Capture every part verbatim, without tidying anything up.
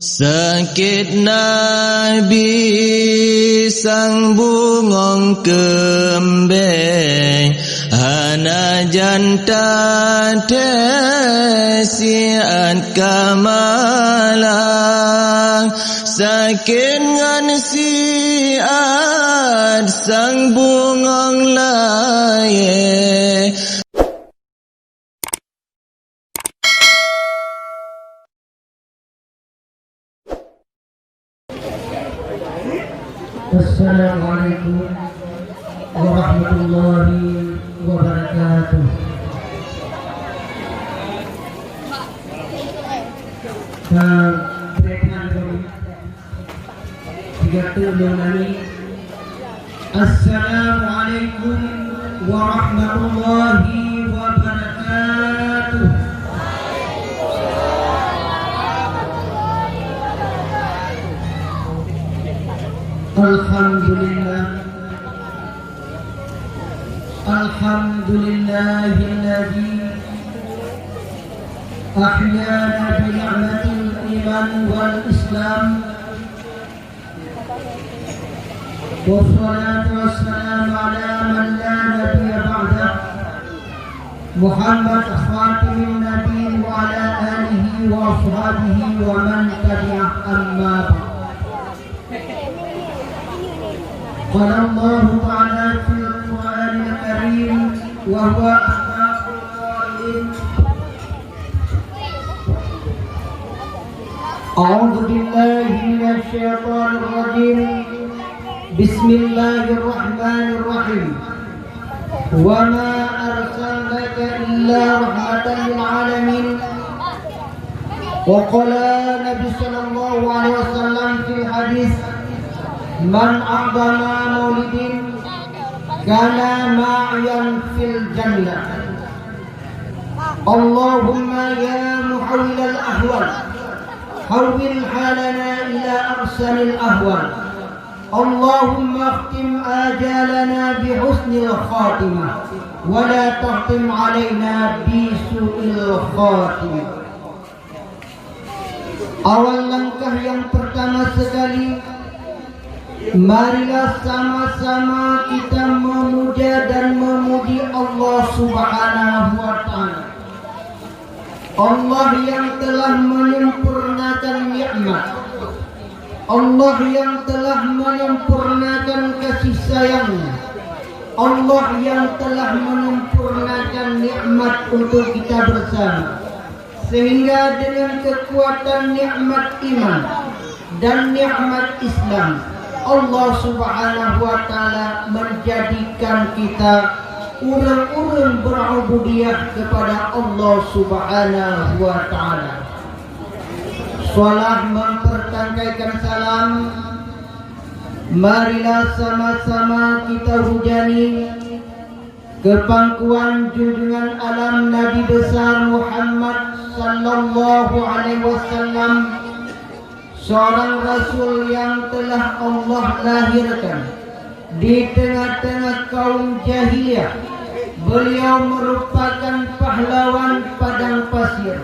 Sakét nabi sang bungöng keumbeng, hana jan tathèe siat ka malang. Sakét ngon siat sang bungöng layèe. Assalamualaikum warahmatullahi wabarakatuh. Ka bèk that lôn, tiga teuk lôn nani. Assalamualaikum warahmatullahi wabarakatuh. Alhamdulillah. Alhamdulillahilladzi ahyana bi ni'matil iman wal islam. Wassalatu wassalamu ala man la nabiyya ba'dah, Muhammad khatamin nabiyyin wa ala alihi wa ashabihi wa man tabi'ah, amma ba'd. Qala Allahu ta'ala fil Qur'anil Karim wa huwa asdaqul qailin. أعوذ بالله من الشيطان الرجيم. بسم الله الرحمن الرحيم. وما أرسلناك إلا رحمة للعالمين. وقال النبي صلى الله عليه وسلم في الحديث: من أعظم مولد كان معيا في الجنة. اللهم يا محول الأحوال، حول حالنا إلى أحسن الأحوال. اللهم اختم آجالنا بحسن الخاتمة، ولا تختم علينا بسوء الخاتمة. Awal langkah yang pertama sekali, marilah sama-sama kita memuja dan memuji Allah Subhanahu wa Ta'ala. Allah yang telah menyempurnakan nikmat. Allah yang telah menyempurnakan kasih sayang-Nya. Allah yang telah menyempurnakan nikmat untuk kita bersama. Sehingga dengan kekuatan nikmat iman dan nikmat Islam, Allah Subhanahu wa Ta'ala menjadikan kita ureuëng-ureuëng berubudiyah kepada Allah Subhanahu wa Ta'ala. Setelah mempertangkaikan salam, marilah sama-sama kita hujani kepangkuan junjungan alam Nabi besar Muhammad sallallahu alaihi wasallam, seorang rasul yang telah Allah lahirkan di tengah-tengah kaum jahiliyah. Beliau merupakan pahlawan padang pasir,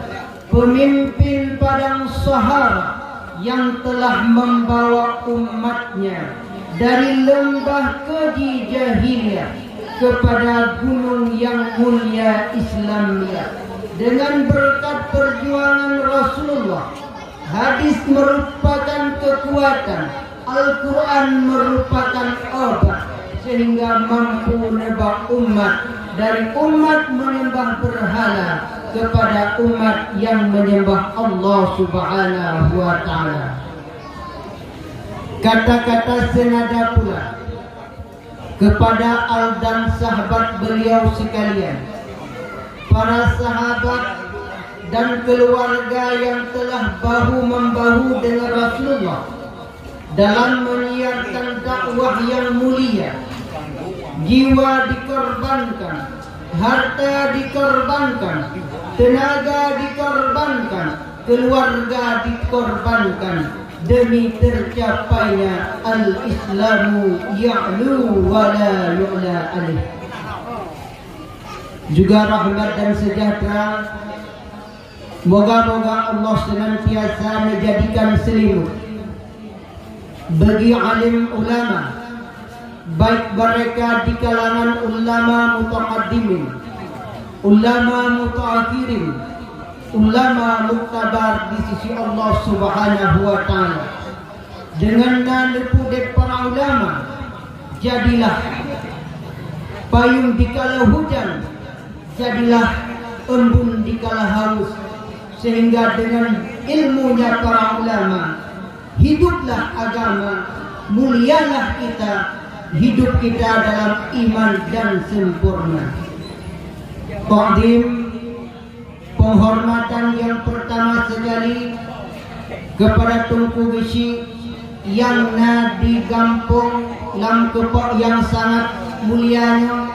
pemimpin padang Sahara yang telah membawa umatnya dari lembah keji jahiliyah kepada gunung yang mulia Islamiyah. Dengan berkat perjuangan Rasulullah, hadis merupakan kekuatan, Al-Quran merupakan obat, sehingga mampu neubah umat dari umat menyembah berhala kepada umat yang menyembah Allah Subhanahu wa Ta'ala. Kata-kata senada pula kepada al dan sahabat beliau sekalian, para sahabat dan keluarga yang telah bahu-membahu dengan Rasulullah dalam menyiarkan dakwah yang mulia. Jiwa dikorbankan, harta dikorbankan, tenaga dikorbankan, keluarga dikorbankan demi tercapainya al-Islamu ya'lu wa la yu'la alaih. Juga rahmat dan sejahtera Moga-moga Allah senantiasa menjadikan selimut bagi alim ulama, baik mereka di kalangan ulama mutaqaddimin, ulama mutaakhirin, ulama muktabar di sisi Allah Subhanahu wa Ta'ala. Dengan na neupeuudeb para ulama, jadilah payung dikala hujan, jadilah embun dikala haus, sehingga dengan ilmunya para ulama, hiduplah agama, mulialah kita, hidup kita dalam iman dan sempurna. Takdim, penghormatan yang pertama sekali kepada Teungku Geuchik nyang na di gampông lam keupok nyang sangat mulia nyoe.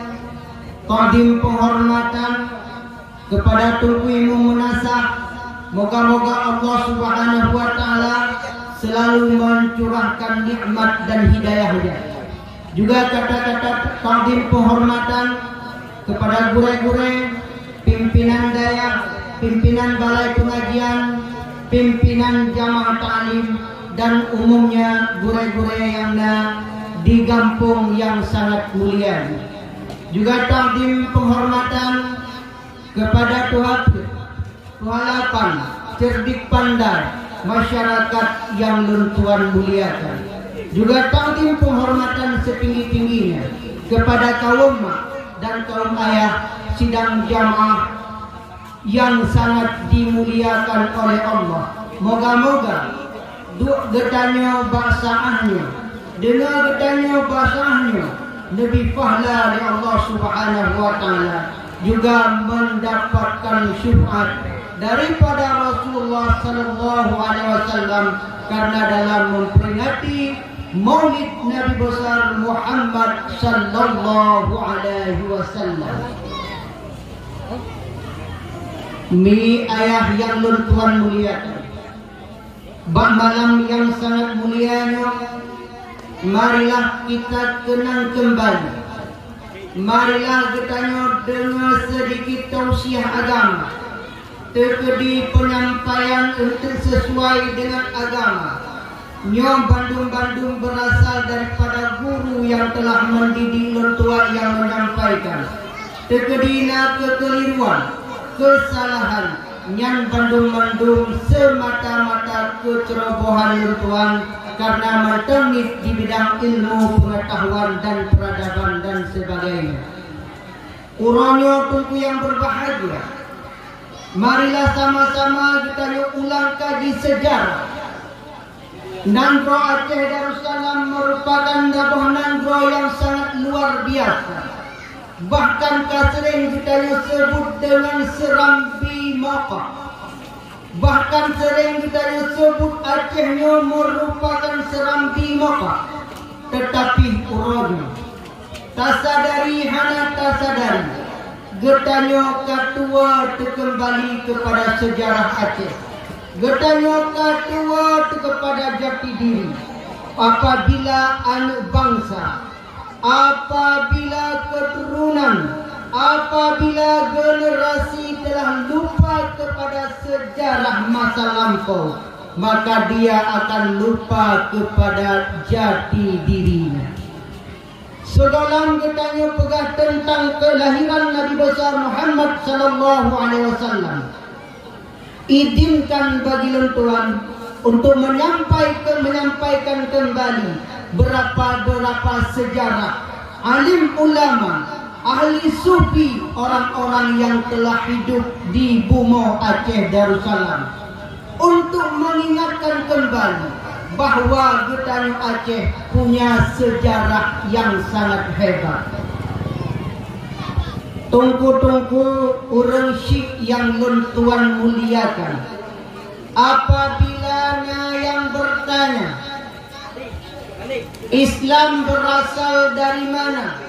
Takdim penghormatan kepada Teungku Imum Meunasah, moga-moga Allah Subhanahu wa Ta'ala selalu mencurahkan nikmat dan hidayah-Nya. Juga kata-kata takdim penghormatan kepada gurée-gurée, pimpinan dayah, pimpinan balai pengajian, pimpinan jamaah taklim, dan umumnya gurée-gurée nyang na di gampông nyang sangat mulia. Juga takdim penghormatan kepada Tuha Peuet, Tuha Lapan, cerdik pandai, masyarakat nyang lôn tuan muliakan. Juga takdim penghormatan setinggi-tingginya kepada kaum mak dan kaum ayah sidang jamaah nyang sangat dimuliakan oleh Allah. Moga-moga duek geutanyoe bak saát nyoe, deungoe geutanyoe bak saát nyoe, neubri pahala lé Allah Subhanahu wa Ta'ala, juga mendapatkan syafaat daripada Rasulullah sallallahu alaihi wasallam karena dalam memperingati Maulid Nabi Besar Muhammad sallallahu alaihi wasallam. Mi ayah nyang lôn tuan muliakan, bak malam nyang sangat mulia nyoe, marilah kita keunang keumbali. Marilah geutanyoe deungoe seudikit tausiah agama, teukeudi peunyampaian eunteuk sisuai deungon agama. Nyoe bandum-bandum beurasal daripada guru nyang teulah mendidik lôn tuan nyang menyampaikan. Teukeudi na keukeuliruan, keusalahan, nyan bandum-bandum seumata-mata keuceurobohan lôn tuan kareuna mantong di bidang ilmu, peungatahuan dan peuradaban dan sebagainya. Uroe nyoe Teungku nyang beubahgia, marilah sama-sama geutanyoe ulang kaji seujarah. Nanggroe Aceh Darussalam meurupakan saboh nanggroe nyang sangat luar biasa. Bahkan ka seuréng geutanyoe seubut deungon Serambi Mokah. Bahkan seuréng geutanyoe seubut Aceh nyoe meurupakan Serambi Mokah. Teutapi uroe nyoe, tasadari hana tasadari, geutanyoe ka tuwoe teukeumbali keupada seujarah Aceh. Geutanyoe ka tuwoe teukeupada jati diri. Apabila aneuëk bansa, apabila keuturonan, apabila generasi telah lupa kepada sejarah masa lampau, maka dia akan lupa kepada jati dirinya. Sigohlom geutanyoe peugah teuntang keulahiran Nabi Besar Muhammad sallallahu alaihi wasallam, idinkan bagi lôn tuan untuk menyampaikan, menyampaikan kembali beberapa-beberapa sejarah alim ulama, ahli sufi, orang-orang yang telah hidup di bumoe Aceh Darussalam, untuk mengingatkan kembali bahwa geutanyoe Aceh punya sejarah yang sangat hebat. Teungku-teungku, ureuëng syiek nyang lôn tuan muliakan, apabila na nyang bertanya, Islam berasal dari mana?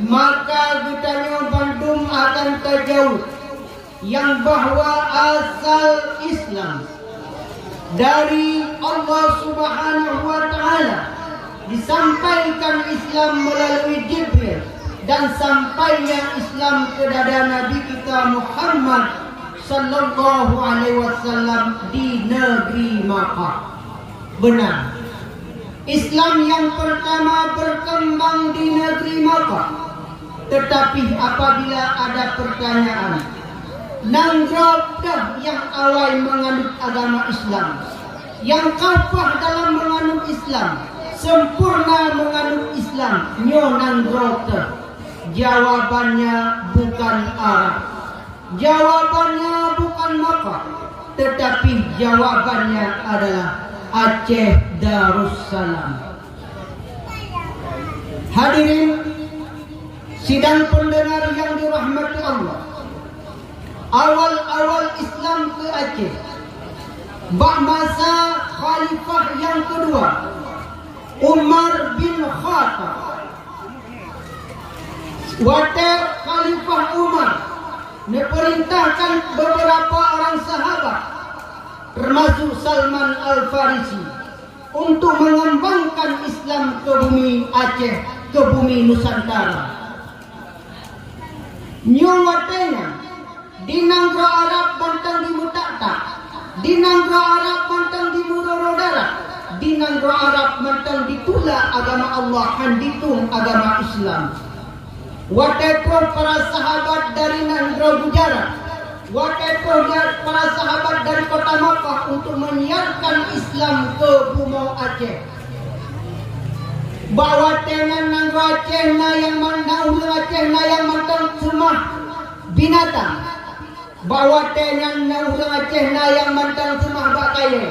Maka geutanyoe bandum akan tajaweueb nyang bahwa asal Islam dari Allah Subhanahu wa Ta'ala, disampaikan Islam melalui Jibril, dan sampainya Islam keu dada Nabi kita Muhammad Sallallahu alaihi wasallam di negeri Makkah. Benar. Islam yang pertama berkembang di negeri Makkah. Tetapi apabila ada pertanyaan, nanggroe teuh nyang awai menganut agama Islam, nyang kafah dalam menganut Islam, sempurna menganut Islam, nyoe nanggroe teuh? Jawabannya bukan Arab. Jawabannya bukan Makkah, tetapi jawabannya adalah Aceh Darussalam. Hadirin sidang pendengar yang dirahmati Allah, awal-awal Islam ke Aceh, bak masa khalifah yang kedua, Umar bin Khattab, watée Khalifah Umar neupeurintahkan beberapa orang sahabat, termasuk Salman Al-Farisi, untuk mengembangkan Islam ke bumi Aceh, ke bumi Nusantara. Nyoe watée nyan, di nanggroe Arab mantong dimeutak-tak, di nanggroe Arab mantong dimuroro darah, di nanggroe Arab mantong ditulak agama Allah, han ditueng agama Islam. Watée troh para sahabat dari nanggroe Gujarat, watée troh da-, para sahabat dari kota Makkah untuk menyiarkan Islam ke bumoe Aceh. Bak watée nyan nanggroe Aceh na nyang man-, na ureuëng Aceh na nyang mantong seumah binatang. Bak watée nyan na ureuëng Aceh na nyang mantong seumah bak kayée.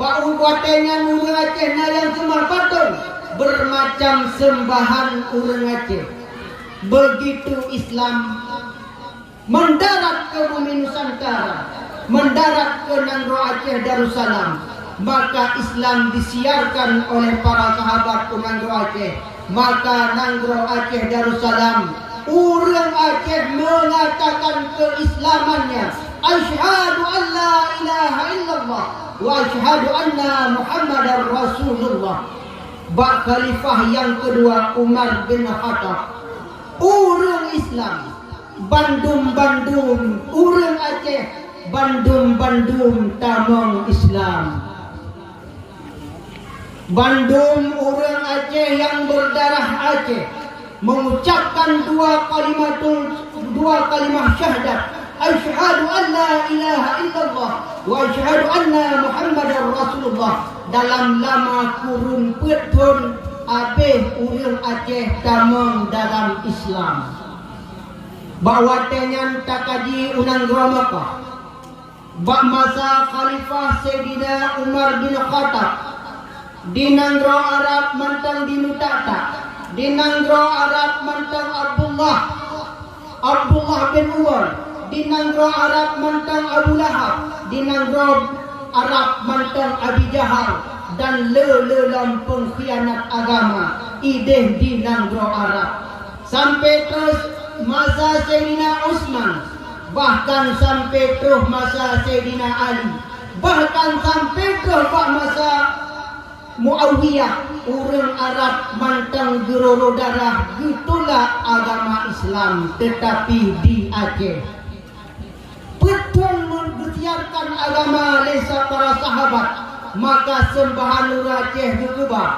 Bak u-, watée nyan ureuëng Aceh na nyang seumah patong. Bermacam seumbahan ureuëng Aceh. Begitu Islam mendarat ke bumi Nusantara, mendarat ke nanggroe Aceh Darussalam, maka Islam disiarkan oleh para sahabat ke nanggroe Aceh. Maka nanggroe Aceh Darussalam, ureuëng Aceh mengatakan keislamannya, "Asyhadu an la ilaha illallah wa asyhadu anna Muhammadar Rasulullah." Bak khalifah yang kedua Umar bin Khattab, ureuëng Islam, bandum-bandum ureuëng Aceh, bandum-bandum tamong Islam. Bandum ureuëng Aceh nyang berdarah Aceh mengucapkan dua kalimatul, dua kalimah syahadat, "Asyhadu an la ilaha illallah wa asyhadu anna Muhammadar Rasulullah." Dalam lama kurun peuet thon, abéh ureuëng Aceh tamong dalam Islam. Bak watée nyan takaji u nanggroe Makkah. Bak masa Khalifah Saidina Umar bin Khattab, di nanggroe Arab mantong dimeutak-tak, di nanggroe Arab mantong Abdullah, Abdullah bin Umar, di nanggroe Arab mantong Abu Lahab, di nanggroe Arab mantong Abi Jahal, dan le-le lom peungkhianat agama ideh di nanggroe Arab. Sampai troh masa Saidina Utsman, bahkan sampai troh masa Saidina Ali, bahkan sampai troh bak masa Muawiyah, ureuëng Arab mantong geuroro darah geutulak agama Islam, teutapi di Aceh. Peuet thon meugeusiarkan agama lé sa-, para sahabat, maka seumbahan ureuëng Aceh geukeubah.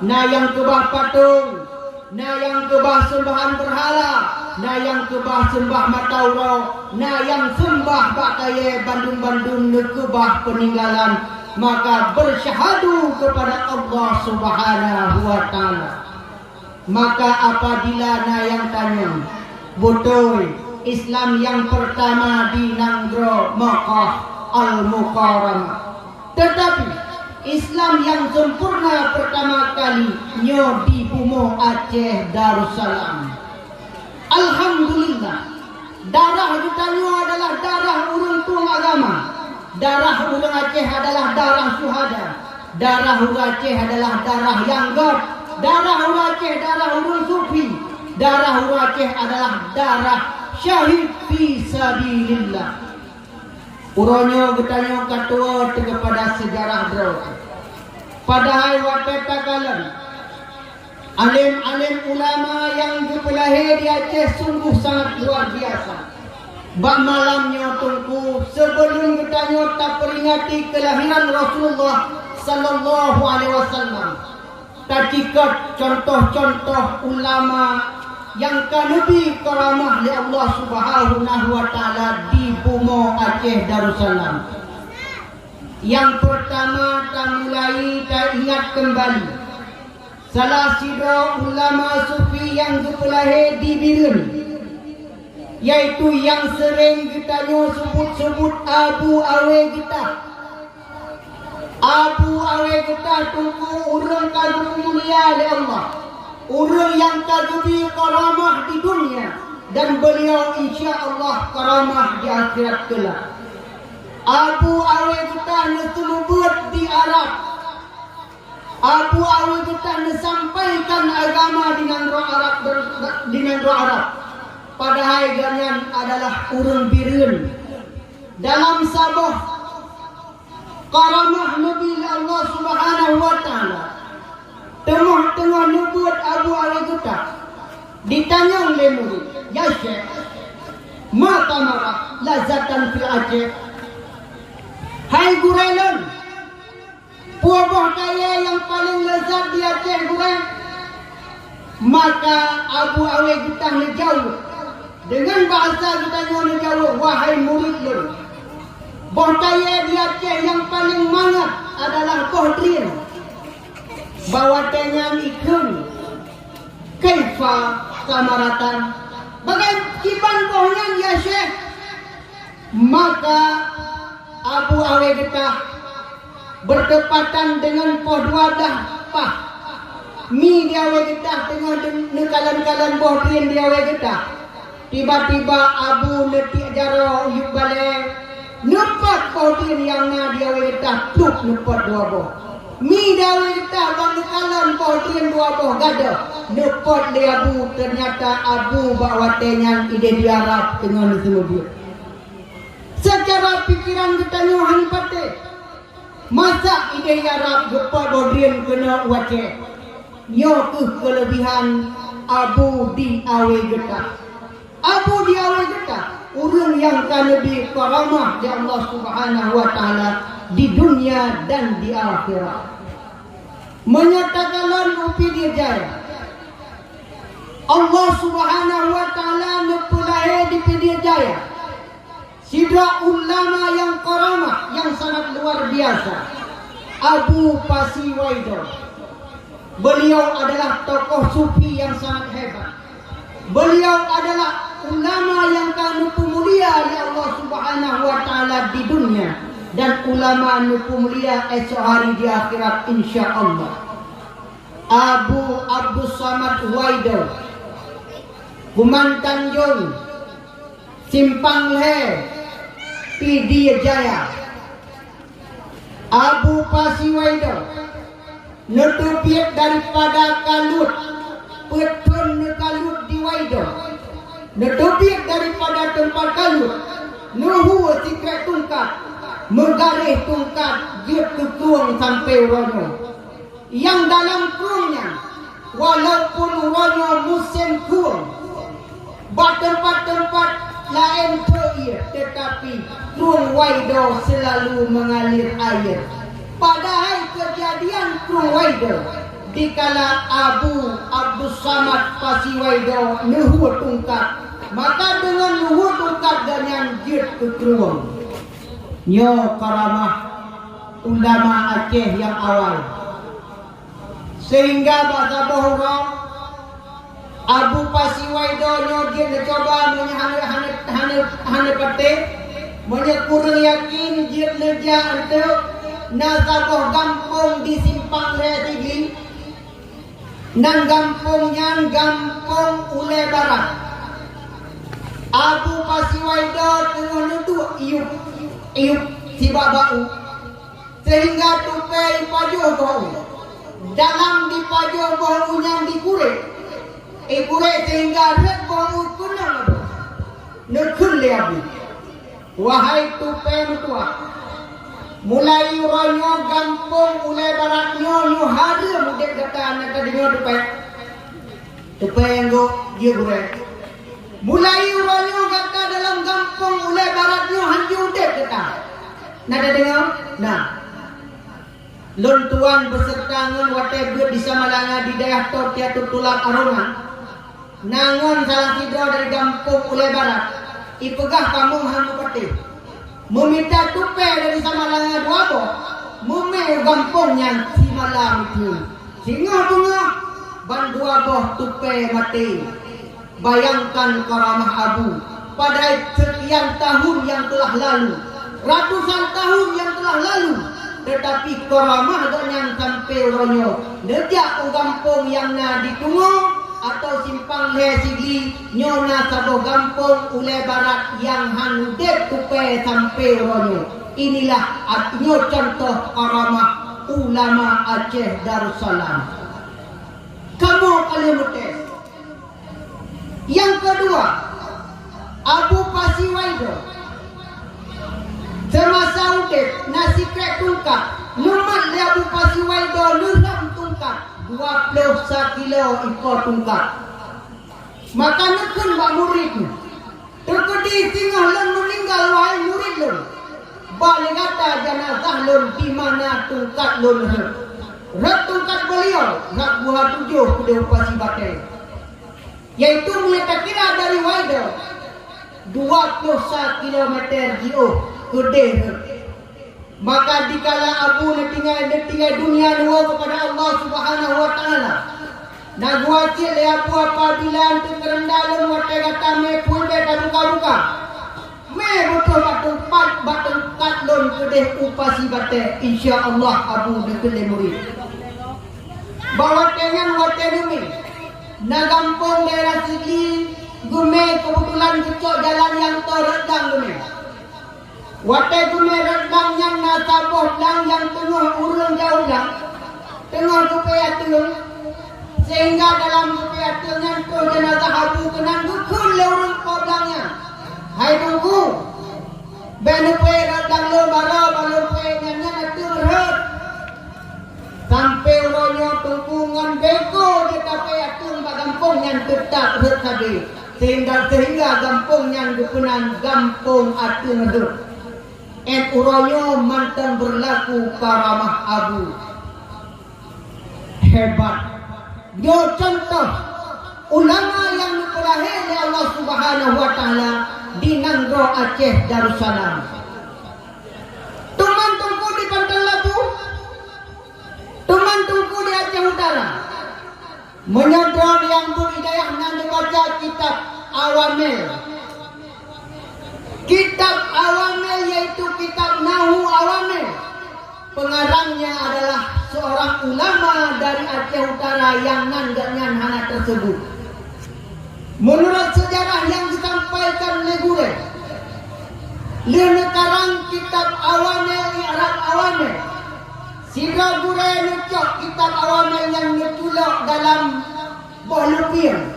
Na nyang keubah patong, na nyang keubah seumbahan beurhala, na nyang keubah seumbah mata uroe, na nyang seumbah bak kayée, bandum-bandum neukeubah peuninggalan, maka beusyahadu keupada Allah Subhanahu wa Ta'ala. Maka apabila na nyang tanyong, beutôi, Islam nyang peurtama di nanggroe Makkah Al-Mukarramah. Teutapi, Islam nyang sempurna peurtama kali nyoe di bumoe Aceh Darussalam. Alhamdulillah, darah geutanyoe adalah darah ureuëng tueng agama. Darah ureuëng Aceh adalah darah syuhada. Darah ureuëng Aceh adalah darah nyang göt. Darah ureuëng Aceh darah ureuëng sufi. Darah ureuëng Aceh adalah darah syahid fi sabilillah. Uroe nyoe geutanyoe ka tuwoe teuh keupada seujarah droe. Padahai watée takalon, além-além ulama nyang geupeulahé di Aceh sungguh sangat luar biasa. Bak malam nyoe Teungku, sebelum geutanyoe taperingati keulahiran Rasulullah sallallahu alaihi wasallam, tacikot contoh-contoh ulama nyang ka neubri karamah lé Allah Subhanahu wa Taala di bumoe Aceh Darussalam. Nyang peurtama tamulai taingat keumbali salah sidroe ulama sufi nyang geupeulahé di Bireuen, yaitu nyang seuréng geutanyoe seubut-seubut Abu Awe Geutah. Abu Awe Geutah Teungku ureuëng ka geumulia lé Allah, ureuëng nyang ka geubri karamah di dunia, dan beliau insya Allah karamah di akhirat kelak. Abu Awe Geutah neuseumeubeuet di Arab. Abu Awe Geutah neusampaikan agama di nanggroe Arab, di nanggroe Arab. Padahai gobnyan adalah ureuëng Bireuen. Dalam saboh karamah neubri lé Allah Subhanahu wa Taala, teungoh-teungoh neubeuet Abu Awe Geutah, ditanyong lé murit, "Ya Syekh, ma thamarah lazatan fil Aceh?" Hai gurée lôn, peue boh kayée nyang paleng leuzat di Aceh gurée? Maka Abu Awe Geutah neujaweueb, deungon bahasa geutanyoe neujaweueb, "Wahai murit lôn, boh kayée di Aceh nyang paleng mangat adalah boh drien." Bak watée nyan ikheun, "Kaifa thamaratan? Bagai kiban boh nyan, ya Syekh?" Maka Abu Awe Geutah beuteumpatan deungon poh dua blah paih. Mi di Awe Geutah teungoh neukalon-kalon boh drien di Awe Geutah. Tiba-tiba Abu neutiek jaroe u yup balée, neupot boh drien nyang na di Awe Geutah pluek, neupot dua boh. Mi di Awe Geutah ban neukalon boh drien dua boh gadôh, neupot lé Abu, teunyata Abu bak watée nyan idéh di Arab teungoh neuseumeubeuet. Seucara pikeran geutanyoe hana patéh. Masa idéh Arab geupot boh drien keunoe u Aceh? Nyoe kheueh keuleubihan Abu di Awe Geutah. Abu di Awe Geutah, ureuëng nyang ka neubri karamah lé Allah Subhanahu wa Taala di dunia dan di akhirat. Meunyoe takalon u Pidie Jaya, Allah Subhanahu wa Taala neupeulahé di Pidie Jaya sidroe ulama nyang karamah nyang sangat luar biasa, Abu Pasiwaido. Beliau adalah tokoh sufi nyang sangat hebat. Beliau adalah ulama nyang ka neupeumulia lé Allah Subhanahu wa Taala di dunia, dan ulama neupeumulia esok hari di akhirat, insya Allah. Abu Abdus Samad Waido, Kuman Tanjong, Simpang Lhée, Pidie Jaya. Abu Pasiwaido neuteubiet daripada Kalut, peuet thon neukalut di Waido. Neuteubiet daripada teumpat kalut, neuhue sikrek tungkat, meugaréh tungkat jeuet keu krueng sampoe uroe nyoe. Nyang dalam krueng nyan, walaupun uroe nyoe musém krueng, bak teumpat-teumpat laén trok ié, teutapi krueng Waido seulalu meungalir aie. Padahai keujadian krueng Waido, dikala Abu Abdus Samad Pasiwaido neuhue tungkat, maka deungon neuhue tungkat gobnyan jeuet keu krueng. Nyoe karamah ulama Aceh nyang awai. Sehingga bak saboh uroe, Abu Pasiwaido nyoe jeuet neucuba, meunyoe hana, hana, hana, hana patéh, meunyoe kureueng yakin, jeuet neujak eunteuk, na saboh gampông di Simpang Lhée Sigli. Nan gampông nyan gampông Ulée Barat. Abu Pasiwaido teungoh neuduek iyup, iyup sibak bak u. Sehingga tupée ipajoh boh u. Dalam dipajoh boh u nyan dikurek. Ikurek sehingga rhët boh u keunong Abu. Neukheun lé Abu, "Wahai tupée meutuah, mulai uroe nyoe gampông Ulée Barat nyoe, nyoe hareuem udeb gata na tadeungoe tupée." Tupée nyang gok jeuet gurée. "Mulai uroe nyoe gata dalam Gampông Ulèe Barat nyoe hanjeuet udép gata. Na tadeungoe? Na. Lôn tuan beuseureuta ngon watèe beuet di Samalanga di dayah Totiatutulak Aroman. Na ngon salah sidroe dari gampông Ulèe Barat, ipeugah kamoe han meupatéh. Meumita tupèe dari Samalanga dua boh, meumè u gampông nyan simalam itu. Singoh beungoh, ban dua boh tupèe maté. Bayangkan karamah Abu, padahai seukian tahun nyang teulah lalu, ratusan tahun nyang teulah lalu, teutapi karamah gobnyan sampoe uroe nyoe. Neujak u gampông nyang na di Tungo atau Simpang Lhèe Sigli, nyoe na saboh gampông Ulèe Barat nyang han udép tupèe sampoe uroe nyoe. Inilah arti nyoe contoh karamah ulama Aceh Darussalam. Kamoe ka lheueh meutés. Nyang keudua, Abu Pasiwaido. Seumasa udép na sikrek tungkat, neumat lé Abu Pasiwaido leuham tungkat, dua ploh sa kilo ipo tungkat. Maka neukheun bak murit nyan, "Teukeudi singoh lôn meuninggai, wahai murit lôn, ba lé gata jeunazah lôn di mana tungkat lôn rhot." Rhot tungkat beliau rab buha tujoh keudéh u Pasi Batèe, yaitu meunyoe takira dari Waido, dua ploh sa kilometer jiôh keudéh rhot. Maka dikala Abu neutinggai, neutinggai dunia neuwoe keupada Allah Subhanahu wa Taala, na geuwasiet lé Abu, "Apabila eunteuk keureunda lôn watèe gata mè phôn bèk tabuka-buka, mè beutôi bak teumpat, bak teungkat lôn keudéh u Pasi Batèe, insya Allah." Abu neukheun lé murit. Bak watèe nyan watèe neumè, na gampông daerah Sigli geumè, keubeutulan geucok jalan nyang toe rot gang geumè. Watèe geumè rot gang nyan na saboh blang nyang teungoh ureueng jauh blang, teungoh geupeuék ateueng, sehingga dalam geupeuék ateueng nyan troh jeunazah Abu keunan geukheun lé ureueng po blang nyan, "Hai Teungku, bèk neupeuék rot gang lôn baroe, ban lôn peuék nyan, nyan ateueng rhot." Sampoe uroe nyoe Teungku ngon beuko jeuet tapeuék ateueng bak gampông nyan teutap rhot sabe, sehingga, sehingga gampông nyan geupeunan Gampông Ateueng Rhot. Ét uroe nyoe mantong beurlaku karamah Abu. Hebat! Nyoe contoh ulama nyang neupeulahé lé Allah Subhanahu wa Taala di nanggroe Aceh Darussalam. Teuma Teungku di Panton Labu, teuma Teungku di Aceh Utara. Meunyoe droe nyang beuhidayah na neubaca kitab Awamil. Kitab Awamil yaitu kitab Nahu Awamil. Pengarangnya adalah seorang ulama dari Aceh Utara nyang nan gobnyan hana teuseubut. Meunurot seujarah nyang geusampaikan lé gurèe, lheueh neukarang kitab Awamil, i'rab Awamil, sidroe gurèe neucok kitab Awamil nyan neuculok dalam boh lupieng.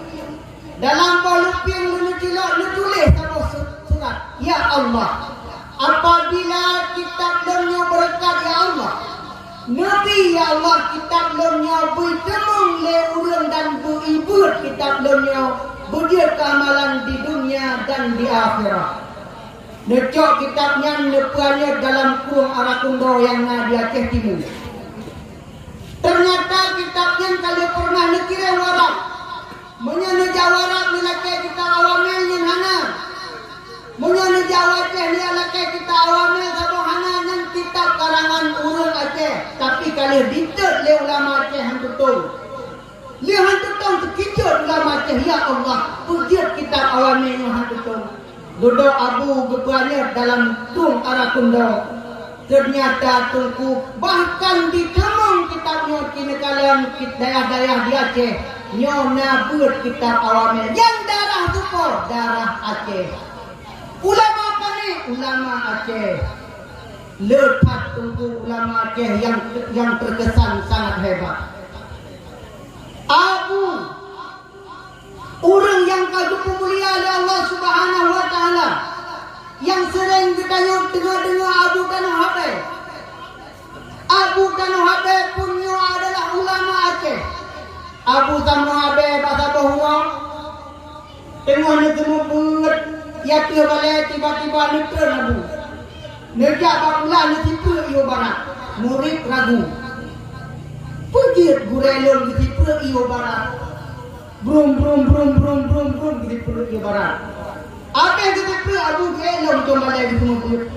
Dalam boh lupieng lheueh neuculok, neutuléh saboh su-, surat, "Ya Allah, apabila kitab lôn nyoe beureukat, ya Allah, neubi, ya Allah, kitab lôn nyoe beuteumeung lé ureueng dan beuibeuet kitab lôn nyoe beujeuet keuamalan di dunia dan di akhirat." Neucok kitab nyan neupeuanyot dalam krueng Arakundo nyang na di Aceh Timu. Teunyata kitab nyan ka lheueh peureunah neukirém u Arab. Meunyoe neujak u Arab neulakèe kitab Awamil nyan hana. Meunyoe neujak u Aceh neulakèe kitab Awamil saboh hana, nyan kitab karangan ureueng Aceh, tapi ka lheueh diteuet lé ulama Aceh han tutông. Lheueh han tutông teukeujot ulama Aceh, "Ya Allah, peue jeuet kitab Awamil nyoe han tutông?" Dudoe Abu geupeuanyot dalam krueng Arakundo. Teunyata Teungku, bahkan diteumeung kitab nyoe di neukalon dayah-dayah di Aceh. Nyoe na beuet kitab Awamil nyang darah seupôt, darah Aceh. Ulama pané, ulama Aceh. Le that Teungku ulama Aceh nyang, nyang teukesan sangat hebat. Abu, ureueng nyang ka geupeumulia lé Allah Subhanahu wa Taala, nyang seuréng geutanyoe deungoe-deungoe Abu Tanoh Habéh. Abu Tanoh Habéh pun nyoe adalah ulama Aceh. Abu Tanoh Habéh bak saboh uroe teungoh neuseumeubeuet Di ateueh balèe tiba-tiba neutreun Abu. Neujak bak ulah neusipeuet i barat. Murit ragu. Peue jeuet gurèe lôn geusipeuet i barat? Brum, brum, brum, brum, brum, brum, geusipeuet i barat. Abéh geusipeuet Abu geuék lom tom balèe geuseumeubeuet.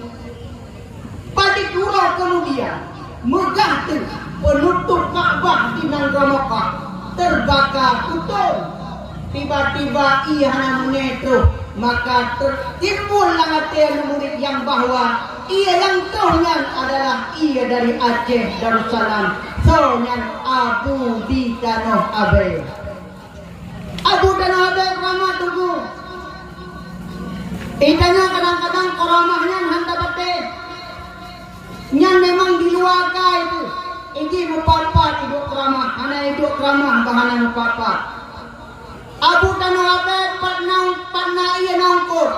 Padit uroe keumudian, meugah teuk peunutôp Ka'bah di nanggroe Makkah teubaka kutông. Tiba-tiba ié hana meuné troh, maka ter-, timbul lam até aneuk murit nyan bahwa ié nyang troh nyan adalah ié dari Aceh Darussalam, soe nyan Abu di Tanoh Abée. Abu Tanoh Abée karamah teungku. Geutanyoe kadang-kadang karamah nyan hana tapatéh. Nyan memang di luwa akai teuh. Iji meupat-pat iduek karamah, hana iduek karamah bah hana meupat-pat. Abu Tanoh Abée pat na, pat na ié na eungkôt.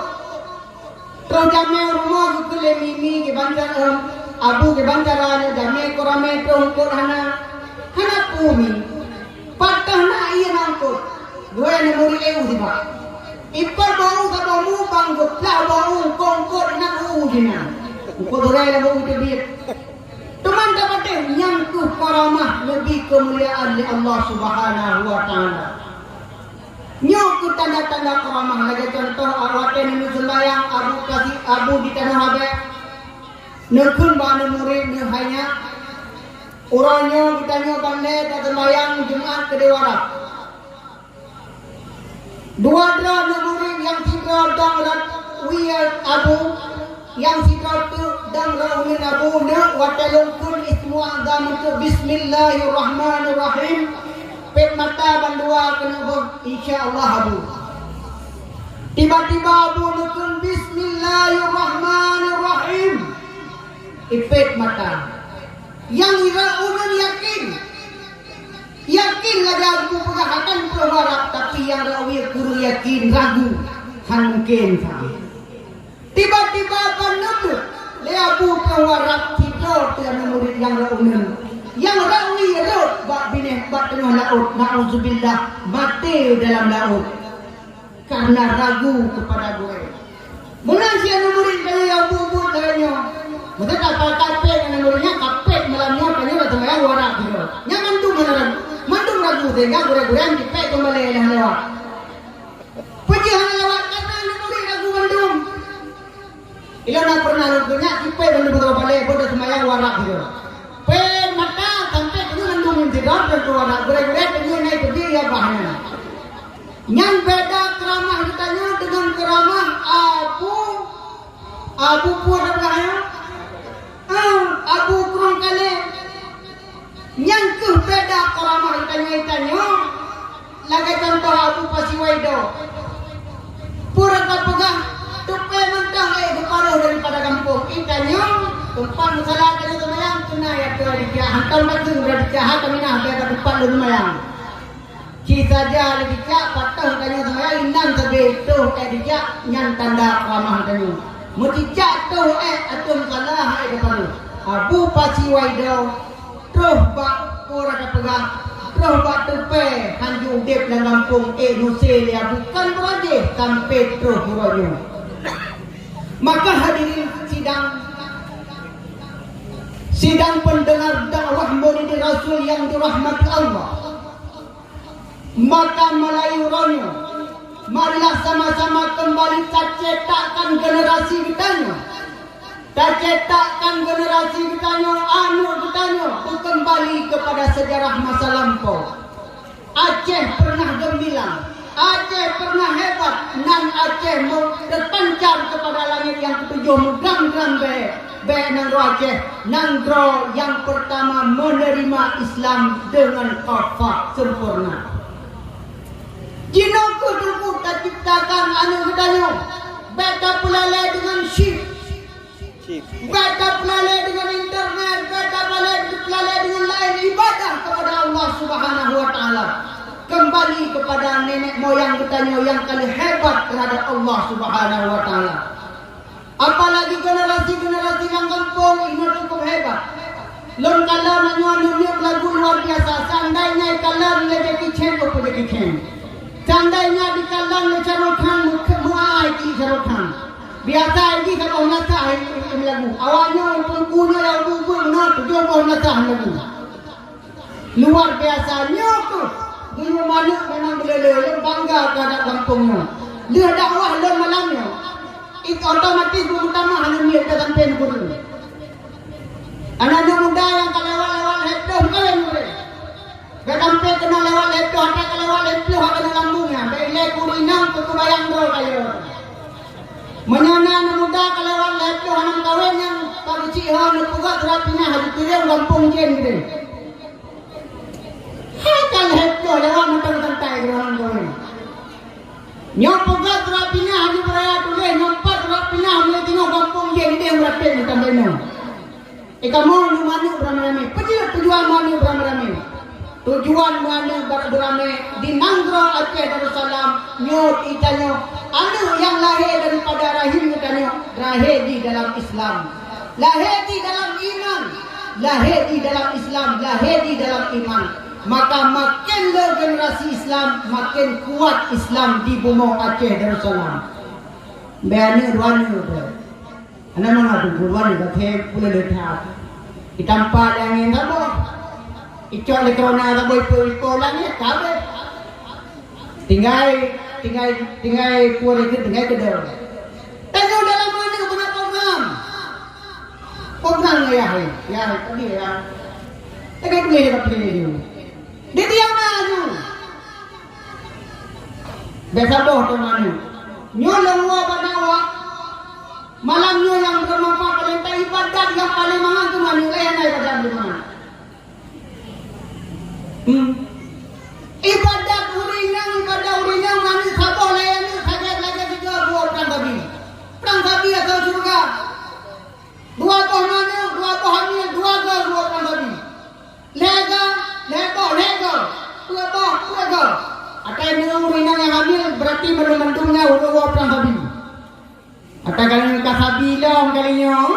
Troh jamé u rumoh geukheun lé mi-mi geubansa, em, Abu geubansa nyoe jamé ko ramé troh eungkôt hana. Hana peue mi. Pat na ié na eungkôt. Geuwoe aneuk murit eu sibak. Ipat bak u saboh mubang geuplah bak u eungkôt-eungkôt inan u jinan. Eungkôt beuraya lam u teubiet. Teuma tapatéh nyan keuh karamah leubeh keumuliaan lé Allah Subhanahu wa Ta'ala. Nyoe keuh tanda-tanda karamah lagée cuntoh watée neunyoe seumbahyang Abu Kasi, Abu di Tanoh Abée. Neukheun bak aneuk murit neuh hai nyak, uroe nyoe geutanyoe ban lhée taseumbahyang Jumat keudeh u Arab. Dua droe aneuk murit nyang sidroe dong rot wie Abu, nyang sidroe teuk dong rot uneuen Abu neuk watée lôn kheun ismu azam meuntreuk Bismillahirrahmanirrahim. Pét mata bandua keuneuk beuh, insya Allah Abu. Tiba-tiba Abu neukheun Bismillahirrahmanirrahim. Ipét mata. Nyang rot uneuen yakin. Yakin lagée Abu peugah akan troh u Arab, tapi nyang rot wie kureueng yakin, ragu. Hana mungken sa. Tiba-tiba ban neubeuet lé Abu troh u Arab sidroe teuk aneuk murit nyang rot uneuen. Nyang rot wie rot bak binéh bak teungoh laôt, naudzubillah, maté dalam laôt. Karena ragu kepada gurée. Meunan si aneuk murit tanyoe nyang buet-buet lagée nyoe. Meuseuti ka pét aneuk murit nyan, ka pét malam nyoe tanyoe ka seumayang u Arab sidroe. Nyan mandum hana ragu, mandum ragu sehingga gurée-gurée jipét keumbali lheueh lewat. Peue jih hana lewat? Karena aneuk murit ragu mandum. Ilôn na pernah lôn kheun nyak, jipét bandum beutôi balée, boh seumayang u Arab sidroe. Pét mata sampai teungoh mandum sidroe dan u Arab, gurée-gurée teungoh na teubiet ya bah nyan. Nyan beda keuramah geutanyoe deungon keuramah Abu, Abu peue tapeugah nyan? Ah, Abu Krueng Kalé. Nyan keuh beda keuramah geutanyoe, geutanyoe lagée cuntoh Abu Pasiwaido. Peue tapeugah, teupée mantong ék geuparoh daripada gampông. Geutanyoe teumpat musala tanyoe seumayang keunan ya keu dijak, hantom takheun beurat dijak, ha kaminah bèk ka teumpat lôn seumayang. Ci saja lé dijak, pat troh tanyoe seumayang, inan sabe troh ék dijak, nyan tanda keuramah tanyoe. Meujijak troh ék ateueh musala hai geuparoh. Abu Pasiwaido troh bak peue tapeugah, troh bak teupée hanjeuet udeb lam gampông ék nusé lé Abu, kon beurajéh sampai troh uroe nyoe. Maka hadirin sidang, sidang pendengar dakwah Maulid Rasul yang dirahmati Allah. Maka mulai uroe nyoe, marilah sama-sama kembali tacetakkan generasi geutanyoe. Tacetakkan generasi geutanyoe, aneuk geutanyoe, beukeumbali kepada sejarah masa lampau. Aceh pernah gemilang, Aceh pernah hebat, nan Aceh meu-, terpancar kepada langit yang ketujuh, meugram-gram bèe. Bèe nanggroe Aceh, nanggroe nyang peurtama meuneurima Islam deungon kafah sempurna. Jinoe keuh teungku taciptakan aneuk geutanyoe, bèk tapeulalèe deungon chip, bèk tapeulalèe deungon internet, bèk tapeulalèe, tapeulalèe deungon laén ibadah kepada Allah Subhanahu wa Ta'ala. Kembali kepada nenek moyang geutanyoe nyang ka lheueh hebat terhadap Allah Subhanahu wa Ta'ala. Apalagi generasi-generasi lam gampông, inoe cukup hebat. Lôn kalon nyoe aneuk miet lagu luar biasa. Seandainya ikalon lé Jackie Chan, peue Jackie Chan. Seandainya dikalon lé Shah Rukh Khan, meu-, meu-, Hai, di Sarokhan. Biasa di saboh meunasah hai, hai, hai lagu. Awaknyoe teungku nyoe nyang buet-buet meunan tujoh boh meunasah hai lagu. Luar biasa nyoe keuh. Meunyoe manok memang beulele, lôn bangga keuhadap gampông nyoe. Lheueh dakwah lôn malam nyoe. Itu otomatis beumeutamah hana miet ka sampai neuguri. Aneuk muda nyang ka lewat-lewat lhèe ploh kawén ureueng. Gata pih keunoe lewat lhèe ploh, ata ka lewat lhèe ploh hana lambung nyan. Bèk ilèe keu ureueng inong keu kubayang droe kayèe. Meunyoe na aneuk muda ka lewat lhèe ploh hana meukawen nyan, ka geucit ho neupeugah surat pinah hana kirém gampông jén geude. Hai ka lhèe ploh lewat mantong santai droe hana meukawen. Nyoe peugah surat pinah hana beuraya tuléh, nyoe pat surat pinah mulai teungoh gampông jén geude meuratéb mantong beunoe. Di kamoe meuaneuk beuramé-ramé. Peue jeuet tujuan meuaneuk beuramé-ramé? Tujuan meuaneuk ber-, beuramé di nanggroe Aceh Darussalam nyoe di tanyoe. Aneuk nyang lahé daripada rahim geutanyoe lahé di dalam Islam. Lahé di dalam iman. Lahé di dalam Islam, lahé di dalam iman. Maka makin le generasi Islam, makin kuat Islam di bumoe Aceh Darussalam. Bèk aneuk dua aneuk. Hana mangat teungku, dua nyoe ka thèe puleuh le that. Itampa lé angén saboh. Icok lé corona saboh ipo-ipo langét ka habéh. Tinggai, tinggai, tinggai pue lé keu tinggai keudeuh. Tanyoe dalam aneuk beuna program. Program ya, ya, ya, tadi ya. Tadi boleh dapat pilih. Di tiang na aju. Biasa boh teuma nyoe. Nyoe lôn woe bak dakwah. Malam nyoe nyang beumanfaat paléng that, ibadat nyang paléng mangat teuma nyoe, layan ibadat teuma. Hmm. Ibadat ureueng inong, ibadat ureueng inong mangat saboh layan nyoe sagai lagèe sigoe geuwoe prang sabi. Prang sabi atau syeuruga. Dua boh manok, dua boh hamil, dua goe geuwoe prang sabi. Lhèe goe, lhèe boh, lhèe goe, peuet boh, peuet goe. Atai nyoe ureueng inong nyang hamil, berarti mandum-mandum nyan ureueng woe prang sabi. Atai ka lheueh ka sabi lom kali nyoe.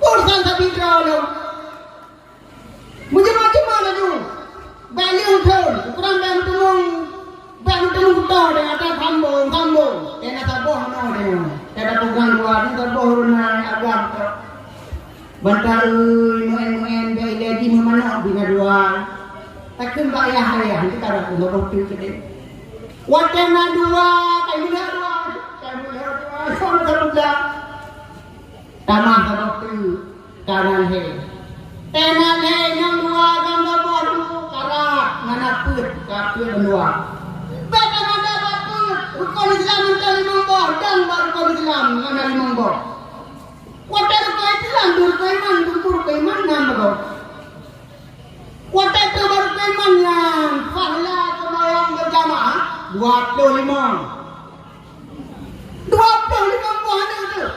Urusan sabi droe lom. Meujeumah-jeumah laju. Bèk lheueh thon, ukurang bèk meuteumong, bèk meuteumong kuto deh, atai sambong, sambong. Kena saboh noe deh. Kena peugah dua, ni saboh ureueng agam tu. Banta, "Ui, meu'en-meu'en, bèk ilèe jih meumanok bina dua." Takheun bak yah ayah, itu ka rot, nggak boh teuk keudeh. Watèe na dua, kai meulihat dua, kai meulihat dua, sama-sama bela. Tamah saboh teuk, ka na lhèe. Teuh na lhèe nyang dua, nyang saboh teuk, ka rot, na peuet, ka peuet bandua. Bèk tamada bak peuet, rukon Islam mantong limong boh, dan bak rukon Islam na limong boh. Watèe rukon Islam, dua rukon iman, dua rukon iman, nam boh. Watèe teuma rukon iman nyan, pahala seumayang beujamaah dua ploh limong. Dua ploh limong boh aneuk teuh.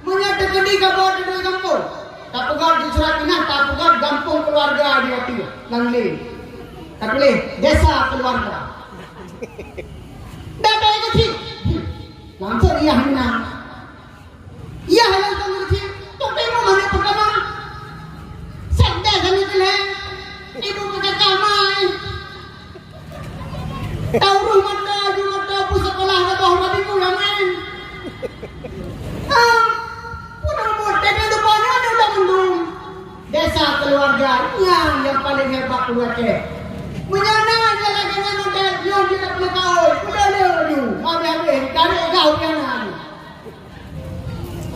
Meunyoe teukeudi ka boh teuh di gampông, tapeugah di surat pinah, tapeugah gampông keuluwarga di ateueh, lam lé. Tatuléh, desa keuluwarga. Dak-dak keuchik. Langsung iya meunan. Yah nyang ka meucit, teuntèe meuh aneuk peutama. Sekdes aneuk keulhèe, ibu peukata mai. Taurôh mata, aju mata, peusekolah saboh madiku nyang main. Ah, peue buet, dan nyang teupeu nyan adalah mandum. Desa keuluwarga nyan nyang paleng hebat ureueng Aceh. Meunyoe na nyang lagèe nyan model, nyoe jeuet peukaul, peudeuh laju, habéh-habéh, tarek gah u pianan.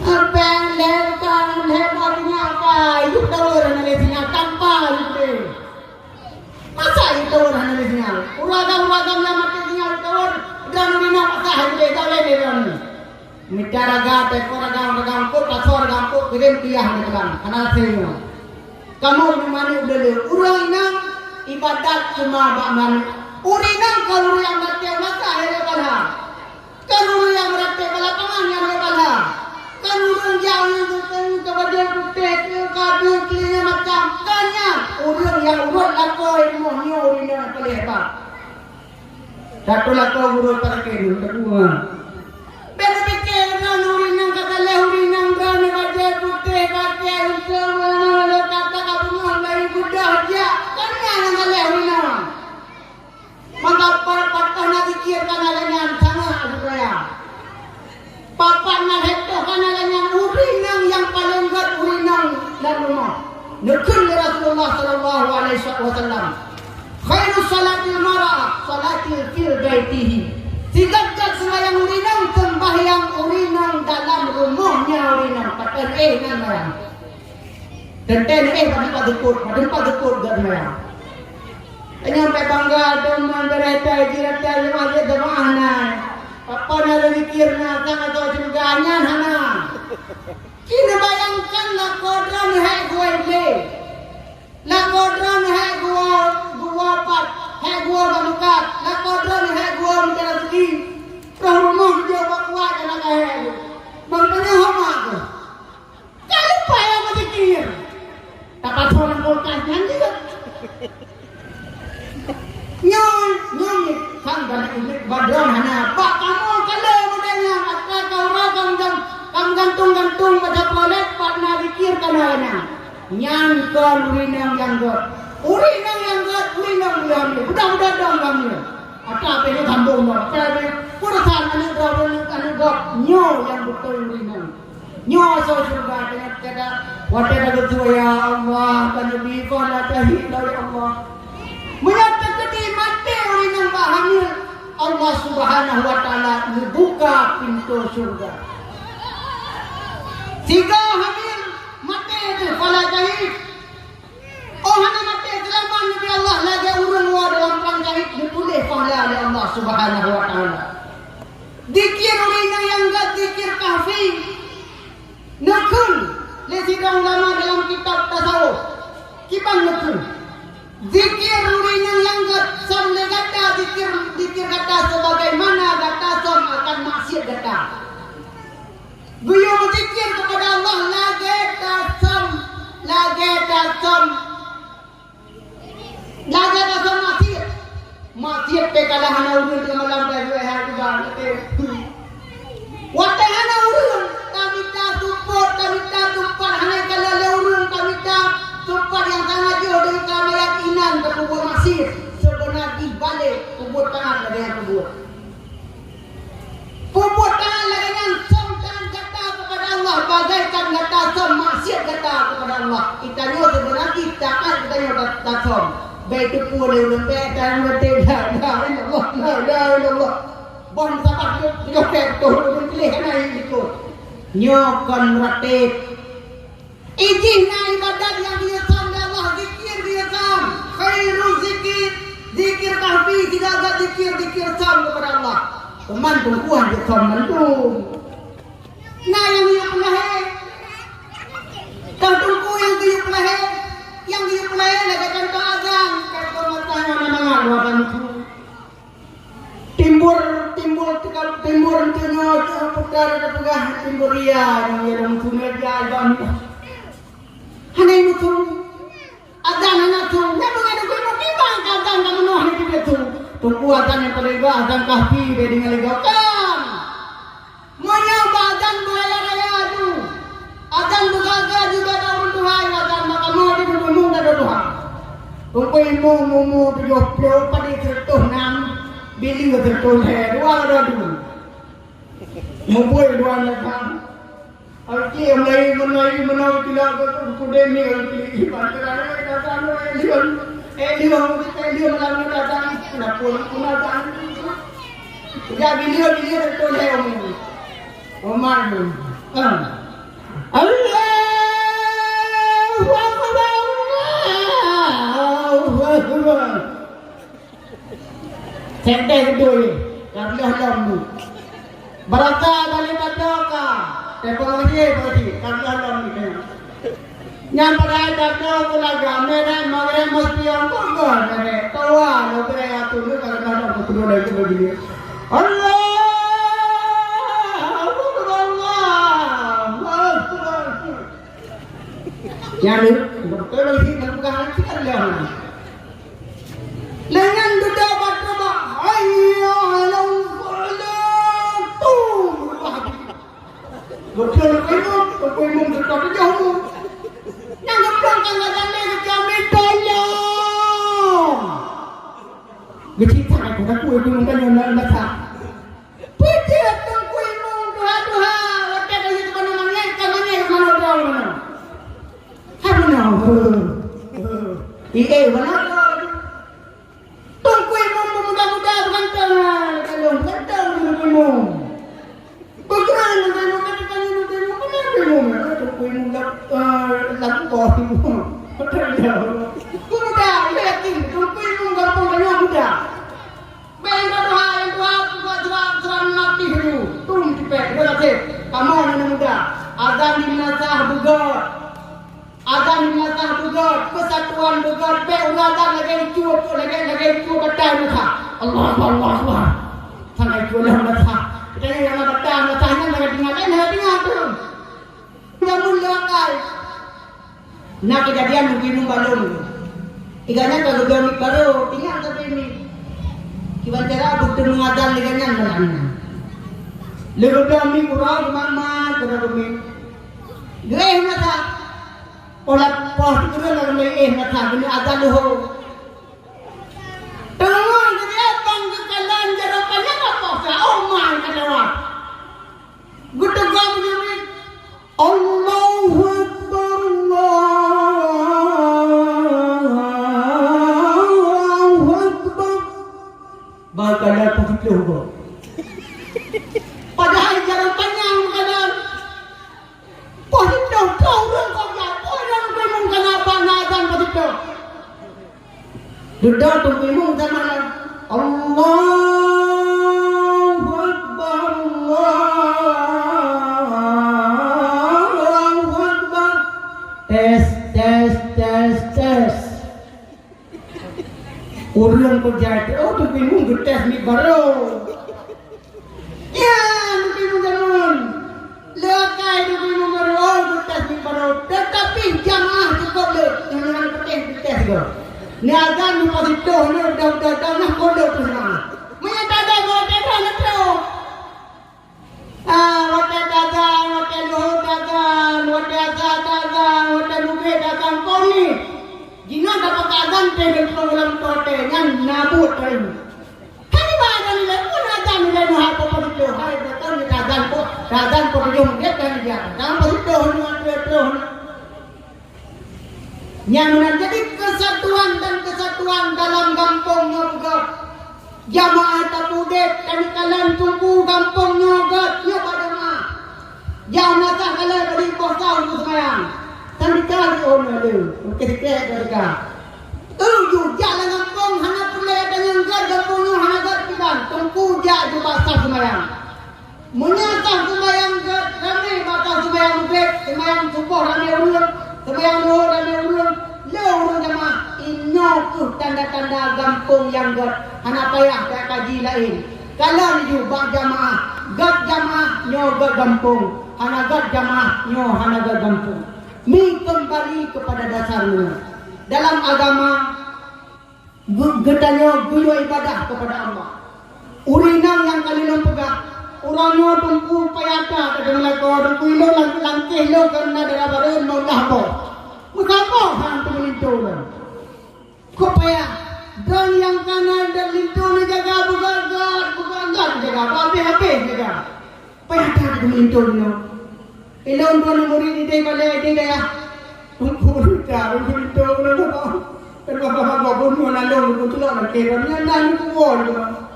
Abang lempang hebat nyan ka, yue tawör hana lé singa, tanpa yue deh. Masa yue tawör hana lé singa? Ureueng agam-ureueng agam nyang maté singa yue tawör, dan ureueng inong masa yue deh, dan lé deh dan. Mita raga, teko raga, raga eungkôt, pasoe raga eungkôt, kirém piah di keulang. Hana rasé nyoe. Kamoe meumanéh ulèe-lèe. Ureueng inong ibadat cuma bak manéh. Ureueng inong ka ureueng nyang maté masa lé balha. Kan ureueng nyang meuratéb bak lapangan nyang lé balha. Kan ureueng jak ngon geupeue keu bajèe putéh, keu kadu, keu lhèe macam. Kan nyan ureueng nyang rhot lakoe rumoh nyoe ureueng nyang paleng hebat. Satu lakoe gurèe pakai nyoe, satu, ha. Bèk neupike droe ureueng nyang ka kalheuh, ureueng nyang droeneuh bajèe putéh, pakai untông, lé kata ka beungoh laju geudoh jak. Kan nyan nyang kalheuh ureueng nyan. Maka pat-, patah na pikir kana lé nyan, sangat supaya. Sallallahu alaihi wasallam, "Khairu salatil mar'a salatil fil baitihi." Sigat-gat seumayang ureueng inong, seumayang ureueng inong dalam rumoh nyan ureueng inong. Paten éh nan seumayang. Teuntèe éh pada tempat seupôt, pada tempat seupôt geuh seumayang. Nyang pih bangga, dong man beurata, jirata, jeumaah, jeumaah na. Apa na zikir na, sang atau syeuruga nyan hana. Ci neubayangkan lakoe droeneuh hék geuwoe lé. Lakoe droeneuh hék geuwoe, geuwoe pat, hék geuwoe bak meukat. Lakoe droeneuh hék geuwoe meuteureuki. Roh rumoh jeuet bak kuat aneuk keuhai. Bang tanya homa tu. Ka lupa ya beuzikir. Tapasoe lam kulkas nyan jeuet. Nyoe, nyoe kan bak droeneuh hana. Bak kamoe ka lheueh model nyan, atra ka uroe ka meugan-, ka meugantung-gantung baca prolet, pat na zikir ka na nyan. Nyan kon ureueng inong nyang gèt. Ureueng inong nyang gèt, ureueng inong nyang gèt. Mudah-mudahan dong kami. Atra pih nyoe sambông dong. Atra pih nyoe, peue rasa aneuk droe, aneuk, aneuk gob. Nyoe nyang beutôi ureueng inong. Nyoe asoe syeuruga, keuneuk watèe tapeugah, "Ya Allah, ka neubi, kon ata hik lom, ya Allah." Meunyoe teukeudi maté ureueng inong bak hamil, Allah Subhanahu wa Taala neubuka pintoe syeuruga. Sigoe hamil, maté teuh, fala jahid. Oh hana maté, seulamat neubi Allah lagèe ureueng woe dalam prang jahid, neutuléh pahala lé Allah Subhanahu wa Taala. Zikir ureueng inong nyang gèt, zikir kahfi. Neukheun lé sidroe ulama dalam kitab tasawuf. Kiban neukheun. Zikir ureueng inong nyang gèt, sam lé gata zikir, zikir gata sebagaimana gata som akan maksiat gata. Geuyue beuzikir keupada Allah lagèe tasöm, lagèe tasöm, lagèe tasöm maksiet. Maksiet teuh kadang hana ureueng teungoh malam dah juai hai kuban, watèe hana ureueng, tamita seupôt, tamita teumpat, hana ikalon lé ureueng, tamita teumpat nyang sangat jauh dari keramaian inan tapeubuet maksiet. Sibeuna jih balek peubuet taat lagèe nyang peubuet. Peubuet taat lagèe nyan, som taat gata keupada Allah bagaikan gata som maksiet gata keupada Allah. Geutanyoe sibeuna jih taat geutanyoe ta-, tasom. Bèk teupeu lé ureueng, bèk taat, la ilaha illallah, la ilaha illallah. Ban sabat nyoe, nyoe bèk beutôi ureueng piléh hana ikot. Nyoe kon rateb. Ijih na ibadat nyang geuyue som lé Allah, zikir geuyue som. Khairu zikir, zikir kahfi, sigaga zikir, zikir som keupada Allah. Teuma teungku han jeuet som mandum. Na nyang geuyue peulahé. Kon teungku nyang geuyue peulahé. Nyang geuyue peulahé lagèe contoh azan. Kon masa nyang na mangat dua bantu. Timbul, timbul, timbul, timbul, timbul, timbul, timbul, timbul, ria, nyang ya dalam sungai dia, Iban. Hana mutung. Azan hana tung. Dia mengaku kau memang azan kamu noh ni dia tung. Tunggu azan yang paling gak, azan kahfi dia dengan lega. Kan? Meunyoe bak azan beuraya-raya aju, azan beugaga juga bak ureueng tuha nyang azan, maka kamoe di peunumong dan tuha. Umpama mu-, mu-, mu tujoh ploh, padé seureutôh nam, bileue seureutôh lhèe, dua dua dua. Mubuet dua nam. Alki mulai, mulai, mulai tidak berkuda ni, alki ibarat datang, eh, dia, eh, dia, eh, dia malam ni datang, kenapa pun datang? Ya, bila, bila betul ya, Umi? Umar ni. Ah. Allahu Akbar, Allahu Akbar. Senteh beutôi, ka lheueh lom ni. Berasa balik mata ka. Telepon lagi, berarti ka lheueh lom ni. Nyang padahai dak na keulaga, merek, magreb, meuspion, koh merek, kawa, lo bere atu, lu ka lheueh lom, keudua lagi, lagi. Allahu Akbar, Allahu Akbar. Nyan lé, beutôi lagèe sit, dalam peugah hati kan dia. Lengan dudoe bak teuma, "Hayya 'alas shalah." Tuh, wah. Beutôi lagèe imum, beutôi imum teuka tujoh umur. Nyang geupeugah kan gata lé geucamé tolong. Geucit sangat, aku, aku, aku, aku, aku, Peue jeuet teungku imum tuha-tuha, watèe ka jeuet keunoe manyét, ka manyét keunoe droe meunoe. Hai meunoe, heu, heu, Eh, mana ada? Teungku Imum muda-muda beuganteng, ah, kalau beuganteng Teungku Imum. Bagaimana Teungku Imum, kata tanya Teungku Imum, kenapa Imum? Eh, Teungku Imum lam, eh, lam koh Imum. Betul ya. Muda, saya yakin Teungku Imum gampang tanya muda. Bèk nyang tuha, nyang tuha, tuha, tuha, tuha mati dulu. Tum tipèk, udah kasih. Kamoe aneuk muda. Azan di meunasah beugöt. Azan di meunasah beugöt, persatuan beugöt. Bèk uroe azan lagèe icue, lagèe, lagèe icue batai meunasah. Allahu Akbar, Allahu Akbar. Sampai icue lom meunasah. Kita ni nyang batai meunasah nyan lagèe tinggai, eh, lagèe tinggai tu. Jameun lewat kai. Na keujadian Teungku Imum balom. Iga nyan ka geubloe mic barô, tinggai sabe mic. Kiban cara beutôi meungadan lé nyan malam nyan. Lé geubloe mic uroe geumat-mat, geubloe mic. Geuéh mata. Pola poh sikureueng lam geuéh mata, geuneuk azan leuhô. Teungoh geuéh bang geukalon jaroe panyang poh sa, oh man ka lewat. Geuteugah meunyoe, "Allahu Akbar, Allahu Akbar." Bak kala poh siplôh goe. Padahai jaroe panyang meukadan. Poh siplôh, poh ureueng kok jak, poh ureueng kok meukadan bak na azan poh siplôh. Dudoe Teungku Imum sama lah. Allahu Akbar, Allahu Akbar. Tes, tes, tes, tes. Ureueng peujai, oh, Teungku Imum geutés mic barô. Ya, Teungku Imum jameun. Leukai Teungku Imum barô, oh, geutés mic barô. Teutapi jamaah cukôp le. Nyang hana geutés, geutés goe. Ni azan meuparitôh le, udah-udah, udah, nah, kodok tu jamaah. Meunyo tak ada, geutés, geutés, geutés. Ah, watèe azan, watèe leuhô azan, watèe asai azan, watèe meugreb azan, kon ni. Jinoe dapat azan, teuh dan troh lam tote, nyan nabot teuh. Kan ibarat nilai pun azan nilai nuhai peupeudeuh, hai datang di azan pun, azan peutujoh menit kan dia. Jangan peutujoh ni, peutujoh ni. Nyang meunan jadi keusatuan dan keusatuan dalam gampông nyoe beugöt. Jamaah tapeudeb dan kalon teungku gampông nyoe göt nyoe bak jamaah. Jamaah takalon bak di poh sa untuk seumayang. Tandika di ôn nyoe lé, mungkin sikét tandika. Tuju jak lam gampông hana peureulèe tanyong göt, gampông nyoe hana göt kiban. Teungku jak ju bak saf seumayang. Meunyoe saf seumayang göt ramé, bak saf seumayang maghrib, seumayang suboh ramé ureueng, seumayang luhur ramé ureueng, le ureueng jamaah, inoe kheueh tanda-tanda gampông nyang göt, hana payah takaji laén. Kalon ju bak jamaah, göt jamaah nyoe göt gampông, hana göt jamaah nyoe hana göt gampông. Mi keumbali keupada dasar nyoe. Dalam agama, Geu-, geutanyoe geuyue ibadah keupada Allah. Ureueng inong nyang ka lheueh lôn peugah, uroe nyoe teungku payah that tadeungoe lakoe, teungku ilôn lam-, langkéh lôn keu na dara barô limong blah boh. Meusaboh han teumeulinto lôn. Kok payah? Droe nyang ka na dan linto neujaga beugöt-göt, beugöt-göt neujaga, habéh-habéh neujaga. Payah that teumeulinto nyoe. Ilôn droeneuh murit idéh balèe idéh dayah. Teungku Rita, Teungku Rita, Teungku Rita. Teungku Rita, Teungku Rita, Teungku Rita, Teungku Rita.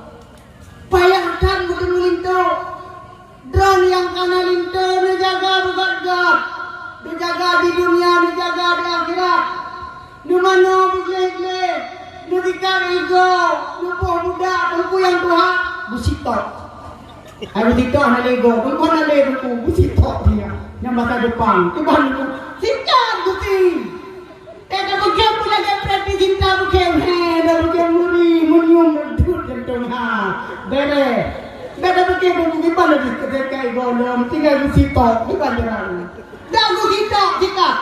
Payah that meuteumeulinto. Droeneuh nyang ka na linto neujaga beugöt-göt. Neujaga di dunia, neujaga di akhirat. Neumanoe beugleh-gleh, neurikat igoe, neuboh budak, teungku nyang tuha, beusitok. Hai beusitok hana lé igoe, teungku hana lé teungku, beusitok dia. Nyang bahasa Jepang, kiban teungku, sikat gusi. Eh, dah bukeng pun lagèe preti cinta bukeng. He, dah bukeng muri, meunyium reudut jantong ha. Bèrèh. Dah, dah bukeng pun kiban lagi ketika igoe lom, tinggai beusitok, kiban terang. Dah beusitok, sikat.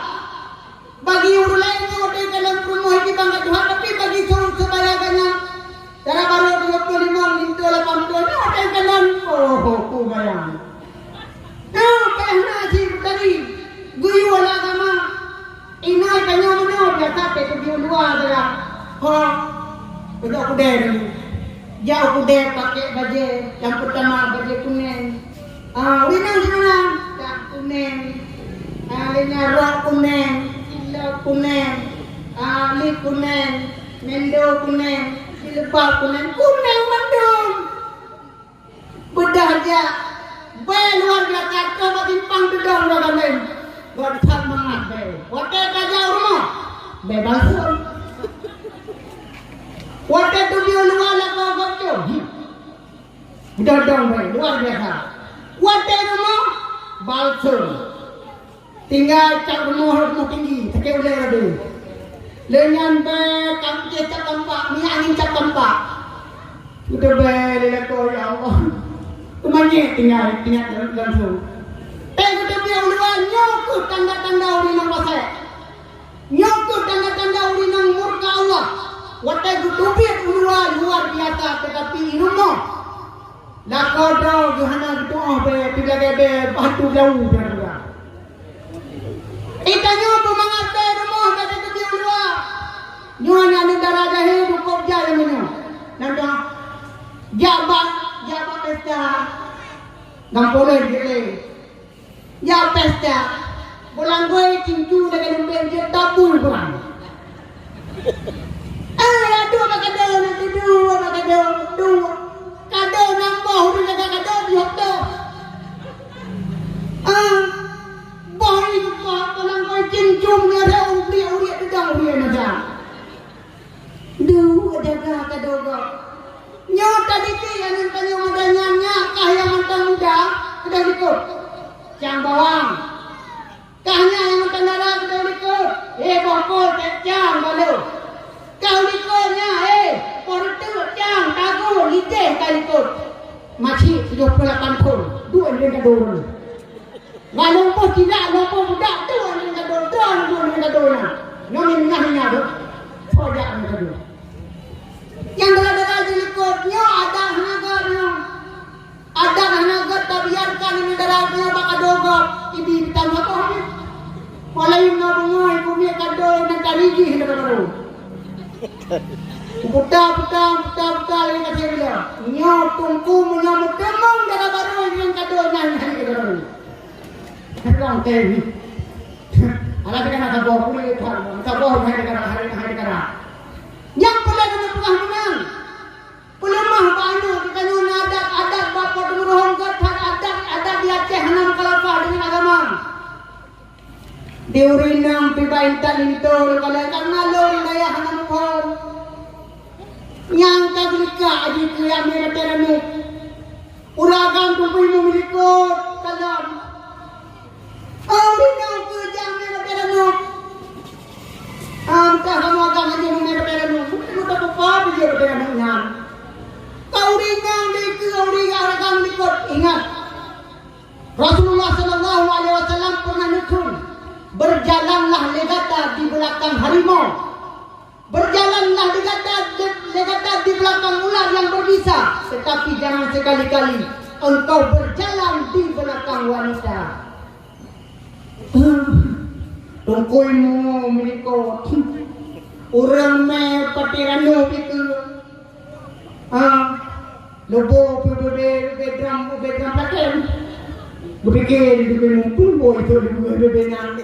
Bagi ureueng laén nyoe watèe ka lôn peurumoh jibang ka Tuhan, tapi bagi su-, seubaya gata nyan, dara barô dua ploh limong, linto lapan ploh nyoe watèe ka lôn, oh, ho, ho, bayang. Nyoe payah na cit tadi geuyue lam agama. Inong tanyoe meunoe biasa teubiet luwa saja. Ho, peunoh kudèe dulu. Jak u keudè pakèk bajèe, nyang peutama bajèe kunèng. Ah, u inong sinan, jak kunèng. Ah, lheuh nyan rok kunèng, silop kunèng. Ah, lip kunéng, mendo kunéng, jilbab kunéng, kunéng mandum. Beudah jak, bèe luar biasa, ka bak simpang teudong droe galeng. Buet that mangat bèe. Watèe ka jak u rumoh, bèe balsam. Watèe teubiet u luwa lakoe gob cong, hmm, beudah dong bèe, luar biasa. Watèe rumoh, balsam. Tinggai cap rumoh, rumoh tinggi, sakét ulèe laju. Lheueh nyan bèe ka meucéh cap tampak, minyeuk angén cap tampak. Geuteubiet lé lakoe, ya Allah. Teumanyét tinggai, tinggai langsông. Bèe geuteubiet u luwa, nyoe kheueh tanda-tanda ureueng inong fasik. Nyoe kheueh tanda-tanda ureueng inong murka Allah. Watèe geuteubiet u luwa luar biasa, teutapi i rumoh lakoe droe geuh hana geutu'oh bèe, pih lagèe bèe batu blau bèe. Geutanyoe beumangat bèe rumoh ka teubiet u luwa. Nyoe aneuk dara jahé dukôb jai meunyoe. Nyan dong. Jak bak, jak bak pesta. Gampông lé jeuet lé. Jak pesta, beulanggoi cincu lagèe lumbeng jeuet tabui kurang. Ah, ya dua bak kado, na dua bak kado, dua. Kado nambah ureueng jaga kado di hotel. Ah, boh ini boh beulanggoi cincu meunyo ada ureueng uriek udang ureueng macam. Duek jaga kado gob. Nyoe tadi pih aneuk tanyoe muda nyan, nyan kah nyang mantong muda, keudeh likot. Cang bawang. Kah nyan nyang mantong dara, keudeh likot. Eh, boh pol, cang balo. Kah likot nyan, eh, boh reuteuek, cang tago, lideh ka likot. Macik tujoh ploh lapan thon, duek lé kado. Ngon lumpur tidak, lumpur budak tu yang kado, tu yang kado na. Nyoe minah-minah tu. Pojak yang kado. Nyang dara-dara di likot nyoe adat hana gèt nyoe. Adat hana gèt tabiarkan nyang dara nyoe bak kado gob. Ibi bitan saboh ni. Mulai na bungoi bumi kado na tari jih kado baru. Puta, puta, puta, puta lagi kasih bila. Nyoe teungku meunyoe meuteumong dara baru nyang kado nyan hari kado baru. Pulang teh ni. Alah, kita nak sabar, boleh tak? Sabar, hai negara, hai, hai negara. Nyang peureulèe keuneuk peugah meunan. Peuleumah bak aneuk geutanyoe na adat-adat bak po teumeuruhom gèt that adat-adat di Aceh hana meukalafah deungon agama. Di ureueng inong pih bak intat linto leubalai karna lôn dayah hana muphom. Nyang ka geulikak jih keu amé batèe ranup. Ureueng agam teupeu mumilikot kalon. Oh, ureueng inong keu jak amé batèe ranup. Ah, entah kamoe agam hana mumilikot batèe ranup. Mungken meuteupeu peue jih batèe ranup nyan. Ka ureueng inong dikeue ureueng agam likot, ingat. Rasulullah sallallahu alaihi wasallam pernah neukheun, "Berjalanlah lé gata di belakang harimau. Berjalanlah lé gata, lé gata di belakang ular yang berbisa, tetapi jangan sekali-kali engkau berjalan di belakang wanita." Teungku mumilikot. Ureueng mè batèe ranup dikeue. Ah, lubô peuleubèh, leubèh dram, leubèh dram plaken. Geupike leubèh mumpung boh itu leubèh, leubèh nyan.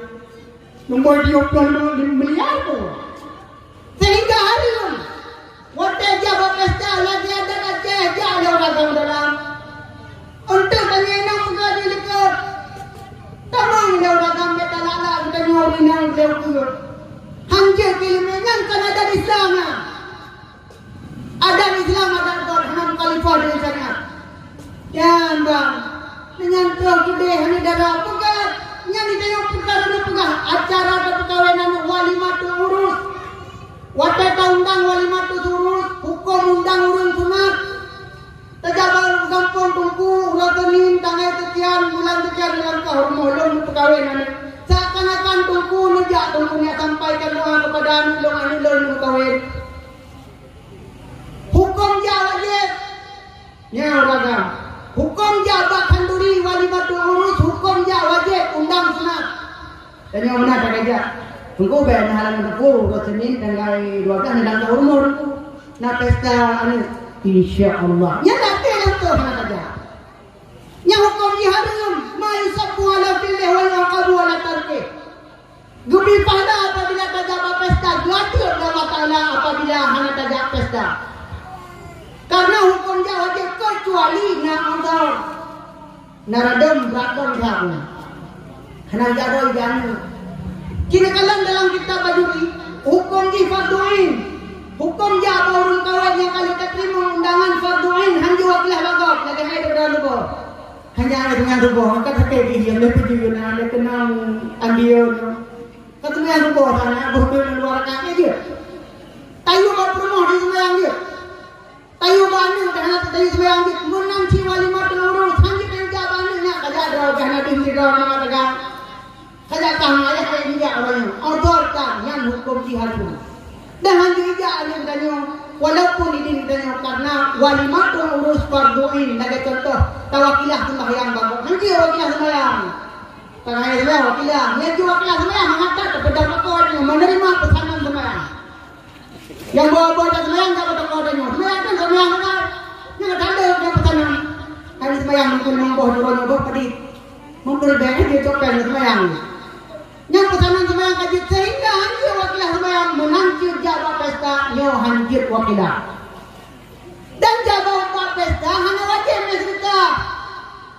Nomor dua puluh lima miliar tu. Sehingga hari ini, watèe jak bak pesta lagèe adat Aceh, jak lé ureueng agam dalam. Untuk tanyong inong peugah di likot. Tamong lé ureueng agam bèk talak-lak geutanyoe ureueng inong lé ukeue. Han jeuet keu ileumèe nyan kan adat Islam nyan. Adat Islam, adat gèt, hana mukhalifah deungon syariat. Nyan, bang. Nyan troh keudeh hana dara peugah. Nyan di tanyoe peugah, hana peugah. Acara tapeukawen aneuk walimatul urus. Watèe taundang walimatul urus, huköm undang ureueng sunat. Tajak bak gampông teungku, uroe Seunin, tanggai seukian, bulan seukian, dalam kah rumoh lôn tapeukawen aneuk. Seakan-akan teungku neujak, teungku neujak sampaikan doa kepada aneuk lôn, aneuk lôn tapeukawen. Huköm jak wajéb. Nyoe ragam. Huköm jak bak khanduri walimatul urus, huköm jak wajéb undang sunat. Tanyoe meunan takeujak. Teungku bèk neuhalang teungku, uroe Seunin tanggai dua belas neudang ka rumoh teungku. Na pesta aneuk. Insya Allah. Nyan dak teuh langsông hana tajak. Nyan huköm jih hareuem, ma yusabbu ala fi'lih wa yu'aqabu ala tarkih. Geubri pahala bak Bila tajak bak pesta, geuatur lé Allah Taala apabila hana tajak pesta. Karena huköm jak wajéb keucuali na udhur. Na radom, radom jak nyan. Hana jak droe jak nyoe. Kira kalon dalam kitab Bajuri, huköm jih fardhu ain. Huköm jak bak ureuëng kawén nyang ka lheueh tateurimong undangan fardhu ain, hanjeuet wakilah bak gob, lagée hai daripada lubôh. Hanya ada dengan lubôh, maka sakét gigi, lé peujeuet na, lé keunong ambion. Ka teuma nyang lubôh sana, boh tu luar rakaat je. Tayue bak peurumoh di seumayang je. Tayue bak aneuk dah hana tayue seumayang jeuet. Meunan cit walimatul urus, han jeuet tayue jak bak aneuk nyan, ka jak droe, ka hana deuh sidroe nama taga. Ka jak kah ayah ayah nijak ureuëng nyoe. Odor ka nyan huköm jih haram. Dan han jeuet jak aneuk tanyoe, walaupun idin tanyoe, karena walimatul urus fardhu ain. Lagée contoh, tawakilah sembahyang bak gob. Han jeuet wakilah sembahyang. Tengah hari seumayang wakilah. Nyan jeuet wakilah seumayang, mangata teupeudong bak gob nyoe, menerima pesanan seumayang. Nyang boh-boh that seumayang jak bak gob nyoe. Seumayang kan seumayang kan. Nyang tanda nyang pesanan. Hari seumayang mungkin limong boh, dua boh padit. Mungkin leubeh dia cok pen seumayang. Nyang pesanan seumayang ka jeuet sehingga han jeuet wakilah seumayang, meunan cit jak bak pesta nyoe han jeuet wakilah. Dan jak bak pesta hana wajéb mé seudeukah.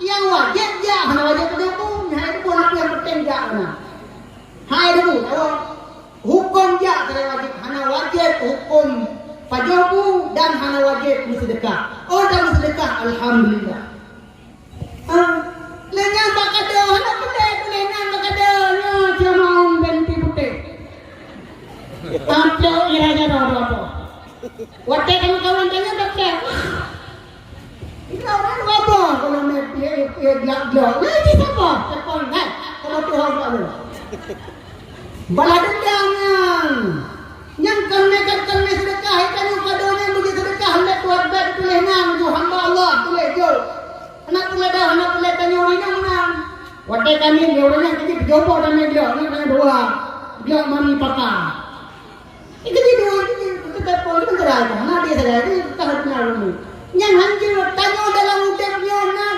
Nyang wajéb jak, hana wajéb pajoh bu. Hai debu, na peue nyang penting jak na. Hai debu, awak huköm jak sagai wajéb, hana wajéb huköm pajoh bu dan hana wajéb meuseudeukah. Oh, dan meuseudeukah, alhamdulillah. Ah, lé nyan bak kado, hana peureulée tuléh nan bak kado, nyoe cuma ôn ben pi putéh. Ancok ira jaroe dua boh. Watée kamoe kawan tanyoe bak kado. Ira ureuëng dua boh, kalau mé pih, pih glak-glok. Nah, ini siapa? Telepon, hai, kamoe tuha bak lu. Balah dendam nyan. Nyan kon mé, kon mé seudeukah, hai tanyoe kado nyan beujeuet seudeukah, lé tuan bak tuléh nan, ju hamba Allah, tuléh jok. Hana peureulée dah, hana peureulée tanyoe rinong meunan. Watée kami lé ureuëng nyan keuji peujoboh damé glok, nyan tanyoe dua. Glok mami paka. Itu di dua itu, itu telepon itu gerai dah. Hana dia sagai, itu tahu kenal ni. Nyang hanjeuet tanyoe dalam udeb nyoe na.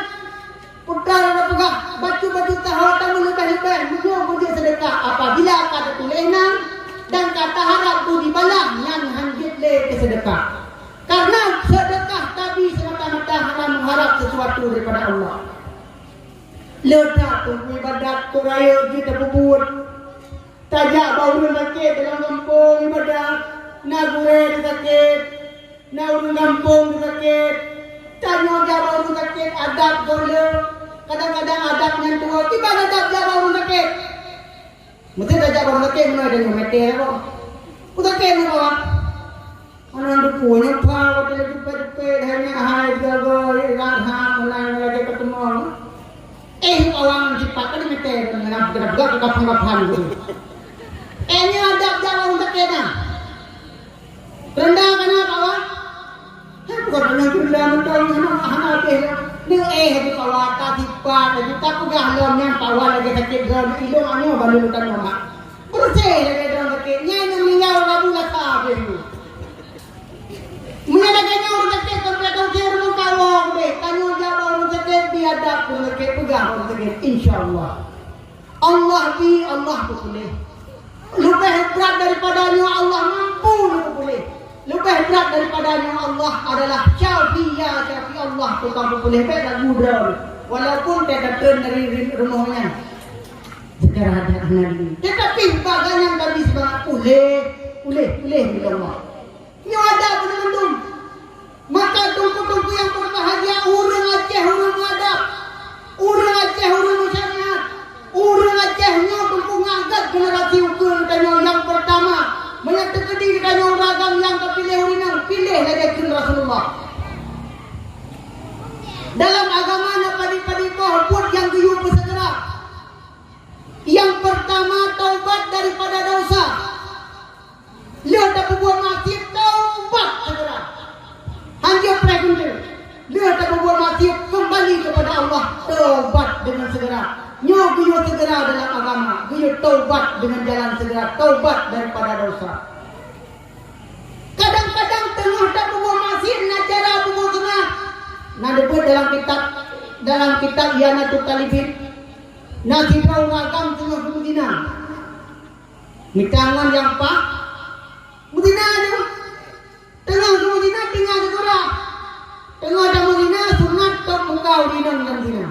Peugah na peugah, bacut-bacut taho tamu leubeh-leubeh, meunyoe beujeuet seudeukah apabila ka teutuléh nan dan ka taharab budi balah, nyan hanjeuet lé keu seudeukah. Karena seudeukah tabi semata-mata hana mengharap sesuatu daripada Allah. Leuta teungku ibadat keu rayeuk jih tapeubuet. Tajak bak ureuëng sakét dalam gampông ibadat, na gurée sakét, na ureuëng gampông sakét. Tanyoe jak bak ureuëng sakét adab gohlom. Kadang-kadang adab nyan tuwoe, kiban adab jak bak ureuëng sakét. Meusti tajak bak ureuëng sakét meunoe tanyoe meuté boh. Ureuëng sakét nyoe boh. Aneuk teungku nyoe pha watée jipet-jipet hai nyak hai jaga rat ha meunan lagée kateumoe. Eh, awang sipat ka dimite ngon gerak-gerak ka kaphan-kaphan tu. Eh, nyoe adab jalan teuke na. Rendah kana kawan? Hai bukan rendah rendah mentong hana hana teh. Ni eh di kawan ka sipat lagi tak peugah lom nyan kawan lagi sakit lom ilong anu balu lutan lom. Bersih lagi dalam sakit. Nyan yang meninggal rabu laka habis tu. Meunyoe lagée nyoe ureuëng sakét sampoe teuusé ureuëng kawöm deh, tanyoe jak bak ureuëng sakét, bri adab keu ureuëng sakét, peugah bak ureuëng sakét, insya Allah. Allah bri, Allah peupuléh. Leubeh brat daripada nyoe Allah mampu neupeupuléh. Leubeh brat daripada nyoe Allah adalah Syafi, ya Syafi, Allah tukang peupuléh. Bék ragu droe, walaupun teutatreun dari ri-, rumoh nyan. Secara adat hana lé. Tetapi bak gobnyan ka bri sibagoe puléh, puléh, puléh lé Allah. Nyoe adab keuneuk mandum. Maka teungku-teungku nyang berbahagia, ureuëng Aceh ureuëng adab. Ureuëng Aceh ureuëng syariat. Ureuëng Aceh nyoe teungku ngagat generasi ukeue geutanyoe nyang pertama. Meunyoe teukeudi geutanyoe ureuëng agam nyang teupiléh ureuëng nyan, piléh lagée kheun Rasulullah. Dalam agama na padub-padub boh buet nyang geuyue peuseugera. Nyang pertama, taubat daripada dosa. Lheueh tapeubuet maksiat, taubat segera. Hanjeuet preh keunteuk. Lheueh tapeubuet maksiat, kembali kepada Allah, taubat dengan segera. Nyoe geuyue segera dalam agama, geuyue taubat dengan jalan segera, taubat daripada dosa. Kadang-kadang teungoh tapeubuet maksiat na cara peubuet seunah. Na teupeue dalam kitab, dalam kitab I'anatut Talibin, na sidroe ureuëng agam teungoh beuzina. Mita ngon nyang paih, meuzina jih. Teungoh geumeuzina, teungoh geukurah. Teungoh tameuzina, sunat top muka ureueng inong nyang zina.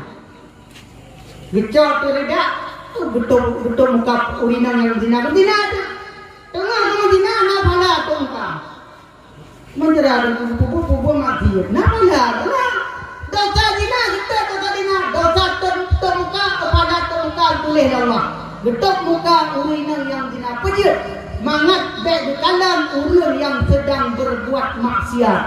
Geucok teuh ridak, geutôp, geutôp muka ureueng inong nyang zina. Meuzina teuh. Teungoh geumeuzina, na pahala top muka. Meuncara peubuet-peubuet maksiet, na pahala. Dosa zina, geutôp dosa zina. Dosa top, top muka, pahala top muka, tuléh lé Allah. Geutôp muka ureueng inong nyang zina. Peue jeuet? Mangat bèk geukalon ureueng nyang seudang beurbuat maksiat.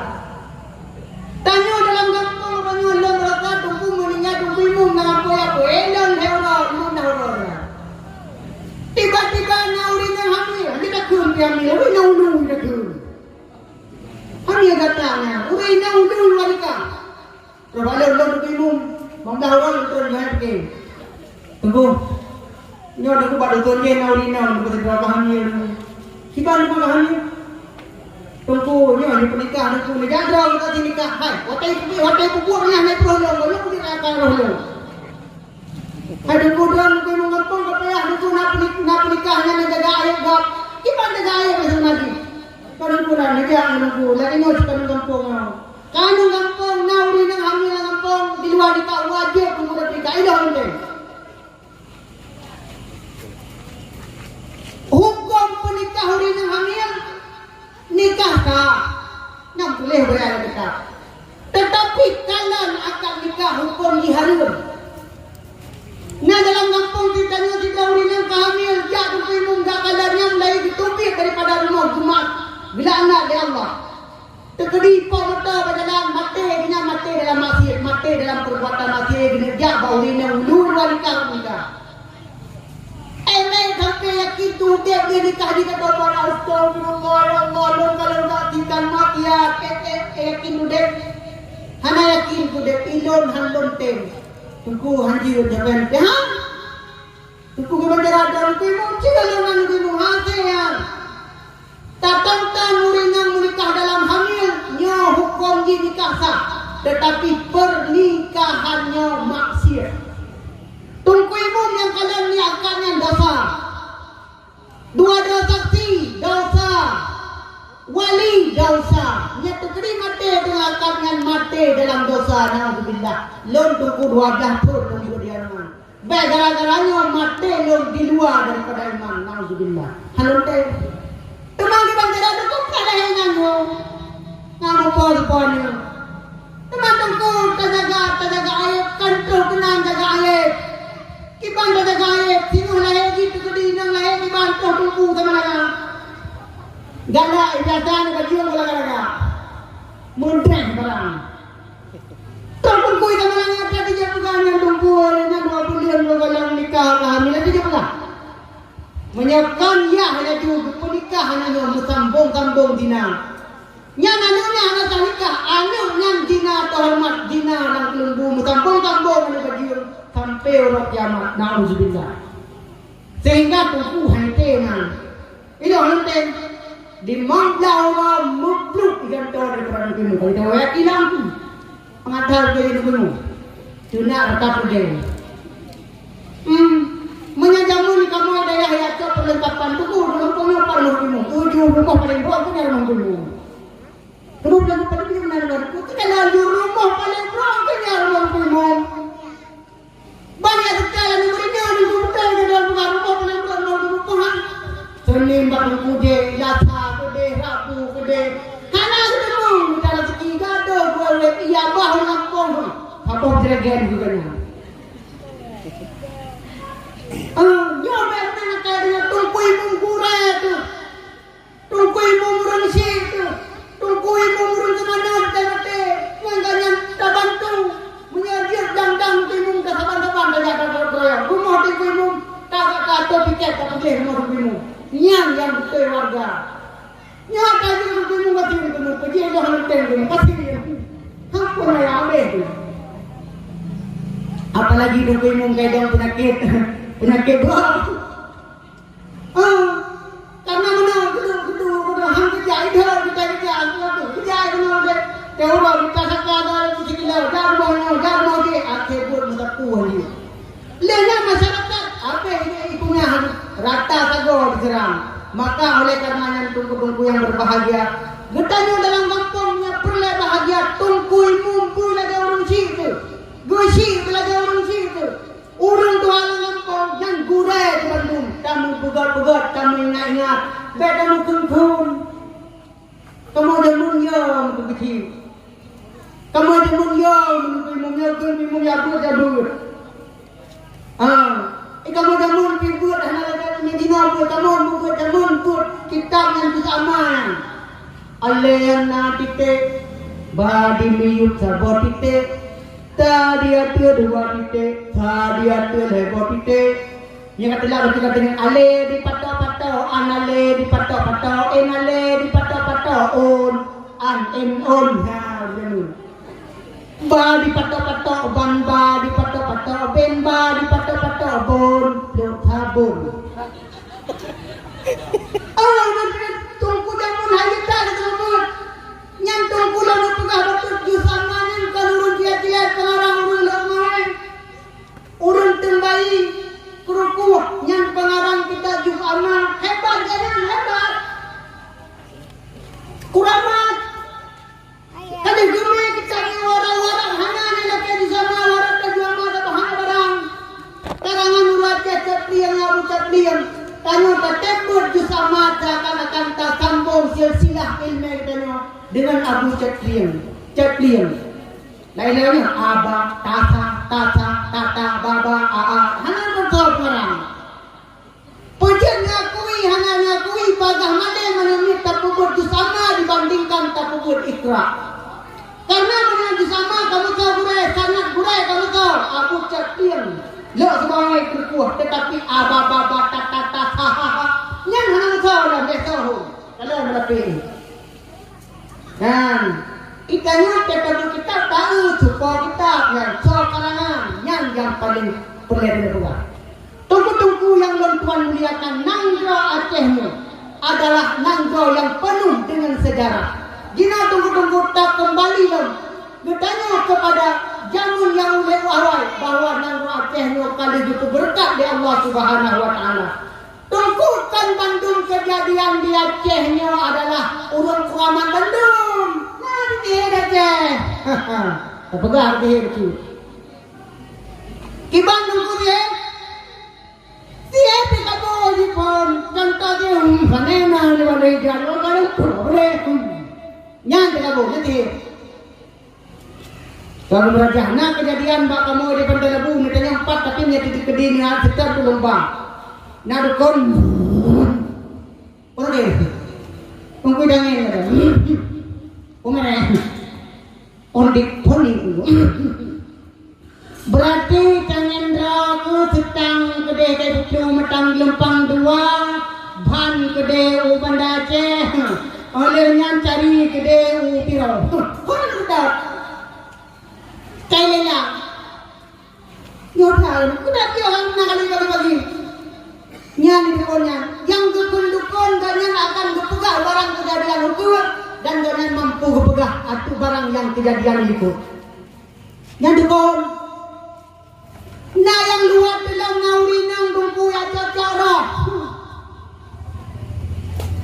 Tanyoe dalam gampông, tanyoe lôn rasa Teungku meuninggai, Teungku Imum na apui-apui, eh, lôn lhèe uroe, lôn na uroe. Tiba-tiba na ureueng nyang hamil, hana takheun pih hamil, ureueng nyang ulu takheun. Hamil gata nyan, ureueng nyang ulu wanita. Teuma lôn, lôn Teungku Imum, bang dah uroe lôn turun jih pike. Teungku, nyoe Teungku bak dusun jih na ureueng inong, Teungku, sidroe ka hamil. Kiban Teungku ka hamil? Teungku, nyoe jipeunikah Teungku, neujak droe gata jinikah. Hai, watèe peubuet, watèe peubuet nyan, nyan troh lôn, lôn peubuet akai roh lôn. Hai Teungku, droe Teungku Imum gampông ka payah Teungku na peunik-, na peunikah nyan neujaga aéb gob. Kiban jaga aéb nyan seunadi. Ka Teungku na neujak ngon Teungku, lagèe nyoe cit ka ngon gampông nyoe. Ka ngon gampông na ureueng nyang hamil lam gampông, di luwa nikah wajéb Teungku na peunikah. Ilôn lôn tem. Hukôm peunikah ureueng nyang hamil, nikah sah, nyang tuléh beurai lam kitab. Teutapi kalon akad nikah hukôm jih hareuem. Na dalam gampông geutanyoe sidroe ureueng nyang ka hamil, jak Teungku Imum, jak kalon nyan lagèe geuteubiet daripada rumoh geumat, geulaknat lé Allah. Teukeudi po moto bak jalan, maté, geuhnyan maté dalam maksiet, maté dalam perbuatan maksiet, geuneuk jak bak ureueng nyang ulu wanita meuninggai. Éh, mé sampai yakin keu udép geuh nikah di kata para, "Astagfirullah, ya Allah, lôn ka lôn saksikan maksiat." Éh, éh, éh, yakin udép? Hana yakin keu udép, ilôn han lôn tem. Teungku han jeuet jaban pih, ha? Teungku geumeuncara dan timu, cit lôn ngon timu, ha, sayang. Tatonton ureueng nyang meunikah dalam hamil, nyoe hukôm jih nikah sah, teutapi pernikahan nyoe maksiet. Teungku Imum nyang kalon niat akad nyan dosa. Dua droe saksi, dosa. Wali, dosa. Nyan teukeudi maté teungoh akad nyan, maté dalam dosa, naudzubillah. Lôn Teungku dua blah thon lôn jeuet di Yaman. Bèk gara-gara nyoe maté lôn di luwa daripada iman, naudzubillah. Hana lôn tem. Teuma kiban cara dukung ka lahé nyan nyoe. Ngon rupa-rupa nyoe. Teuma Teungku tajaga, tajaga aéb, kan troh keunan jaga aéb. Kiban tajaga aéb, singoh lahé jih teukeudi inong lahé kiban troh Teungku sama lagak. Galak biasa ni bajeueng galak-galak. Meudeh barang. Teungku, kui sama lagak, ka dijak peugah nyan Teungku, nyan dua buleuen lôn gohlom nikah ka hamil, dijak peugah. Meunyoe kon yah laju geupeunikah aneuk nyoe meusambong-sambong zina. Nyan aneuk nyan hana sah nikah, aneuk nyan zina teuhoreumat, zina lam keuleuembu, meusambong-sambong aneuk bajeueng sampai uroe kiamat. Naudzubillah. Sehingga Teungku hai tem nyan. Ilôn lôn tem. Di limong blah uroe mupluk di kantô daripada Teungku Imum. Kalau kita wayah ilang tu. Pengatal jadi Teungku Imum. Teunak rata peudeh. Hmm. Meunyoe jameun kamoe dayah nyang cok peulengkapan tuku, ureueng peunyoe paléng Teungku Imum. Tujoh rumoh paléng brok tu nyan rumoh Teungku Imum. Rumoh Teungku Imum paléng brok tu nyan rumoh Teungku Imum. Banyak sekali negeri nyoe di Sumedang ke dalam bukan rumah paling berat nol di Tuhan. Senin bak Teungku deh, Selasa keudeh, Rabu keudeh. Hana geuteumeung mita rezeki gadoh dua ureueng iya bah lam kampung. Saboh jreuen juga nyan. Ah, nyoe bèk meunan kaya dengan Teungku Imum Gurèe tu. Teungku Imum ureueng syik tu, Teungku Imum ureueng seumanot dan maté, ngon gobnyan tabantu. Meunyoe jeuet dang-dang Teungku Imum ka saban-saban tajak takeureubeuen. Rumoh Teungku Imum ka, ka, ka atô tiket tapeugléh rumoh Teungku Imum. Nyan nyang beutôi warga. Nyoe ka jeuet Teungku Imum, ka jeuet Teungku Imum, peujeuet lôn leunteng Teungku Imum, pasti jeuet. Ampôn ayah abéh tu. Apalagi Teungku Imum ka idong peunyakét, peunyakét droe. Ah, karena meunan, kudu, kudu, kudu, han keujak, idhôt kita keujak, kudu keujak, keunoe deh. Teuh uroe kita saka ada lagi sikilo, jak rumoh nyoe, jak rumoh jih, akhé buet meusapeue jih. Lheueh nyan masyarakat, habéh jih ipeungah. Tata sagoe diseurang. Maka oleh karena nyan teungku-teungku nyang berbahagia, geutanyoe dalam gampông nyang peureulée bahagia, teungku imum beu lagée ureuëng syik teuh. Geusyik beu lagée ureuëng syik teuh. Ureuëng tuha lam gampông nyan gurée di bandum, tameupeugét-peugét, tameuingat-ingat, bék tameukeun-keun. Kamoe jameun yo meukeue keuchik. Kamoe jameun yo meukeue imum yo, keu imum yo buet jameun. Ah, eh, kamoe jameun pih buet hana lagée meujinoe buet, kamoe buet jameun buet kitab nyang beusama nyan. Alée nyang na titék, ba di miyueb saboh titék, ta di ateueh dua titék, ta di ateueh lhée boh titék. Nyang ka teulat laju ka deungon alée dipatok-patok, an alée dipatok-patok, en alée dipatok-patok, on, an, en, on. Ha, begitu. Ba dipatok-patok, ban ba dipatok-patok, ben ba dipatok-patok, bon, pluk sabon. Oh, maksud teungku jameun hai kita disebut. Nyan teungku lôn peugah bacut jus ama nyan ka ureuëng jilét-jilét pengarang ureuëng leuh mai. Ureuëng teumbayi keurukoh nyan pengarang kitab jus ama, hebat geuh nyan, hebat. Kuramat. Ka lheueh geumé kitab nyoe warak-warak hana nyan lakée jus ama, warak ka jus ama saboh hana barang. Karangan ureuëng Aceh Caplieng, Abu Caplieng. Tanyoe tatém buet jus ama seakan-akan tasambong silsilah iéleumé geutanyoe deungon Abu Caplieng. Caplieng. Laén-laén nyan, aba, tasa, tasa, tata, baba, aa. Hana meusoe peungarang. Peujeuet ngakui, hana ngakui, bagaih malée meunyoe miet tapeubuet jus ama dibandingkan tapeubuet Iqra. Karena meunyoe jus ama ka meusoe gurée, sanad gurée ka meusoe, Abu Caplieng. Lok sibawa keukuah, tetapi aba, baba, tata, tasa, ha, ha, ha. Nyan hana meusoe lom, biasa ho. Kalau meulapéh. Nyan, geutanyoe teuka kitab taeu, cupo kitab nyan, soe karangan, nyan nyang paleng peureulée neupeugah. Teungku-teungku nyang lôn tuan muliakan, nanggroe Aceh nyoe adalah nanggroe nyang peunuh deungon seujarah. Jinoe teungku-teungku takeumbali lom geutanyoe keupada jameun nyang ulée awai bahwa nanggroe Aceh nyoe ka lheueh geupeubeureukat lé Allah Subhanahu wa Taala. Teungku, kon bandum keujadian di Aceh nyoe adalah ureuëng kuramat bandum. Nah, di Aceh. Tapeugah di Aceh. Kiban Teungku di Aceh. Di Aceh kamoe jiphon. Contoh di, hmm, sana na di balai jalan, balai pura, balai, hmm. Nyan di kamoe, nyan di. Kalau meurajah, na keujadian bak kamoe di Pantai Labu, neutanyong pat, tapi meunyo teukeudi nyan seutôt tu lomba. Na dukon. Oke. Ungkui dangin ada. Umere. Ondik poni. Berarti tangen droe ku seutang keudeh kai buku meutang geulumpang dua, ban keudeh u Banda Aceh. Oleh nyan cari keudeh u Tiro. Hon keudeh. Cai lela. Nyoe that, keubiet piôh nyang na kali-kali bagi. Nyan dukon nyan. Nyang dukon-dukon gobnyan akan geupeugah barang keujadian ukeue dan gobnyan mampu geupeugah ateueh barang nyang keujadian likot. Nyan dukon. Na nyang luwat teulam na ureueng inong Teungku nyang cocok roh.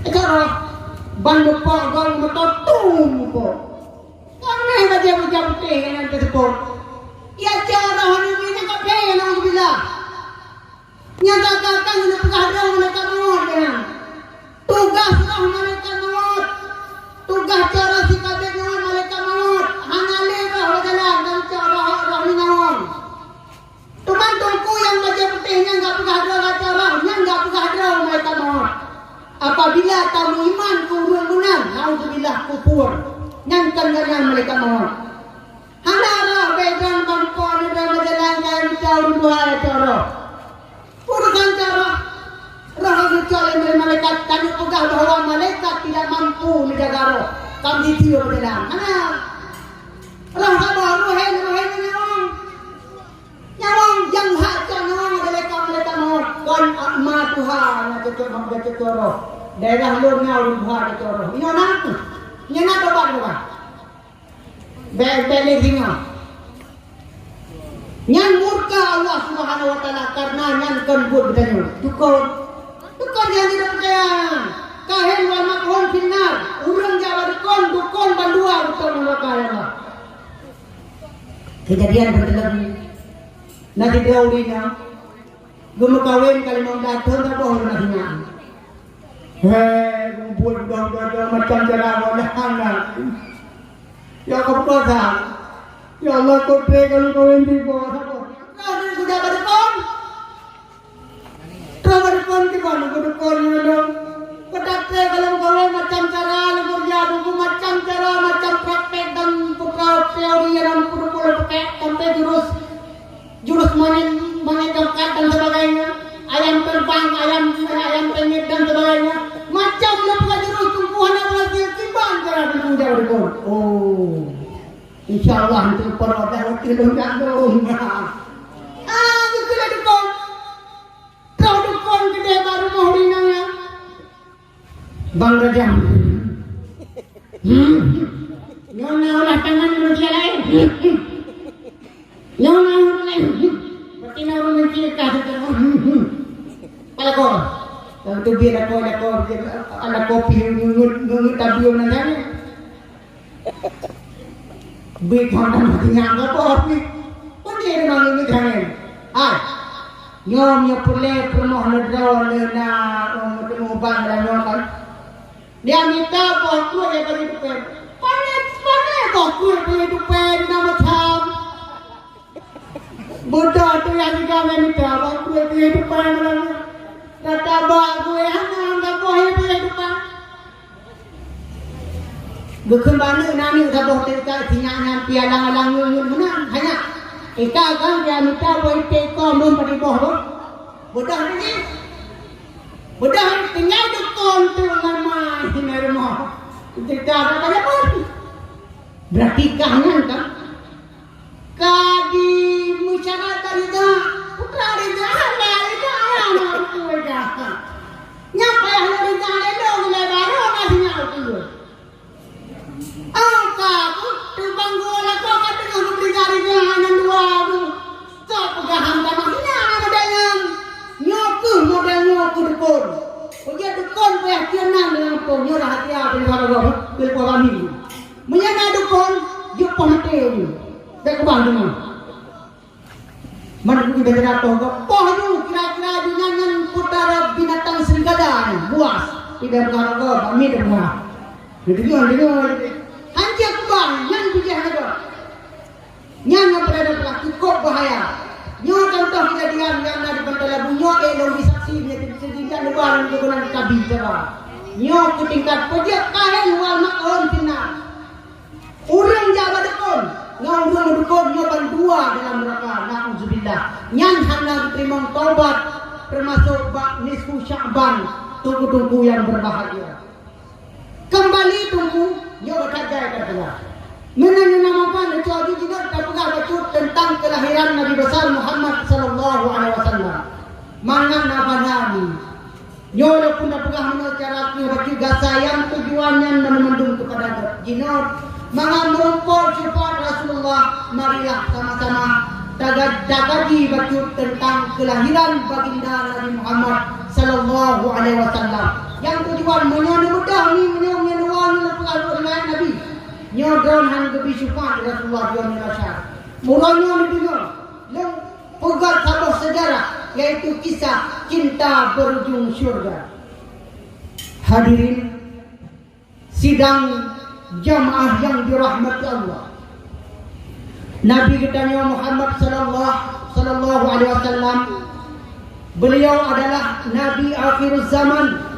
Cocok roh. Ban geupok gong meutotom geupok. Ramé bajée bujang putéh nyang teuseupôt. Ia cok roh aneuk miet nyan kafé, naudzubillah. Nyang ka-ka-ka geupeugah droe malaikat mawöt nyan. Tugaih roh malaikat mawöt. Tugaih cok roh sikabét nyoe malaikat mawöt. Hana lé roh beujalan dan cok roh, roh linawong. Teuma Teungku nyang bajée putéh nyan geupeugah droe raja roh, nyan geupeugah droe malaikat mawöt. Apabila tameuiman keu ureueng meunan, naudzubillah, kufur, nyan kon gobnyan malaikat mawöt. Hana roh, bék droe bangko, droe meujalan, nyan mita ureueng tuha cok roh. Urusan cok roh, roh geucok lé malaikat, tanyoe peugah bahwa malaikat tidak mampu menjaga roh. Kam jiteupeue meujalan. Hana. Roh saboh, roh hen, roh hen nyawöng. Nyawöng nyang hak cok nyawöng adalah malaikat mawöt. Kon ma tuha nyang cocok, nyang cocok roh. Daerah lôn nyan ureueng tuha cocok roh. Nyoe na? Nyoe na tobat bukan? Bèk, bèk lé singoh. Nyan murka Allah Subhanahu wa Taala karena nyan kon buet geutanyoe. Dukon. Dukon nyang jeuet peucaya. Kahin wal makhun finnar. Ureueng jak bak dukon, dukon bandua beutôi neuraka, ya Allah. Keujadian beutôi. Na sidroe ureueng nyan geumeukawen ka limong blah thon, saboh ureueng na sinyak. He, kumpul budak-budak macam cara wadah. Ya, kau puasa. Ya Allah, kau tega lu kawin di bawah saboh. Kau ni sudah berdukun. Kau berdukun di mana? Berdukun ni dong. Kau tak tega lu kawin macam cara, lu kerja buku macam cara, macam praktek dan putra teori yang pura-pura pakai sampai jurus jurus main, main tongkat dan sebagainya, ayam terbang, ayam ayam penyet dan sebagainya, macam mana pula jurus tumbuhan yang berhasil kiban cara bermuda berikut. Oh, insya Allah nanti perlu ada waktu dong dong. Ah, betul dukun. Kau dukun gede baru mau ringan ya. Bang Rajang. Hmm. Nyoe na ulah tangan manusia lain. Hmm. Nyoe na ureueng lain. Hmm. Berarti na ureueng manusia kah saja. Hmm. Pala kau. Kalau tu biar aku, ada kau, ada kopi ngut ngut tabiu nanti. Bit hana mati nyang gabah bit. Pun dia memang ini jangan. Hai. Nyoe nyoe pulé peurumoh neudroe le na ureueng meuteumé uban lam nyoe kan. Dia mita boh kruet ya bagi dupen. Pané pané boh kruet bagi dupen na macam. Budak tu yang tiga minta boh kruet bagi dupen lam nyoe. Kata bak kruet hana hana boh bagi dupen. Geukheun bak aneuk, na aneuk saboh teuka sinyak nyan pih alang-alang ngeut-ngeut meunan, hanya. Eka kan dia mita boh iték ko lom padum boh lom. Bodoh lagèe. Bodoh tinggai dukon tu ngon ma hina rumoh. Teuka ka kaya pun. Berarti kah nyan kan? Ka di masyarakat rida, putra rida, anak rida, anak beutôi dah. Nyang payah lôn rida lé lôn, lé baroe na sinyak beutôi. Angka tu, teubanggô lakoe ka teungoh geupeurida-rida aneuk dua tu. Sok peugah hamba mak sinyak aneuk model nyan. Nyoe keuh model nyoe keuh dukon. Peujeuet dukon payah keunan deungon pon, nyoe rahasia peuleuha roh, peuleuha kami. Meunyoe na dukon, jeuet poh maté nyoe. Bék keubah deungon. Man kubu bendera poh gob. Poh nyoe kira-kira di nyan nyan peutara binatang serigala nyan, buas. Tidak beungoh gob, kami deungoe. Deungoe, deungoe. Hanjeuet keubah, nyan bijéh hana gob. Nyan nyang peureulèe peugah cukôp bahaya. Nyoe contoh keujadian nyang na di Pantai Labu nyoe, eh, lôn bri saksi, meunyoe keujadian luwa lôn geugunan kabi cara. Nyoe keu tingkat peujeuet kahen wal makhun finnar. Ureueng jak bak dukon, ngon ureueng dukon nyoe bandua dalam neuraka, naudzubillah. Nyan hana geuteurimong taubat, teumasok bak nisfu Sya'ban, teungku-teungku nyang berbahagia. Keumbali teungku, nyoe ka that jai ka peugah. Meunan nyang na meupan, leucok jih jinoe tapeugah bacut teuntang keulahiran Nabi Besar Muhammad sallallahu alaihi wasallam. Mangat na bana mi. Nyoe lôn pun tapeugah meunoe cara keuh bacut gasa nyang tujuan nyan banmandum keupada gob. Jinoe mangat meurumpok syafaat Rasulullah, marilah sama-sama taga-, tagaji bacut teuntang keulahiran Baginda Nabi Muhammad sallallahu alaihi wasallam. Nyang tujuan meunyoe neumeudah ni, meunyoe, meunyoe neuwoe nyoe lôn peugah riwayat Nabi. Nyoe droen han geubri syafaat Rasulullah di yaumil mahsyar. Uroe nyoe neudeungoe lôn peugah saboh sejarah, yaitu kisah cinta berujung syurga. Hadirin sidang jamaah yang dirahmati Allah. Nabi geutanyoe Muhammad sallallahu, sallallahu alaihi wasallam, beliau adalah Nabi akhiruz zaman.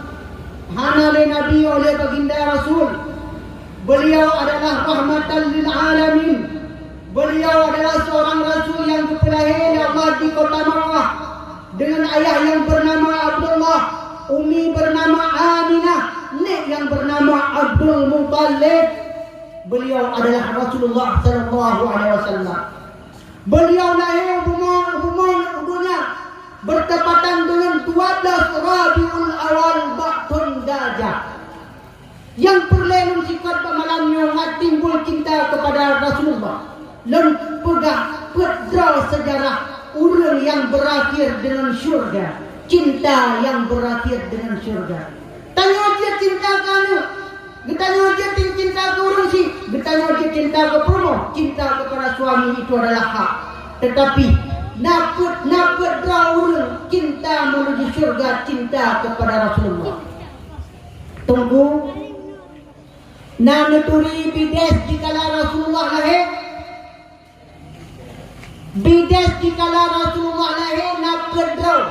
Hana lé nabi oleh baginda rasul. Beliau adalah rahmatan lil alamin. Beliau adalah seorang rasul yang geupeulahé lé Allah di kota Makkah dengan ayah yang bernama Abdullah, umi bernama Aminah, nek yang bernama Abdul Muttalib. Beliau adalah Rasulullah sallallahu alaihi wasallam. Beliau lahé u bumoe, u bumoe, u donya bertepatan dengan dua belas Rabiul Awal bak thon Gajah. Nyang peureulèe lôn sikot bak malam nyoe ngat timbul cinta kepada Rasulullah. Lôn peugah peuet droe sejarah ureueng nyang berakhir dengan syurga. Cinta yang berakhir dengan syurga. Tanyoe cit cinta keu aneuk, geutanyoe cit cinta keu ureueng syiek, geutanyoe cit cinta keu peurumoh, cinta kepada suami itu adalah hak. Tetapi na peuet, na peuet droe ureueng cinta menuju syurga, cinta kepada Rasulullah. Teungku, na neuturi bides dikala Rasulullah lahé? Bides dikala Rasulullah lahé na peuet droe.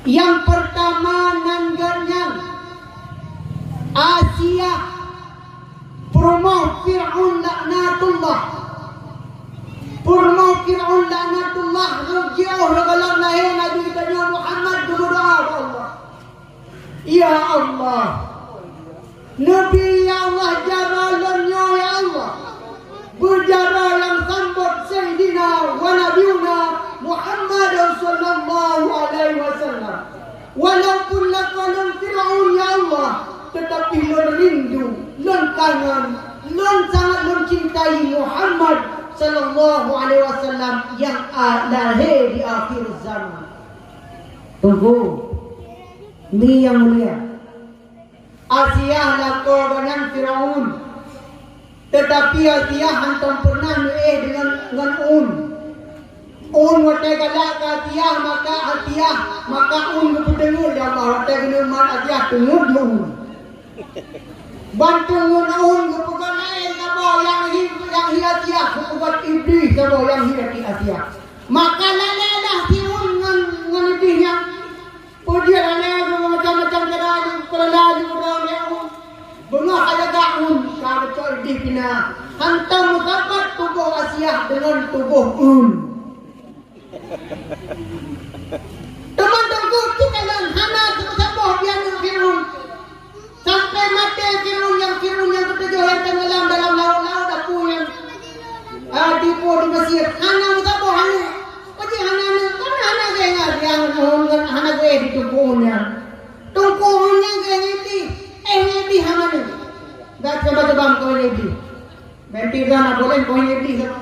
Nyang peurtama nan geuh nyan Asiah, peurumoh Fir'aun laknatullah. Peurumoh Fir'aun laknatullah, rhot jiôh rhot gohlom lahé Nabi geutanyoe Muhammad geumeudoa bak Allah. Ya Allah, neubi ya Allah jaroe lôn nyoe ya Allah, beu jaroe nyang sambot Saidina wa Nabiyuna Muhammad sallallahu alaihi wasallam. Walaupun lakoe lôn Fir'aun ya Allah, tetapi lôn rindu, lôn kangen, lôn sangat lôn cintai Muhammad sallallahu alaihi wasallam nyang a-, lahé di akhir zaman. Teungku, Mi nyang mulia, Asiah lakoe gobnyan Firaun, teutapi Asiah hántom peureunah neuéh deungon ngon ôn. Ôn watée galak keu Asiah, maka Asiah, maka ôn geupeuteungeut lé Allah watée geuneuk mat Asiah teungeut lé ôn. Ban teungeut ôn geupeugah laén saboh nyang hi, nyang hi Asiah, geupeugah Iblih saboh nyang hi Asiah. Maka lalée lah si ôn ngon, ngon Iblih nyan. Peue jeuet hana macam-macam cara jipeulala jipeudong lé ôn. Beungoh ayah gak ôn ka geucok idéh pina. Hántom meusapat tuboh Asiah deungon tuboh ôn. Teuma teungku, cit kalon hana saboh-saboh di aneuk Firaun. Sampai maté Firaun nyang, Firaun nyang keutujôh nyang tenggelam dalam laôt, laôt apui nyan, ah, di po di Mesir. Hana meusaboh aneuk. Peue jih hana aneuk? Karena hana geuingat nyang ngon hana geuéh di teungku nyan. Teungku nyan geuéh ngon Iblih, éh ngon Iblih hana aneuk. Dak coba-coba meukawen Iblih. Meukawen Iblih sama.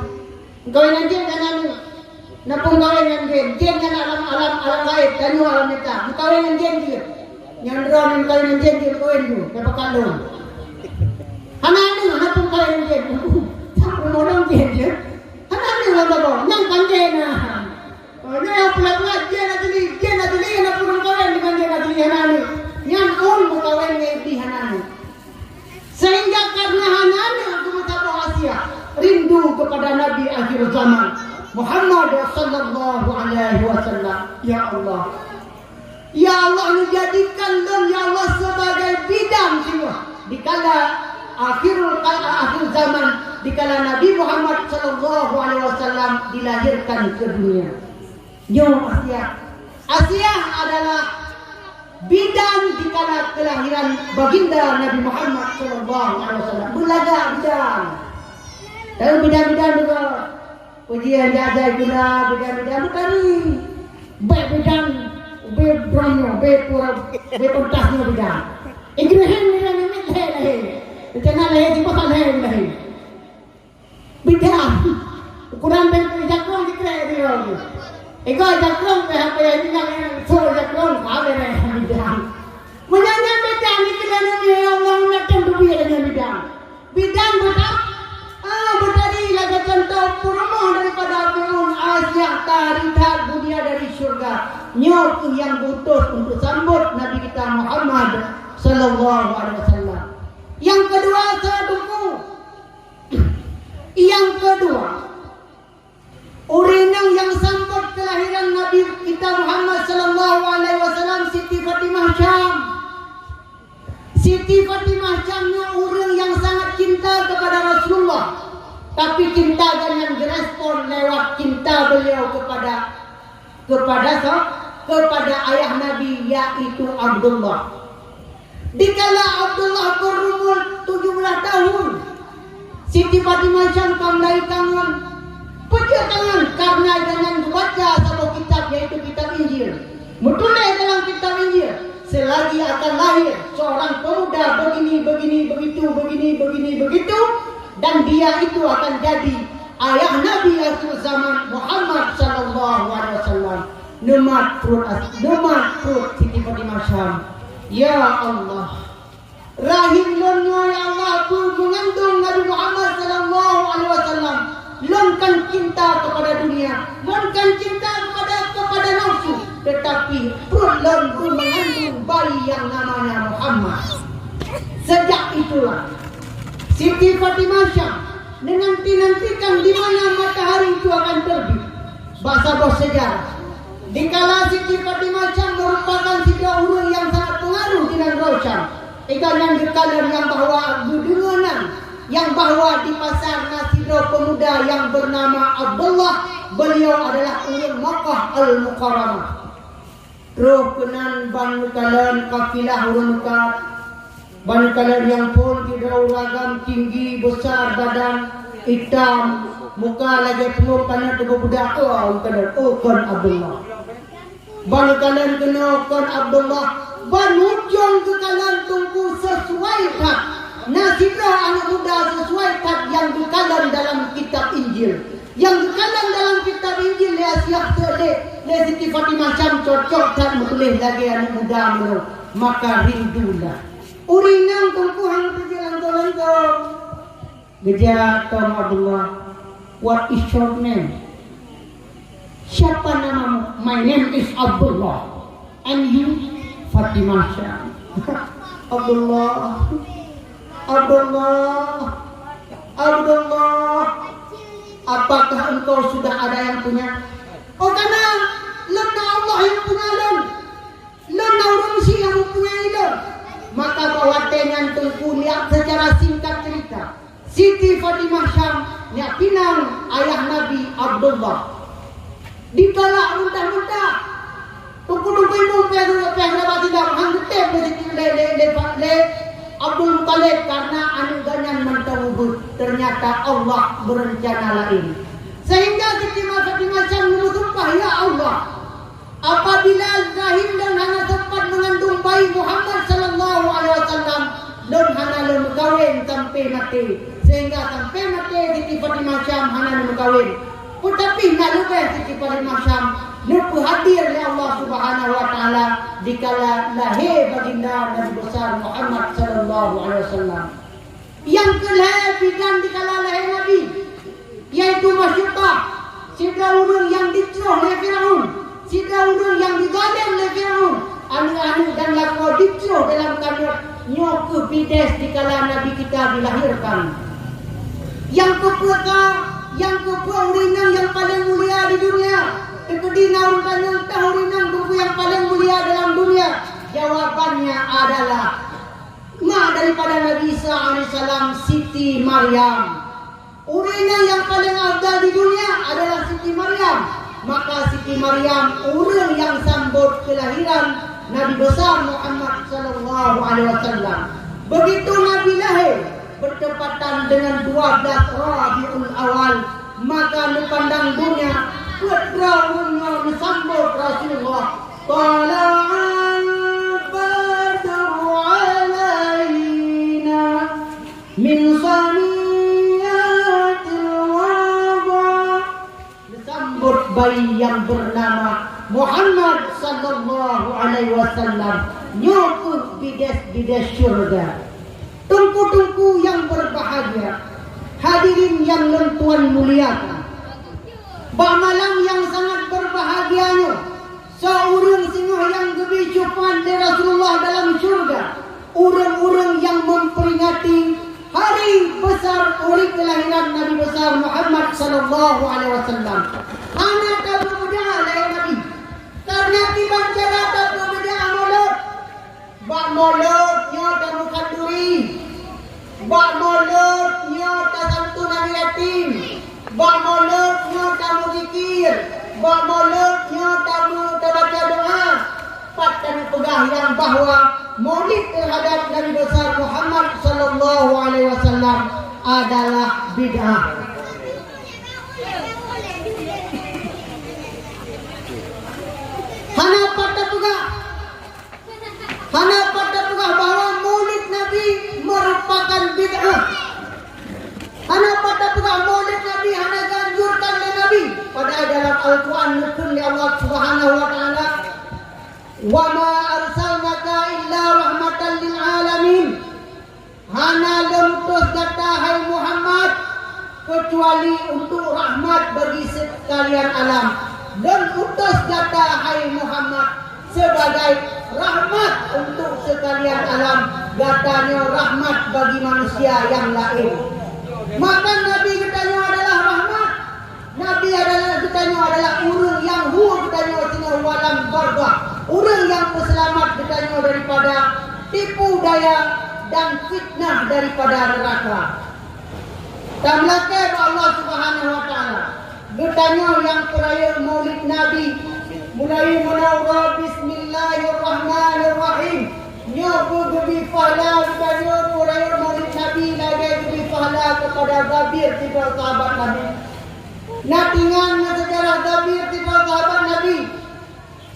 Meukawen ngon jin hana aneuk. Na peue meukawen ngon jin? Jin nyan alam, alam, alam gaib, tanyoe alam nyata. Meukawen ngon jin jeuet. Nyan droe meukawen ngon jin jeuet, kawen jeuet. Dapat kalon. Hana aneuk, hana peue meukawen ngon jin. Sama orang jin jeuet. Hana aneuk lam babah. Nyan kan jin na. Oh, nyan nyang pula-pula jin asli, jin asli hana peue meukawen deungon jin asli hana aneuk. Nyan ôn meukawen ngon Iblih hana aneuk. Sehingga karena hana aneuk geumeusaboh Asiah, rindu kepada Nabi akhir zaman, Muhammad sallallahu alaihi wasallam. Ya Allah, ya Allah, neujadikan lôn, ya Allah, sebagai bidan singoh dikala akhirul, akhir zaman, dikala Nabi Muhammad sallallahu alaihi wasallam dilahirkan ke dunia. Nyoe Asiah. Asiah adalah bidan dikala kelahiran baginda Nabi Muhammad sallallahu alaihi wasallam. Beulagak bidan. Tahu bidan-bidan juga. Ujian jajai guna bidan-bidan beutari. Bek bidan, bek bronyo, bek pura, bek pentas nyoe bidan. Ibrahim bidan ini lahé-lahé. Rencana lahé di pasal lahé-lahé. Bidan. Ukuran beng jakrong dikrek dia tu. Ego jakrong payah-payah minyak, so jakrong, habis deh bidan. Meunyan nyan bidan ni kena nyoe, ya Allah, nak tem duit dengan bidan. Bidan beutari, ah, beutari lagèe contoh peurumoh daripada Firaun, Asiah tari that bunia dari syurga. Nyoe keuh nyang geuutus untuk sambot Nabi kita Muhammad sallallahu alaihi wasallam. Nyang keudua, saudeuku, Nyang keudua, ureueng inong nyang sambot keulahiran Nabi kita Muhammad sallallahu alaihi wasallam, Siti Fatimah Syam. Siti Fatimah Syam nyoe ureueng nyang sangat cinta kepada Rasulullah, tapi cinta gobnyan geurespon lewat cinta beliau kepada kepada sa-, kepada ayah Nabi, yaitu Abdullah. Dikala Abdullah berumur tujuh belas tahun, Siti Fatimah Syam ka mulai kangen. Peue jeuet kangen? Karena gobnyan geubaca saboh kitab, yaitu kitab Injil. Meutuléh dalam kitab Injil, selagi akan lahir seorang pemuda begini, begini, begitu, begini, begini, begitu, dan dia itu akan jadi ayah Nabi akhir zaman Muhammad sallallahu alaihi wasallam. Neumat pruet as-, neumat pruet Siti Fatimah Syam. Ya Allah, rahim lôn nyoe, ya Allah, beu meungandong Nabi Muhammad sallallahu alaihi wasallam. Lôn kan cinta kepada dunia, lôn kan cinta kepada, kepada nafsu, tetapi pruet lôn beu meungandong bayi yang namanya Muhammad. Sejak itulah Siti Fatimah Syam menanti-nantikan di mana matahari itu akan terbit. Bak saboh seujarah, dikala Siti Fatimah Syam merupakan sidroe ureuëng nyang sangat peungaroh di nanggroe Syam, iga nyan geukalon nyang bahwa geudeungoe nan nyang bahwa di pasar na sidroe peumuda nyang beunama Abdullah. Beliau adalah ureuëng Makkah Al-Mukarramah. Troh keunan ban geukalon kafilah ureuëng meukat. Ban geukalon nyang phon sidroe ureuëng agam, tinggi, besar badan, itam, muka lagée peunueng, ka na teubeubeudôh, oh, geukalon, oh, kon Abdullah. Ban geukalon keunoe kon Abdullah, ban ujong geukalon Teungku sesuai that. Na sidroe aneuëk muda sesuai that nyang geukalon dalam kitab Injil. Nyang geukalon dalam kitab Injil lé Asiah teuh lé, lé Siti Fatimah Syam cocok that meutuléh lagée aneuëk muda meunyoe, maka rindulah. Ureuëng inong Teungku han geupeujeuet langsong-langsong. Geujak tom Abdullah, "What is your name?" "Siapa namamu?" "My name is Abdullah." "And you?" "Fatimah Syam." "Abdullah, Abdullah, Abdullah, apakah engkau sudah ada yang punya?" "Oh, ka na, lôn na Allah nyang punya lôn. Lôn na ureuëng syiek nyang mempunyai lôn." Maka bak watée nyan Teungku, lihat secara singkat cerita, Siti Fatimah Syam nyak pinang ayah Nabi Abdullah ditolak mentah-mentah. Teungku-teungku imeum pih, pih rabat sidang, han geutem lé Siti, lé, lé, lé, lé Abdul Muthalib karena aneuëk gobnyan mantong ubit. Ternyata Allah berencana lain. Sehingga Siti Fatimah Syam meusumpah, "Ya Allah, apabila rahim lôn hana sempat mengandung bayi Muhammad sallallahu alaihi wasallam, lôn hana lôn meukawen sampai maté." Sehingga sampai maté Siti Fatimah Syam hana lôn meukawen. Teutapi na leubeh Siti Fatimah Syam neupeuhadir lé Allah Subhanahu wa Taala dikala lahé baginda Nabi Besar Muhammad sallallahu alaihi wasallam. Nyang keulhée bidan dikala lahé Nabi, yaitu Masyukah, sidroe ureuëng nyang jicroh lé Firaun, sidroe ureuëng nyang jizalém lé Firaun, aneuëk-aneuëk dan lakoe jicroh dalam kanyot. Nyoe kheueh bides dikala Nabi kita dilahirkan. Nyang keupeue ka, nyang keupeue ureuëng inong nyang paleng mulia di dunia, teukeudi na ureuëng tanyong, "Toh ureuëng inong keupeue nyang paleng mulia dalam dunia?" Jawabannya adalah, ma daripada Nabi Isa alaihissalam, Siti Maryam. Ureuëng inong nyang paleng afdal di dunia adalah Siti Maryam. Maka Siti Maryam ureuëng nyang sambot keulahiran Nabi Besar Muhammad sallallahu alaihi wasallam. Begitu Nabi lahé, bertepatan dengan dua belas Rabiul Awal, maka neupandang dunia, peuet droe ureuëng nyoe neusambot Rasulullah. Tala'al badru alaina min saniyatil wada. Disambot bayi yang bernama Muhammad sallallahu alaihi wasallam. Nyoe kheueh bides-bides syurga. Teungku-teungku yang berbahagia, hadirin yang lôn tuan muliakan. Bak malam yang sangat berbahagia nyoe, soe ureuëng singoh nyang geubri syeufaat lé Rasulullah dalam syurga? Ureuëng-ureuëng nyang memperingati hari besar, hari kelahiran Nabi besar Muhammad sallallahu alaihi wasallam. Hana tapeubeuda lé Nabi. Karena kiban cara tapeubeuda mulod. Bak mulod nyoe tameukhanduri. Bak mulod nyoe tasantun aneuk yatim. Bak mulod nyoe tameuzikir. Bak mulod nyoe tamu-, tabaca doa. Pat taneuk peugah nyang bahwa maulid terhadap Nabi besar Muhammad sallallahu alaihi wasallam adalah bid'ah. Hana pat tapeugah. Hana pat tapeugah bahwa maulid Nabi merupakan bid'ah. Hana pat tapeugah maulid Nabi hana dianjurkan lé Nabi. Padahai dalam Al-Quran neukheun lé Allah Subhanahu wa Taala, "Wa ma arsalnaka illa rahmatan lil alamin." Hana lôn utus gata, hai Muhammad, keucuali untuk rahmat bagi sekalian alam. Lôn utus gata, hai Muhammad, sebagai rahmat untuk sekalian alam. Gata nyoe rahmat bagi manusia nyang laén. Maka Nabi geutanyoe adalah rahmat. Nabi adalah, geutanyoe adalah ureuëng nyang hue geutanyoe singoh u alam barzakh, ureuëng nyang peuseulamat geutanyoe daripada tipu daya dan fitnah daripada neuraka. Tameulakée bak Allah Subhanahu wa Taala, geutanyoe nyang peurayeuk Maulid Nabi, mulai meunan uroe Bismillahirrahmanirrahim. Nyoe keuh geubri pahala geutanyoe peurayeuk Maulid Nabi lagée geubri pahala keupada Zabir sidroe sahabat Nabi. Na tingan na seujarah Zabir sidroe sahabat Nabi.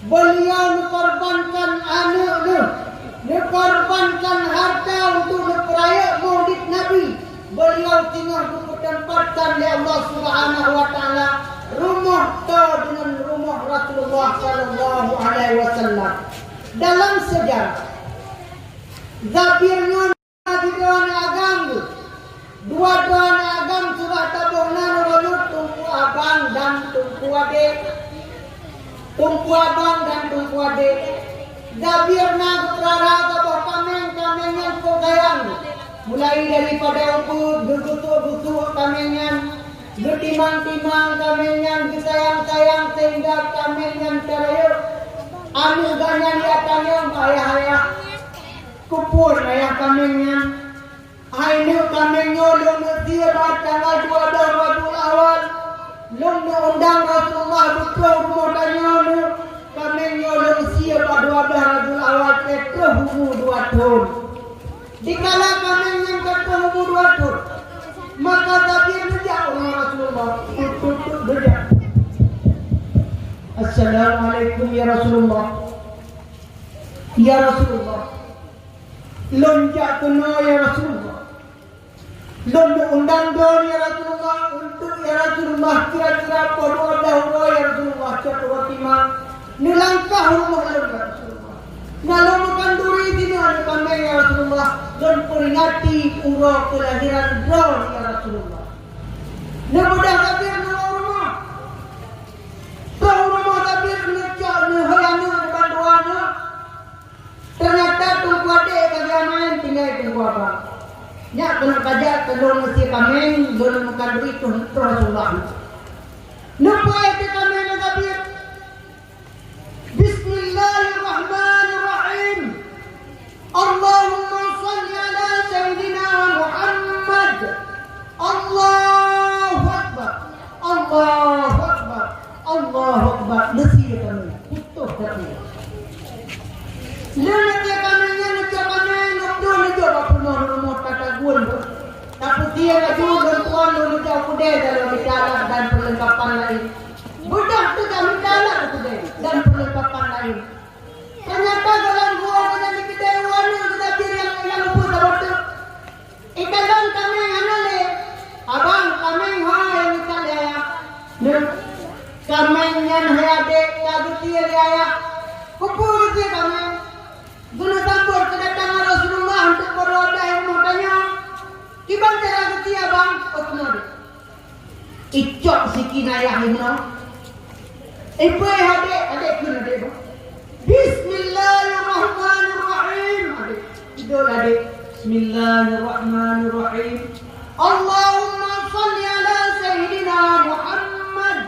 Beuliau neukorbankan aneuëk neuh, neukorbankan harta untuk neupeurayeuk Maulid Nabi. Beuliau singoh geupeuteumpatkan lé Allah Subhanahu wa Taala rumoh toe deungon rumoh Rasulullah sallallahu alaihi wasallam. Dalam seujarah, Zabir nyoe sidroe aneuëk agam geuh. Dua droe aneuëk agam, seurah taboh nan uroe nyoe Teungku Abang dan Teungku Adé. Teungku Abang dan Teungku Adé. Zabir na geupeurara saboh kaméng, kaméng nyan seuôt sayang. Mulai daripada ubeut, geugusok-gusok kaméng nyan, geutimang-timang kaméng nyan, geusayang-sayang sehingga kaméng nyan tarayeuk. Aneuëk geuh nyan jitanyong bak ayah-ayah, "Keupeue ayah kaméng nyan?" "Hai neuk, kaméng nyoe lôn neusie bak tanggal dua belas Rabiul Awal. Lôn neuundang Rasulullah beutroh rumoh tanyoe neuk. Kaméng nyoe lôn sie bak dua belas Rabiul Awal, ka troh umu dua thon." Dikala kaméng nyan ka troh umu dua thon, maka Zabir neujak u rumoh Rasulullah. Tuk, tuk, tuk, neujak. "Assalamualaikum ya Rasulullah. Ya Rasulullah, lôn jak keunoe ya Rasulullah. Lôn neuundang droeneuh ya Rasulullah, untuk ya Rasulullah kira-kira poh dua belas uroe ya Rasulullah, cot uroe timang neulangkah u rumoh lôn ya Rasulullah. Na lôn meukanduri dinoe aneuëk kaméng ya Rasulullah, lôn peuringati uroe keulahiran droeneuh ya Rasulullah." Neubeudôh Zabir neuwoe u rumoh. Troh u rumoh Zabir neucok neuhôi aneuëk bandua neuh. Teunyata Teungku Adé ka geumaén tinggai Teungku Abang. Nyak keuneuk tajak keu lôn sie kaméng, lôn meukanduri troh, troh Rasulullah. Neupeuéh teuh kaméng ngon Zabir. Bismillahirrahmanirrahim. Allahumma shalli ala Sayyidina Muhammad. Allahu Akbar. Allahu Akbar. Allahu Akbar. Neusie kaméng. Putôh kaméng. Lheueh neusie kaméng nyan, neusie kaméng, neusie kaméng, neujok bak peurumoh, rumoh tatagun. Tapeusie laju lôn tuan lôn neujak u keudè dalam mita alat dan perlengkapan laén. Beudôh teuga mita alat u keudè dan perlengkapan laén. Teunyata gohlom geuwoe meunan di keudè u aneuk geunabi nyang, nyang ubeut saboh teuk. Ikalon kaméng hana lé. "Abang, kaméng ho nyang ikat lé ayah." Nyoe, kaméng nyan hai adék ka geusie lé ayah. Keupeue geusie kaméng? Geuneusambot keudatangan Rasulullah untuk beureudah ilmu tanyoe. Kiban cara geusie, Abang? Oh, keunoe deh. Icok sikin ayah inoe. Ipeue adék, adék kheun adék bah. Bismillahirrahmanirrahim. Adék, idol adék. Bismillahirrahmanirrahim. Allahumma shalli ala Sayyidina Muhammad.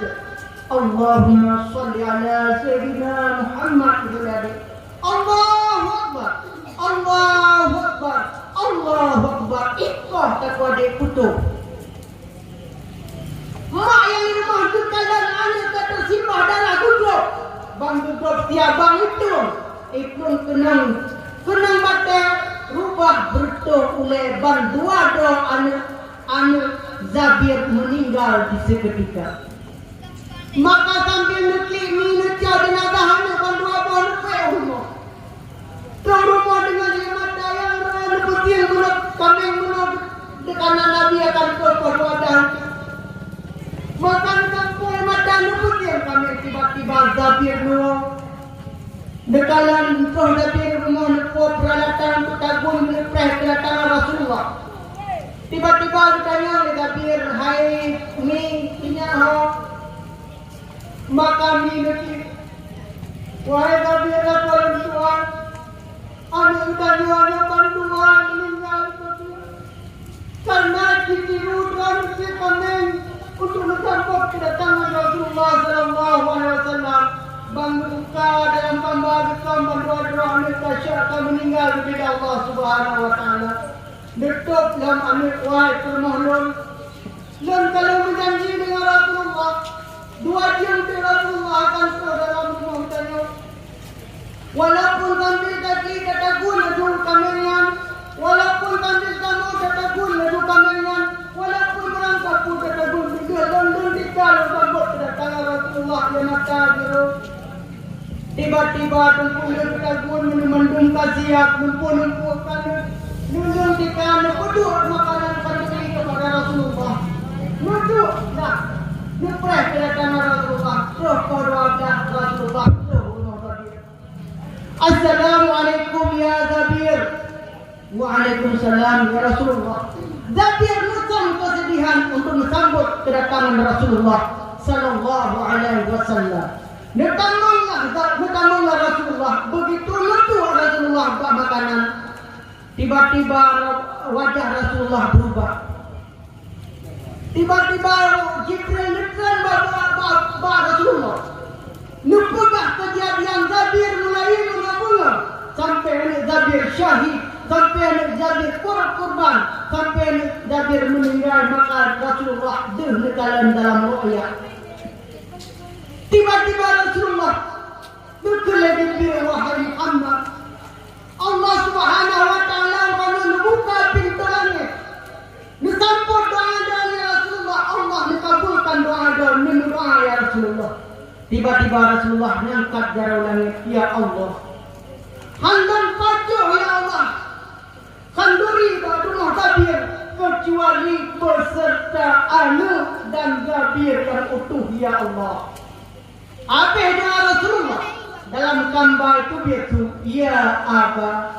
Allahumma shalli ala Sayyidina Muhammad. Idol adék. Allahu Akbar. Allahu Akbar. Allahu Akbar. Ikoh takue adék putôh. Mak nyang di rumoh teukalon aneuk ka teusimbah darah geugrôp. Bang geugrôp siabang itong, iplueng keunong, keunong batée, rubah beureutoh ulée ban dua droe aneuk, aneuk Zabir meuninggai di seuketika. Maka sambil neuklik mi neucok jeunazah aneuk ban dua boh neupeuék u rumoh. Troh rumoh deungon ié mata nyang rhot neupeusieng bunoe kaméng bunoe teuka na Nabi akan troh poh dua dan. Maka neukangkôi mata neupeusieng kaméng tiba-tiba Zabir nyoe. Takalon troh Jabir rumoh neupeu peuralatan untuk tagun neupreh keudatangan Rasulullah. Tiba-tiba geutanyong lé Jabir, "Hai Mi, inyak ho makam Mi neucit?" "Wahai Jabir, lakoe lôn tuan, aneuk geutanyoe nyoe ban dua meuninggai, Jabir. Kareuna jitiru droe cit kaméng untuk meusambot keudatangan Rasulullah sallallahu alaihi wasallam. Ban neubuka dalam kamba geukheun bandua droe aneuk ka syak ka meuninggai geubri lé Allah Subhanahu wa Taala. Neutôb lom aneuk, wahai peurumoh lôn. Lôn ka lheueh meujanji deungon Rasulullah, dua jeuem teuk Rasulullah akan troh dalam rumoh geutanyoe. Walaupun sambil kaki ka tagun laju kaméng nyan, walaupun sambil kamoe ka tagun laju kaméng nyan, walaupun meurangkap pun ka tagun, lôn, lôn tika lôn sambot keudatangan Rasulullah lé mata jih." Tiba-tiba teungku lheueh tagun, meunyoe mandum ka siap, lumpur-lumpur ka lheueh, lôn tika neupeuduek makanan khanduri keupada Rasulullah. Neuduek na, neupreh keudatangan Rasulullah, troh keuluwarga Rasulullah, troh rumoh Jabir. "Assalamualaikum ya Jabir." "Waalaikumsalam ya Rasulullah." Jabir meusan keuseudihan untuk meusambot keudatangan Rasulullah sallallahu alaihi wasallam. Neutamong lah, neutamong lah Rasulullah, begitu neuduek Rasulullah bak makanan, tiba-tiba wajah Rasulullah berubah. Tiba-tiba Jibril neutreun bak, bak, bak, bak Rasulullah. Neupeugah keujadian Jabir mulai meunoe-meunoe sampai aneuk Jabir syahid, sampai aneuk Jabir kor-, korban, sampai aneuk Jabir meuninggai, maka Rasulullah deuh neukalon dalam ru'yah. Tiba-tiba Rasulullah neukheun lé Jibril, "Wahai Muhammad, Allah Subhanahu wa Taala uroe nyoe neubuka pintoe langét, neusambot doa droe lé Rasulullah, Allah neukabulkan doa droe, neumeudoa ya Rasulullah." Tiba-tiba Rasulullah neungkat jaroe langét, "Ya Allah, hán lôn pajoh ya Allah khanduri bak rumoh Jabir, keucuali beuseurta aneuk dan Jabir nyang utuh ya Allah." Abéh doa Rasulullah, dalam kamba teubiet su, "Ya Aba,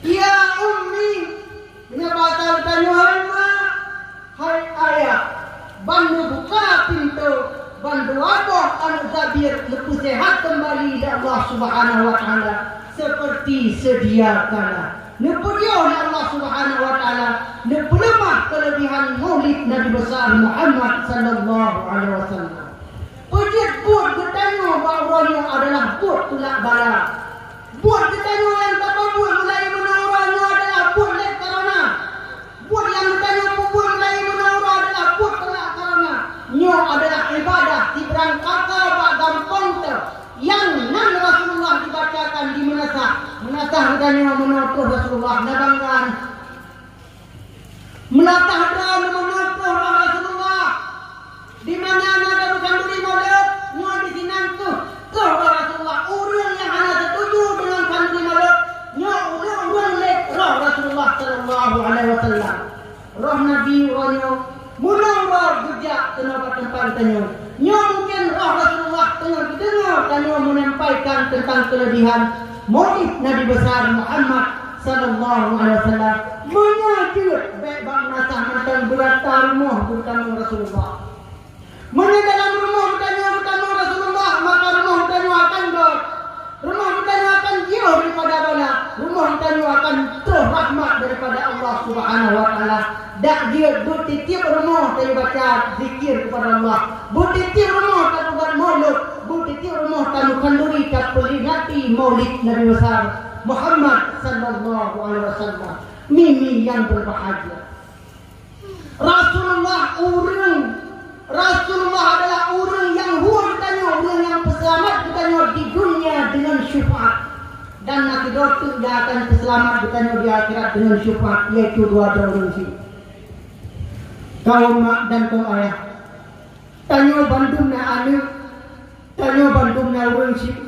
ya Ummi." Meunyoe basa geutanyoe, "Hai ma, hai ayah." Ban neubuka pintoe, ban dua boh aneuk Jabir neupeuseuhat keumbali lé Allah Subhanahu wa Taala seperti sedia kala. Neupeudiyôh lé Allah Subhanahu wa Taala, neupeuleumah keulebihan Maulid Nabi Besar Muhammad sallallahu alaihi wasallam. Peujeuet buet geutanyoe bak uroe nyoe adalah buet tulak bala. Buet geutanyoe nyang tapeubuet mulai meunoe uroe nyoe adalah buet lét karona. Buet nyang geutanyoe peubuet mulai meunoe uroe adalah buet tulak karona. Nyoe adalah ibadah sibrang kata bak gampông teuh nyang nan Rasulullah dibacakan di meunasah. Meunasah geutanyoe meunoe troh Rasulullah, na bangga. Meunasah droe meunoe troh roh Rasulullah. Di mana na daru khanduri Maulid, nyoe di sinan troh, troh roh Rasulullah. Ureueng nyang hana setuju deungon khanduri Maulid, nyoe ureueng-ureueng lét roh Rasulullah sallallahu alaihi wasallam. Roh Nabi uroe nyoe meunoe uroe geujak keunoe bak teumpat geutanyoe. Nyoe mungken roh Rasulullah teungoh geudeungoe tanyoe menyampaikan teuntang keulebihan Maulid Nabi Besar Muhammad sallallahu alaihi wasallam. Meunyoe jeuet, bèk bak meunasah mantong beurata rumoh geutamong Rasulullah. Meunyoe dalam rumoh geutanyoe geutamong Rasulullah, maka rumoh geutanyoe akan göt. Rumoh geutanyoe akan jiôh daripada bala. Rumoh geutanyoe akan troh rahmat daripada Allah Subhanahu wa Taala. Dak jeuet beutiep-tiep rumoh tanyoe baca zikir kepada Allah. Beutiep-tiep rumoh tapeubuet maulud. Beutiep-tiep rumoh tameukanuri tapeuringati Maulid Nabi Besar Muhammad sallallahu alaihi wasallam. Mi-mi nyang berbahagia. Rasulullah ureueng, Rasulullah adalah ureueng nyang hue geutanyoe, ureueng nyang peuseulamat geutanyoe di dunia deungon syeufaat. Dan na keudroe teuk nyang akan peuseulamat geutanyoe di akhirat deungon syeufaat, yaitu dua droe ureueng syik. Kaum mak dan kaum ayah, tanyoe bandum na aneuk, tanyoe bandum na ureueng syik.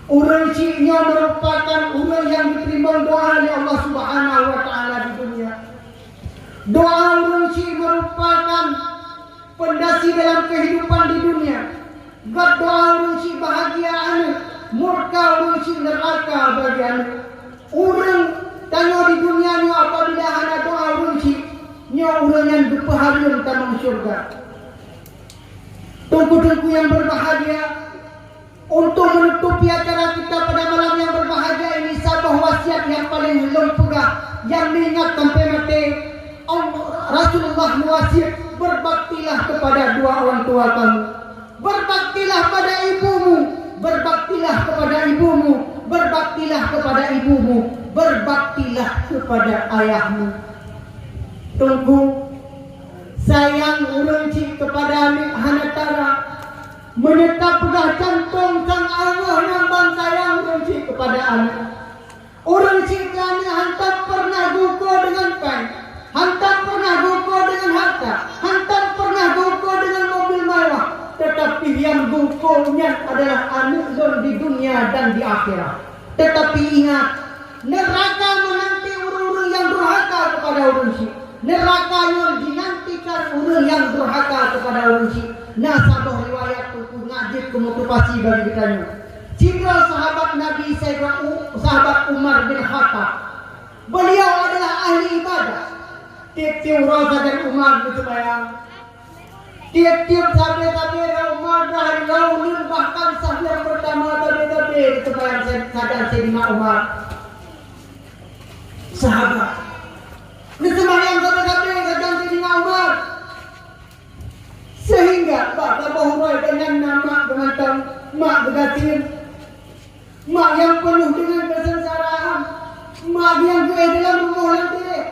Ureueng syik nyoe meurupakan ureueng nyang geuteurimong doa lé Allah Subhanahu wa Taala di dunia. Doa ureueng syik meurupakan pondasi dalam keuhidupan di dunia. Göt doa ureueng syik bahagia aneuk, murka ureuëng syiek, neuraka bagi aneuëk. Ureuëng tanyoe di dunia nyoe apabila hana doa ureuëng syiek, nyoe ureuëng nyang geupeuhareuem tamong syeuruga. Teungku-teungku nyang berbahagia, untuk menutupi acara kita pada malam yang berbahagia ini, saboh wasiat nyang paleng lôn peugah nyang neuingat sampai maté. Allah, Rasulullah mewasiat, "Berbaktilah kepada dua orang tua kamu. Berbaktilah pada ibumu, berbaktilah kepada ibumu, berbaktilah kepada ibumu, berbaktilah kepada ayahmu." Teungku, sayang ureuëng syiek kepada aneuëk hana tara. Meunyoe tapeugah cantong sang Allah nyang ban sayang ureuëng syiek kepada aneuëk. Ureuëng syiek keu aneuëk hantom pernah geuko deungon péng, hantom pernah geuko deungon harta, hantom pernah geuko deungon mobil mewah, teutapi nyang geuko nyan adalah aneuëk lôn di dunia dan di akhirat. Teutapi ingat, neuraka meunanti ureuëng-ureuëng nyang durhaka kepada ureuëng syiek. Neuraka nyoe jinantikan ureuëng nyang durhaka kepada ureuëng syiek. Na saboh riwayat Teungku ngajeuet keu motivasi bagi geutanyoe. Sidroe sahabat Nabi, Saidina U-, sahabat Umar bin Khattab. Beliau adalah ahli ibadah. Tiep-tiep uroe sajan Umar geuseumayang. Tiep-tiep sabe-sabe rot Umar dan rot uneun, bahkan saf nyang peurtama sabe-sabe geuseumayang sa-, sajan Saidina Umar. Sahabat. Geuseumayang sabe-sabe sajan Saidina Umar. Sehingga bak saboh uroe gobnyan na mak geumantong, mak geugasien, mak nyang peunoh deungon keusengsaraan, mak nyang geuéh dalam rumoh lam tirek,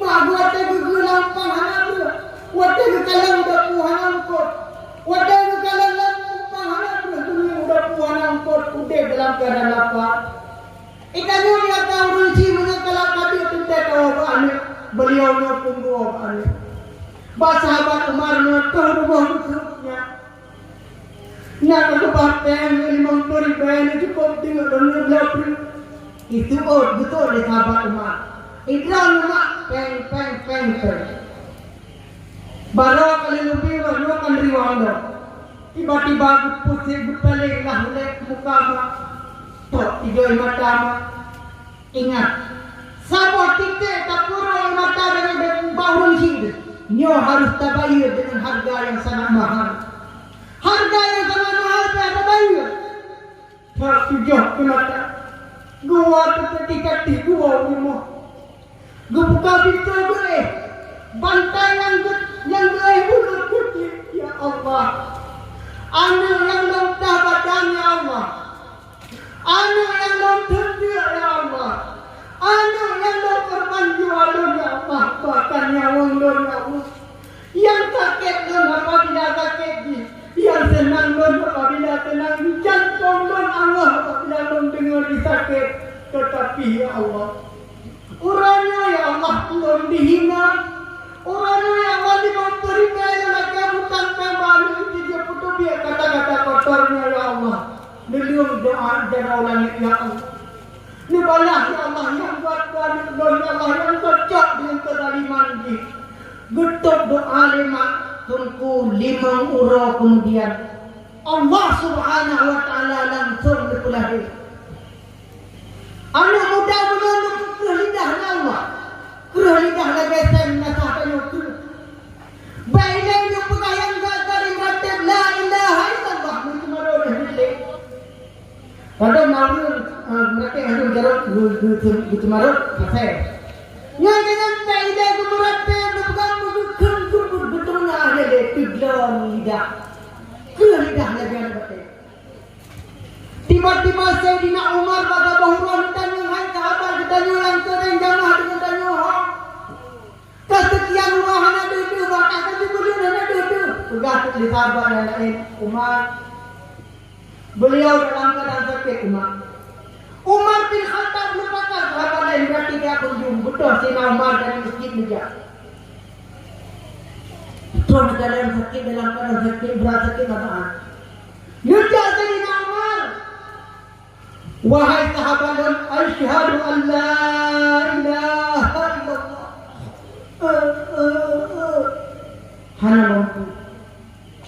mak geuh watée geugeue lam pang hana breueh, watée geukalon u dapu hana eungkot, watée geukalon lam pang hana breueh, geuneuk u dapu hana eungkot, udeb dalam keuadaan lapa. Itanyoe nyata ureuëng syiek meunyoe kalak ka deuek teuntée kawoe bak aneuëk, beuliau nyoe punggoe bak aneuëk. Bak sahabat Umar nyoe toh rumoh geuseuk nyan. Na ka geubah péng limong ploh ribée nyoe cukôp deungon droeneueh bloe preueh. Iseuôt beutôi lé sahabat Umar. Idroe nyoe mak péng, péng, péng, péng. Barô kali leubeh roh nyoe kan riwang lom. Tiba-tiba geupusek geupaleng lah ulée muka mak. Tok tiga mata mak. Ingat, saboh titek tapeurok mata dari bak ureuëng syiek, nyoe harôh tabayeue deungon hareuga nyang sangat mahal. Hareuga nyang sangat mahal pih tabayeue. Trok tujoh keu mata. Geuwoe teupeutih-peutih geuwoe u rumoh. Geubuka pintoe geuéh. Bantai nyang geu-, nyang geuéh buleuen geucit, ya Allah. Aneuëk nyang lôn tah badan, ya Allah. Aneuëk nyang lôn teuntée, ya Allah. Aneuëk nyang lôn keureuban jiwa lôn, ya Allah. Bahkan nyawöng lôn, ya Allah. Nyang sakét lôn apabila sakét jih, nyang seunang lôn apabila seunang jih, jantong lôn angah apabila lôn deungoe jisakét. Teutapi, ya Allah, uroe nyoe, ya Allah, lôn dihina. Uroe nyoe, ya Allah, limong ploh ribée lôn lakée butang péng bak aneuëk jih, jeuet peuteubiet kata-kata kotor nyoe, ya Allah. Neuleueng doa jaroe langét, ya Allah. Neubalah, ya Allah, nyang buet keu aneuëk lôn, ya Allah, nyang cocok deungon keuzaliman jih. Geutôb doa lé mak Teungku limong uroe keumudian, Allah Subhanahu wa Taala langsong neupeulahé. Aneuëk muda bunoe neupeukreueh lidah lé Allah. Kreueh lidah lagée seng na saboh tanyoe kreueh. Bak ilée neupeugah nyang gak-gak di meuratéb la ilaha illallah, meuteumé rot lé. Padahai na ureuëng, eh, meuratéb ureuëng jaroe geu-, geu-, geu-, geuteumé rot, asai. Nyan keunan bak ilée geumeuratéb, neupeugah meugeukheun geupeue geuteumé akhé lé teuglon lidah. Kreueh lidah lagée nyan batée. Tiba-tiba Saidina Umar bak saboh uroe geutanyong, "Hai sahabat, geutanyoe nyang seuring jamah deungon tanyoe ho? Ka seukian uroe hana deuh-deuh, bahkan ka sibuleuen hana deuh-deuh." Peugah lé sahabat nyang laén, "Umar, beuliau dalam keuadaan sakét, Umar." Umar bin Khattab meulupakan sahabat laén, berarti dia kunjung. Beutôi Saidina Umar dari mesjid neujak. Beutôi dalam sakét, dalam keuadaan sakét, brat sakét babah. Neujak Saidina Umar. "Wahai sahabat lôn, asyhadu an la ilaha illallah." Eh, eh, eh. Hana mampu.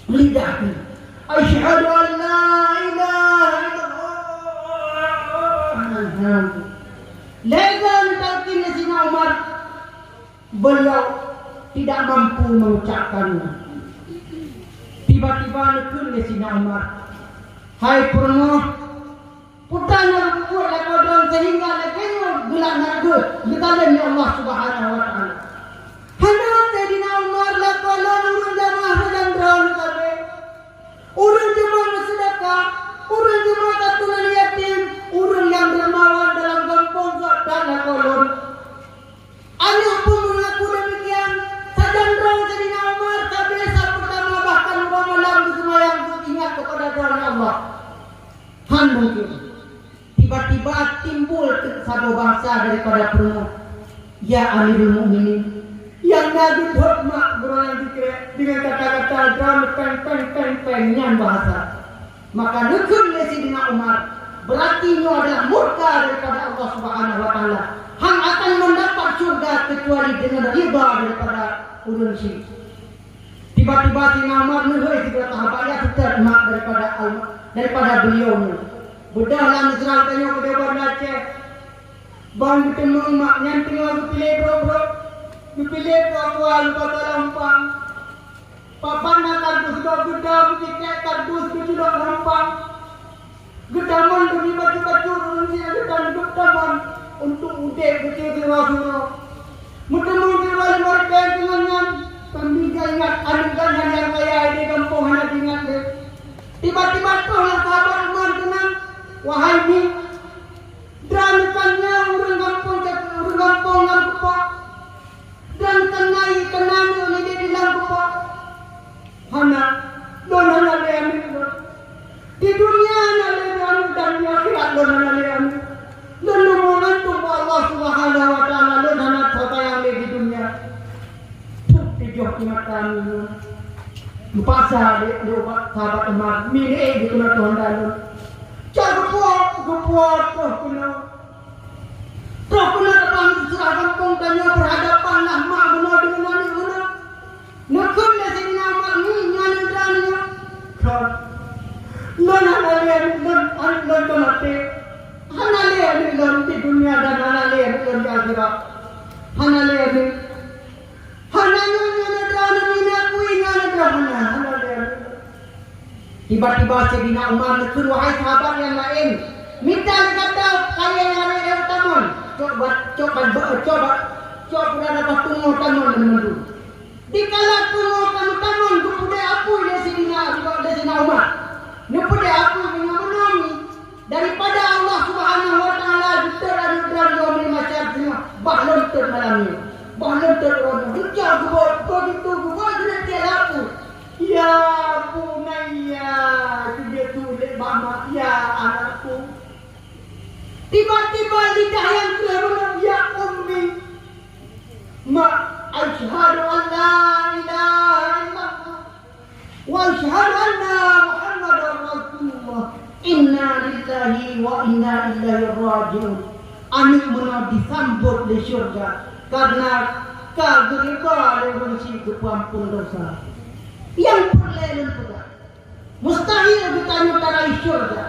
Lidah pih. "Asyhadu an la ilaha illallah." tidak mampu mengucapkannya. Tiba-tiba neukheun lé Sidina Umar, "Hai peurumoh, peue nyang peubuet lakoe droeneuh sehingga lagèe nyoe geulaknat geuh geutalon lé Allah Subhanahu wa Ta'ala?" "Hana, Saidina Umar, lakoe lôn ureueng jamaah sajan droeneuh sabe. Ureueng jeuet meuseudeukah, ureueng jeuet tatunan yatim, ureueng nyang dermawan dalam gampông geuh that lakoe lôn. Aneuk pun meungaku demikian, sajan droe Saidina Umar sabe saat pertama bahkan uroe malam geuseumayang geuingat keupada droeneuh Allah." Han mungken. Tiba-tiba timbul teuk saboh bahasa daripada peurumoh, "Ya Amirul Mukminin, nyang na geudhôt mak geuh nyang jikrek deungon kata-kata droe peng, peng, peng, peng nyan bahasa." Maka neukheun lé Sidina Umar, "Berarti nyoe adalah murka daripada Allah Subhanahu wa Ta'ala. Han akan mendapat syurga kecuali dengan ridha daripada ureueng syik." Tiba-tiba Sidina Umar neuhôi sidroe sahabat nyang seutôt mak daripada al-, daripada beliau nyoe. Beudôh lam Misra tanyoe keudéh Banda Aceh. Ban geuteumé mak nyan teungoh geupiléh brok-brok, geupiléh brok-brok lupa lampang. Papan na kardus gob geuda meutikek kardus geuculok lampang. Geutamong demi bacut-bacut ureueng nyang geutanggôp tamong untuk udeb geucue sidroe-sidroe. Meuteumé sidroe limong ribèe teungoh nyan, sambil geuingat aneuk gobnyan nyang kaya di gampông hana geuingat lé. Tiba-tiba troh lam sahabat Umar keunan, "Wahai Mi, droeneuh kan nyoe ureueng gampông, ureueng gampông lam kupak. Dan keunan, keunan nyoe nideh di lam kupak. Hana, lôn hana lé aneuk lôn. Di dunia hana lé aneuk dan di akhirat lôn hana lé aneuk. Lôn meungantung bak Allah Subhanahu wa Ta'ala, lôn hana tatayang lé di dunia." Trok teujoh mata nyoe. Geupaksa lé, lé sahabat Umar, "Mi, ék geupeuna Tuhan lôn." Cok geupuwoe, geupuwoe troh keunoe. Troh keunoe teupang di seurah gampông tanyoe, berhadapan lah mak bunoe deungon aneuk bunoe. Neukheun lé Saidina Umar, "Nyoe aneuk droeneuh nyoe?" "Kon. Lôn hana lé aneuk lôn, aneuk lôn ka maté. Hana lé aneuk lôn di dunia dan hana lé aneuk lôn di akhirat. Hana lé aneuk." Hana nyoe, nyoe na droeneuh, nyoe na kui, nyoe na droeneuh, hana, hana lé. Tiba-tiba Saidina Umar neukheun, "Wahai sahabat nyang laén, mita lé gata kayèe nyang rayek-rayek tamong. Cok bat, cok bat, cok bat, cok pura dapat tungoe tamong nyan mandum." Dikala tungoe tamong, geupeudeh apui lé Saidina, lé Saidina Umar. Neupeudeh apui meunyoe meunoe nyoe. Daripada Allah Subhanahu wa Ta'ala geutot aneuk droeneuh di masyarakat nyoe, bah lôn tot malam nyoe, bah lôn tot uroe nyoe. Geucok geuboh, begitu geuboh, geuneuk cek laku. "Ya bunayya," geujak tulék bak mak, "Ya anakku." Tiba-tiba lidah nyang kreueh meunan, "Ya ummi." "Mak, asyhadu an la ilaha illallah." "Wa asyhadu anna Muhammadar Rasulullah. Inna lillahi wa inna ilaihi raji'un." Aneuk meunoe disambot lé syeuruga karena ka geuriba lé ureueng chik geupeuampon desya. Nyang peureulèe lôn peugah, mustahil geutanyoe taraih syeuruga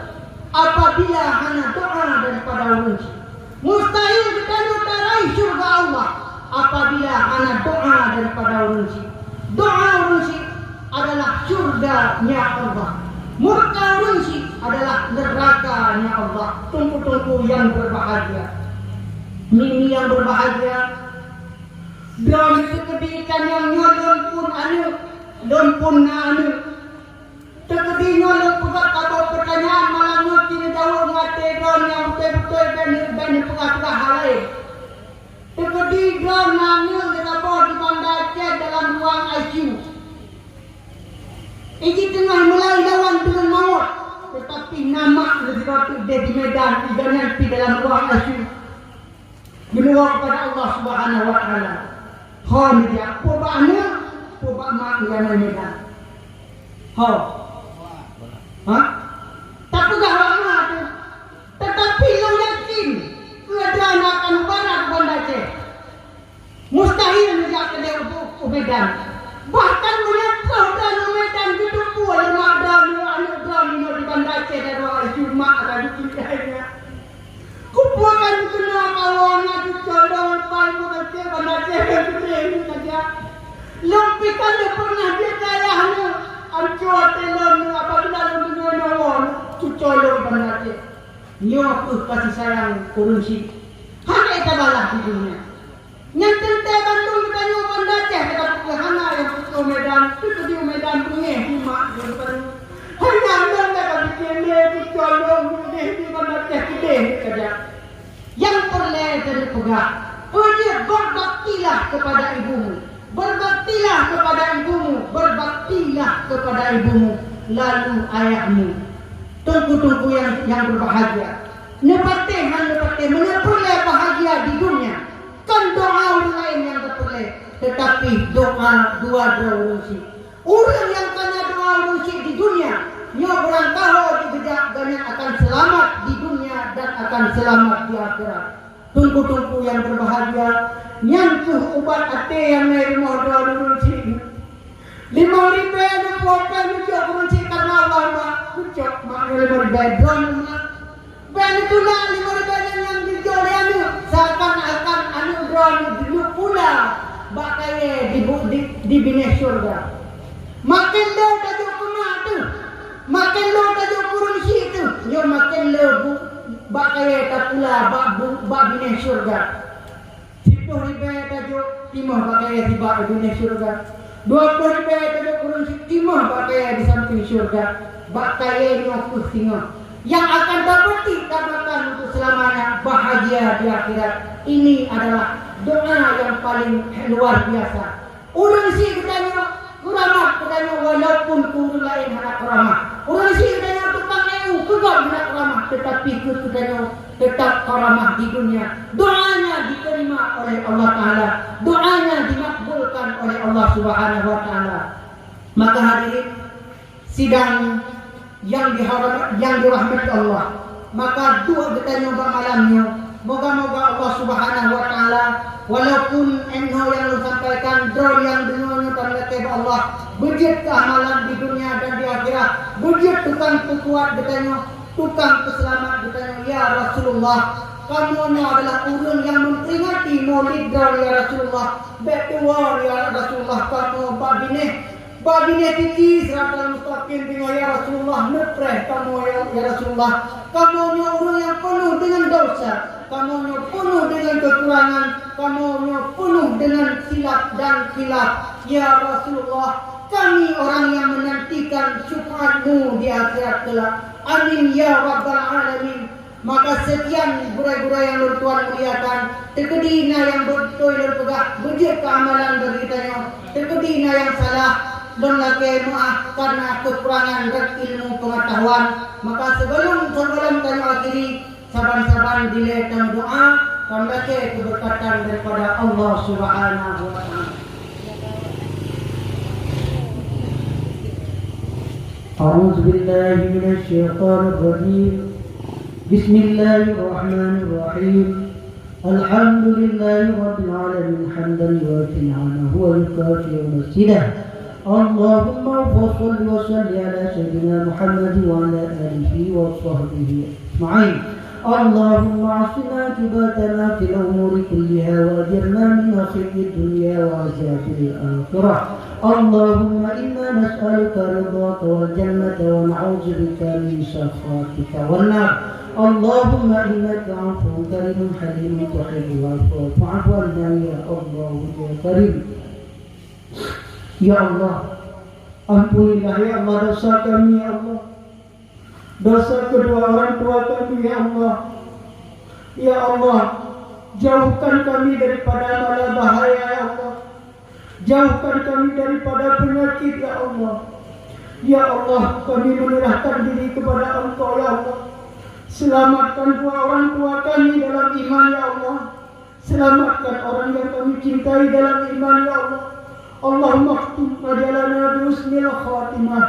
apabila hana doa daripada ureueng chik. Mustahil geutanyoe taraih syeuruga Allah apabila hana doa daripada ureueng chik. Doa ureueng chik adalah syeuruga nya Allah. Murka ureueng chik adalah neuraka nya Allah. Teungku-teungku nyang berbahagia, mimi nyang berbahagia, droeneuh teukeudi tanyong nyoe, lôn phon aneuk, lôn phon na aneuk. Teukeudi nyoe lôn peugah saboh peutanyaan malam nyoe, ci neujaweueb ngon até droeneuh nyang beutôi-beutôi, bèk neu-, bèk neupeugah-peugah hal laén. Teukeudi droeneuh na aneuk geusaboh di Banda Aceh dalam ruang I C U. Iji teungoh meulai lawan deungon mawöt, teutapi na mak leuh sidroe teuk di Medan, di gobnyan pih dalam ruang I C U. Geuneuk kepada Allah Subhanahu wa Ta'ala. Ho, meujak peue bak aneuk, peue bak mak nyang na Medan. Ho. Ha? Tapeugah bak mak teuh. Teutapi lôn yakin, keu droeneuh akan mubarak u Banda Aceh. Mustahil meujak keudeh u, u Medan. Bahkan meunyoe troh droeneuh u Medan, geuteupeue lé mak droeneuh, aneuk droeneuh di Banda Aceh, dan doa jumat laju keu hai nyan. Kupuakan keunoe kawan nyang cucok lôn pai meukancil Banda Aceh dan keuneuk saja. Lôn pih ka lheueh pernah jeuet keu ayah lôn, ancô até lôn apabila lôn deungoe nyoe woe, cuco lôn ban até. Nyoe kheueh kasih sayang ureueng chik. Hana tabalah di dunia. Nyan teuntée bandum geutanyoe Banda Aceh, gata peugah hana nyang peucok Medan, teukeudi Medan beungéh nibak geutanyoe. Hanya lôn gata pikir lé cuco lôn beungéh di Banda Aceh keudeh keujak. Nyang peureulée teupeugah, peue jeuet berbaktilah kepada ibumu, berbaktilah kepada ibumu, berbaktilah kepada ibumu, lalu ayahmu. Teungku-teungku yang, yang berbahagia, neupatéh han neupatéh, meunyoe peureulée bahagia di dunia, kon doa ureueng laén nyang tapeureulée, teutapi doa dua droe ureueng chik. Ureueng nyang kana doa ureueng chik di dunia, nyoe barangkaho jigeujak, gobnyan akan seulamat di dunia dan akan seulamat di akhirat. Teungku-teungku nyang berbahagia, nyan kheueh ubat até nyang na i rumoh droe ureueng chik. Limong ribée neupuoh péng neujok ureueng chik kareuna Allah, mak. Neucok, mak, nyoe limong ribée droeneuh, mak. Bék neutulak limong ribée nyan nyang geujok lé aneuk, seakan-akan aneuk droeneuh jinoe pula bak kayée di bu-, di, di binéh syeuruga. Maken lé tajok keu mak teuh, maken lé tajok keu ureueng chik teuh, nyoe maken lé bu-, bak kayée tapula bak bu-, bak binéh syeuruga. Siploh ribée tajok, timoh bak kayée sibak u binéh syeuruga. Dua ploh ribée tajok ureueng chik, timoh bak kayée di sampéng syeuruga. Bak kayée nyoe kheueh singoh nyang akan tapeutiek, tabakan untuk seulamanya bahagia di akhirat. Ini adalah doa yang paling luar biasa. Ureueng chik geutanyoe, keuramat geutanyoe, walaupun keu ureueng laén hana keuramat. Ureueng chik geutanyoe tukang éue, keu gob hana keuramat, teutapi keu geutanyoe teutap keuramat di dunia. Doanya diterima oleh Allah Taala, doanya dimakbulkan oleh Allah Subhanahu wa Taala. Maka hadirin sidang yang dihorma-, yang dirahmati Allah. Maka doa geutanyoe bak malam nyoe, moga-moga Allah Subhanahu wa Taala, walaupun 'oh noe nyang lôn sampaikan, droe nyang deungoe nyoe, tameulakée bak Allah, beujeuet keu amalan di dunia dan di akhirat, beujeuet tukang peukuat geutanyoe, tukang peuseulamat geutanyoe. Ya Rasulullah, kamoe nyoe adalah ureueng nyang memperingati Maulid droe, ya Rasulullah. Bék tuwoe, ya Rasulullah, kamoe bak binéh Bak binéh titi Siratal Mustaqim teungoh, ya Rasulullah, neupreh kamoe, ya, ya Rasulullah. Kamoe nyoe ureueng nyang peunoh deungon desya, kamoe nyoe peunoh deungon keukurangan, kamoe nyoe peunoh deungon silap dan khilaf. Ya Rasulullah, kami orang yang menantikan syafaat-Mu di akhirat kelak. Amin ya rabbal alamin. Maka sekian gurée-gurée nyang lôn tuan muliakan. Teukeudi na nyang beutôi lôn peugah, beujeuet keu amalan bagi tanyoe. Teukeudi na nyang salah, lôn lakée meuáh karna keukurangan rot ilmu peungatahuan. Maka sigohlom, sigohlom tanyoe akhiri, saban-saban dilée tameudoá, tameulakée keubeureukat daripada Allah Subhanahu wa Taala. أعوذ بالله من الشيطان الرجيم. بسم الله الرحمن الرحيم. الحمد لله رب العالمين، حمدا يوافي نعمه ويكافئ مزيده. اللهم فصل وسلم على سيدنا محمد وعلى آله وصحبه أجمعين. اللهم أحسن عاقبتنا في الأمور كلها وأجرنا من خزي الدنيا وعذاب الآخرة. اللهم إنا نسألك رضاك والجنة ونعوذ بك من سخطك والنار. اللهم إنك عفو كريم حليم تحب العفو فاعف عنا يا الله يا كريم. Ya Allah, ampunilah ya Allah dosa kami ya Allah. Dosa kedua orang tua kami, ya Allah. Ya Allah, jauhkan kami daripada bala bahaya, ya Allah. Jauhkan kami daripada penyakit, ya Allah. Ya Allah, kami menyerahkan diri kepada Engkau, ya Allah. Selamatkan dua orang tua kami dalam iman, ya Allah. Selamatkan orang yang kami cintai dalam iman, ya Allah. Allahumma khtim ajalana bi husnil khatimah,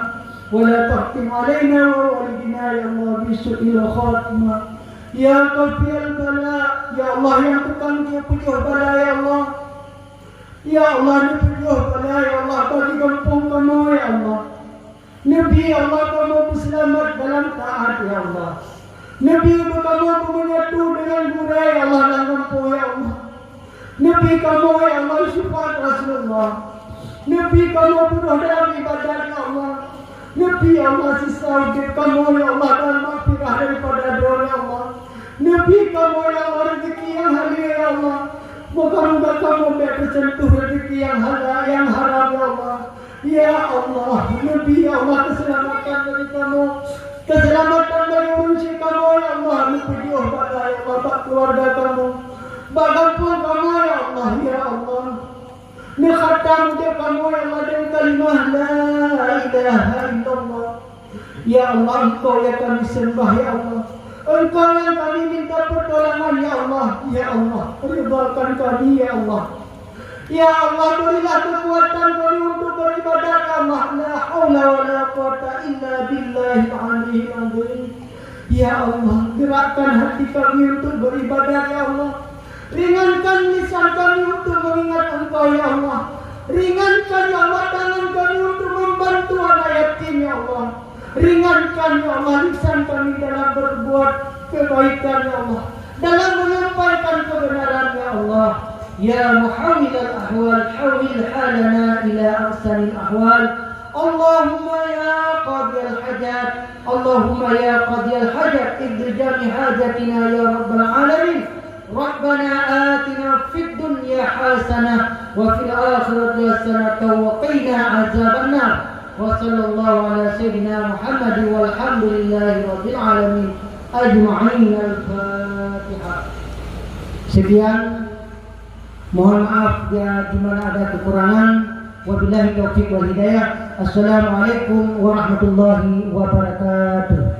wa la takhtim alaina wa walidina, ya Allah, bi su'il khatimah. Ya kafiyal bala, ya Allah, nyang tukang jeuet peujôh bala, ya Allah. Ya Allah, neupeujôh bala, ya Allah, bagi gampông kamoe, ya Allah. Neubi, ya Allah, kamoe beuseulamat dalam taat, ya Allah. Neubi kamoe beumeunyetu deungon gurée, ya Allah, lam gampông, ya Allah. Neubi kamoe, ya Allah, syafaat Rasulullah. Neubi kamoe turoh dalam ibadat, ya Allah. Neubi, ya Allah, sisa udeb kamoe, ya Allah, dan maghfirah daripada droe, ya Allah. Neubi kamoe, ya Allah, rezeki nyang halal, ya Allah. Moga-moga kamoe bèk teuseuntuh rezeki nyang halal, nyang haram, ya Allah. Ya Allah, neubi, ya Allah, keuseulamatan bagi kamoe. Keuseulamatan bagi ureueng syik kamoe, ya Allah. Neupeujioh bala, ya Allah, bak keuluwarga kamoe, bak gampông kamoe, ya Allah, ya Allah. Neukhatam udeb kamoe nyang ladôm kalimah la ilaha illallah. Ya Allah, Engkau nyang kami sembah, ya Allah. Engkau nyang kami minta pertolongan, ya Allah. Ya Allah, ridhakan kami, ya Allah. Ya Allah, berilah kekuatan kami untuk beribadat, ya Allah. La haula wa la quwwata illa billahil aliyyil azim. Ya Allah, gerakkan hati kami untuk beribadat, ya Allah. Ringankan lisan kami untuk mengingat Engkau, ya Allah. Ringankan, ya Allah, tangan kami untuk membantu anak yatim, ya Allah. Ringankan, ya Allah, lisan kami dalam berbuat kebaikan, ya Allah, dalam menyampaikan kebenaran, ya Allah. Ya muhawwilal ahwal, hawwil halana ila ahsanil ahwal. Allahumma ya qadiyal hajat, Allahumma ya qadiyal hajat, iqdi jami hajatina ya rabbal alamin. Rabbana atina fid dunya hasanah wa fil akhirati hasanatan wa qina azabannar. Wa sallallahu ala sayyidina Muhammadin walhamdulillahi rabbil alamin ajma'in. Al-Fatihah. Sekian. Mohon maaf ya di mana ada kekurangan. Wabillahi taufiq wal hidayah. Assalamualaikum warahmatullahi wabarakatuh.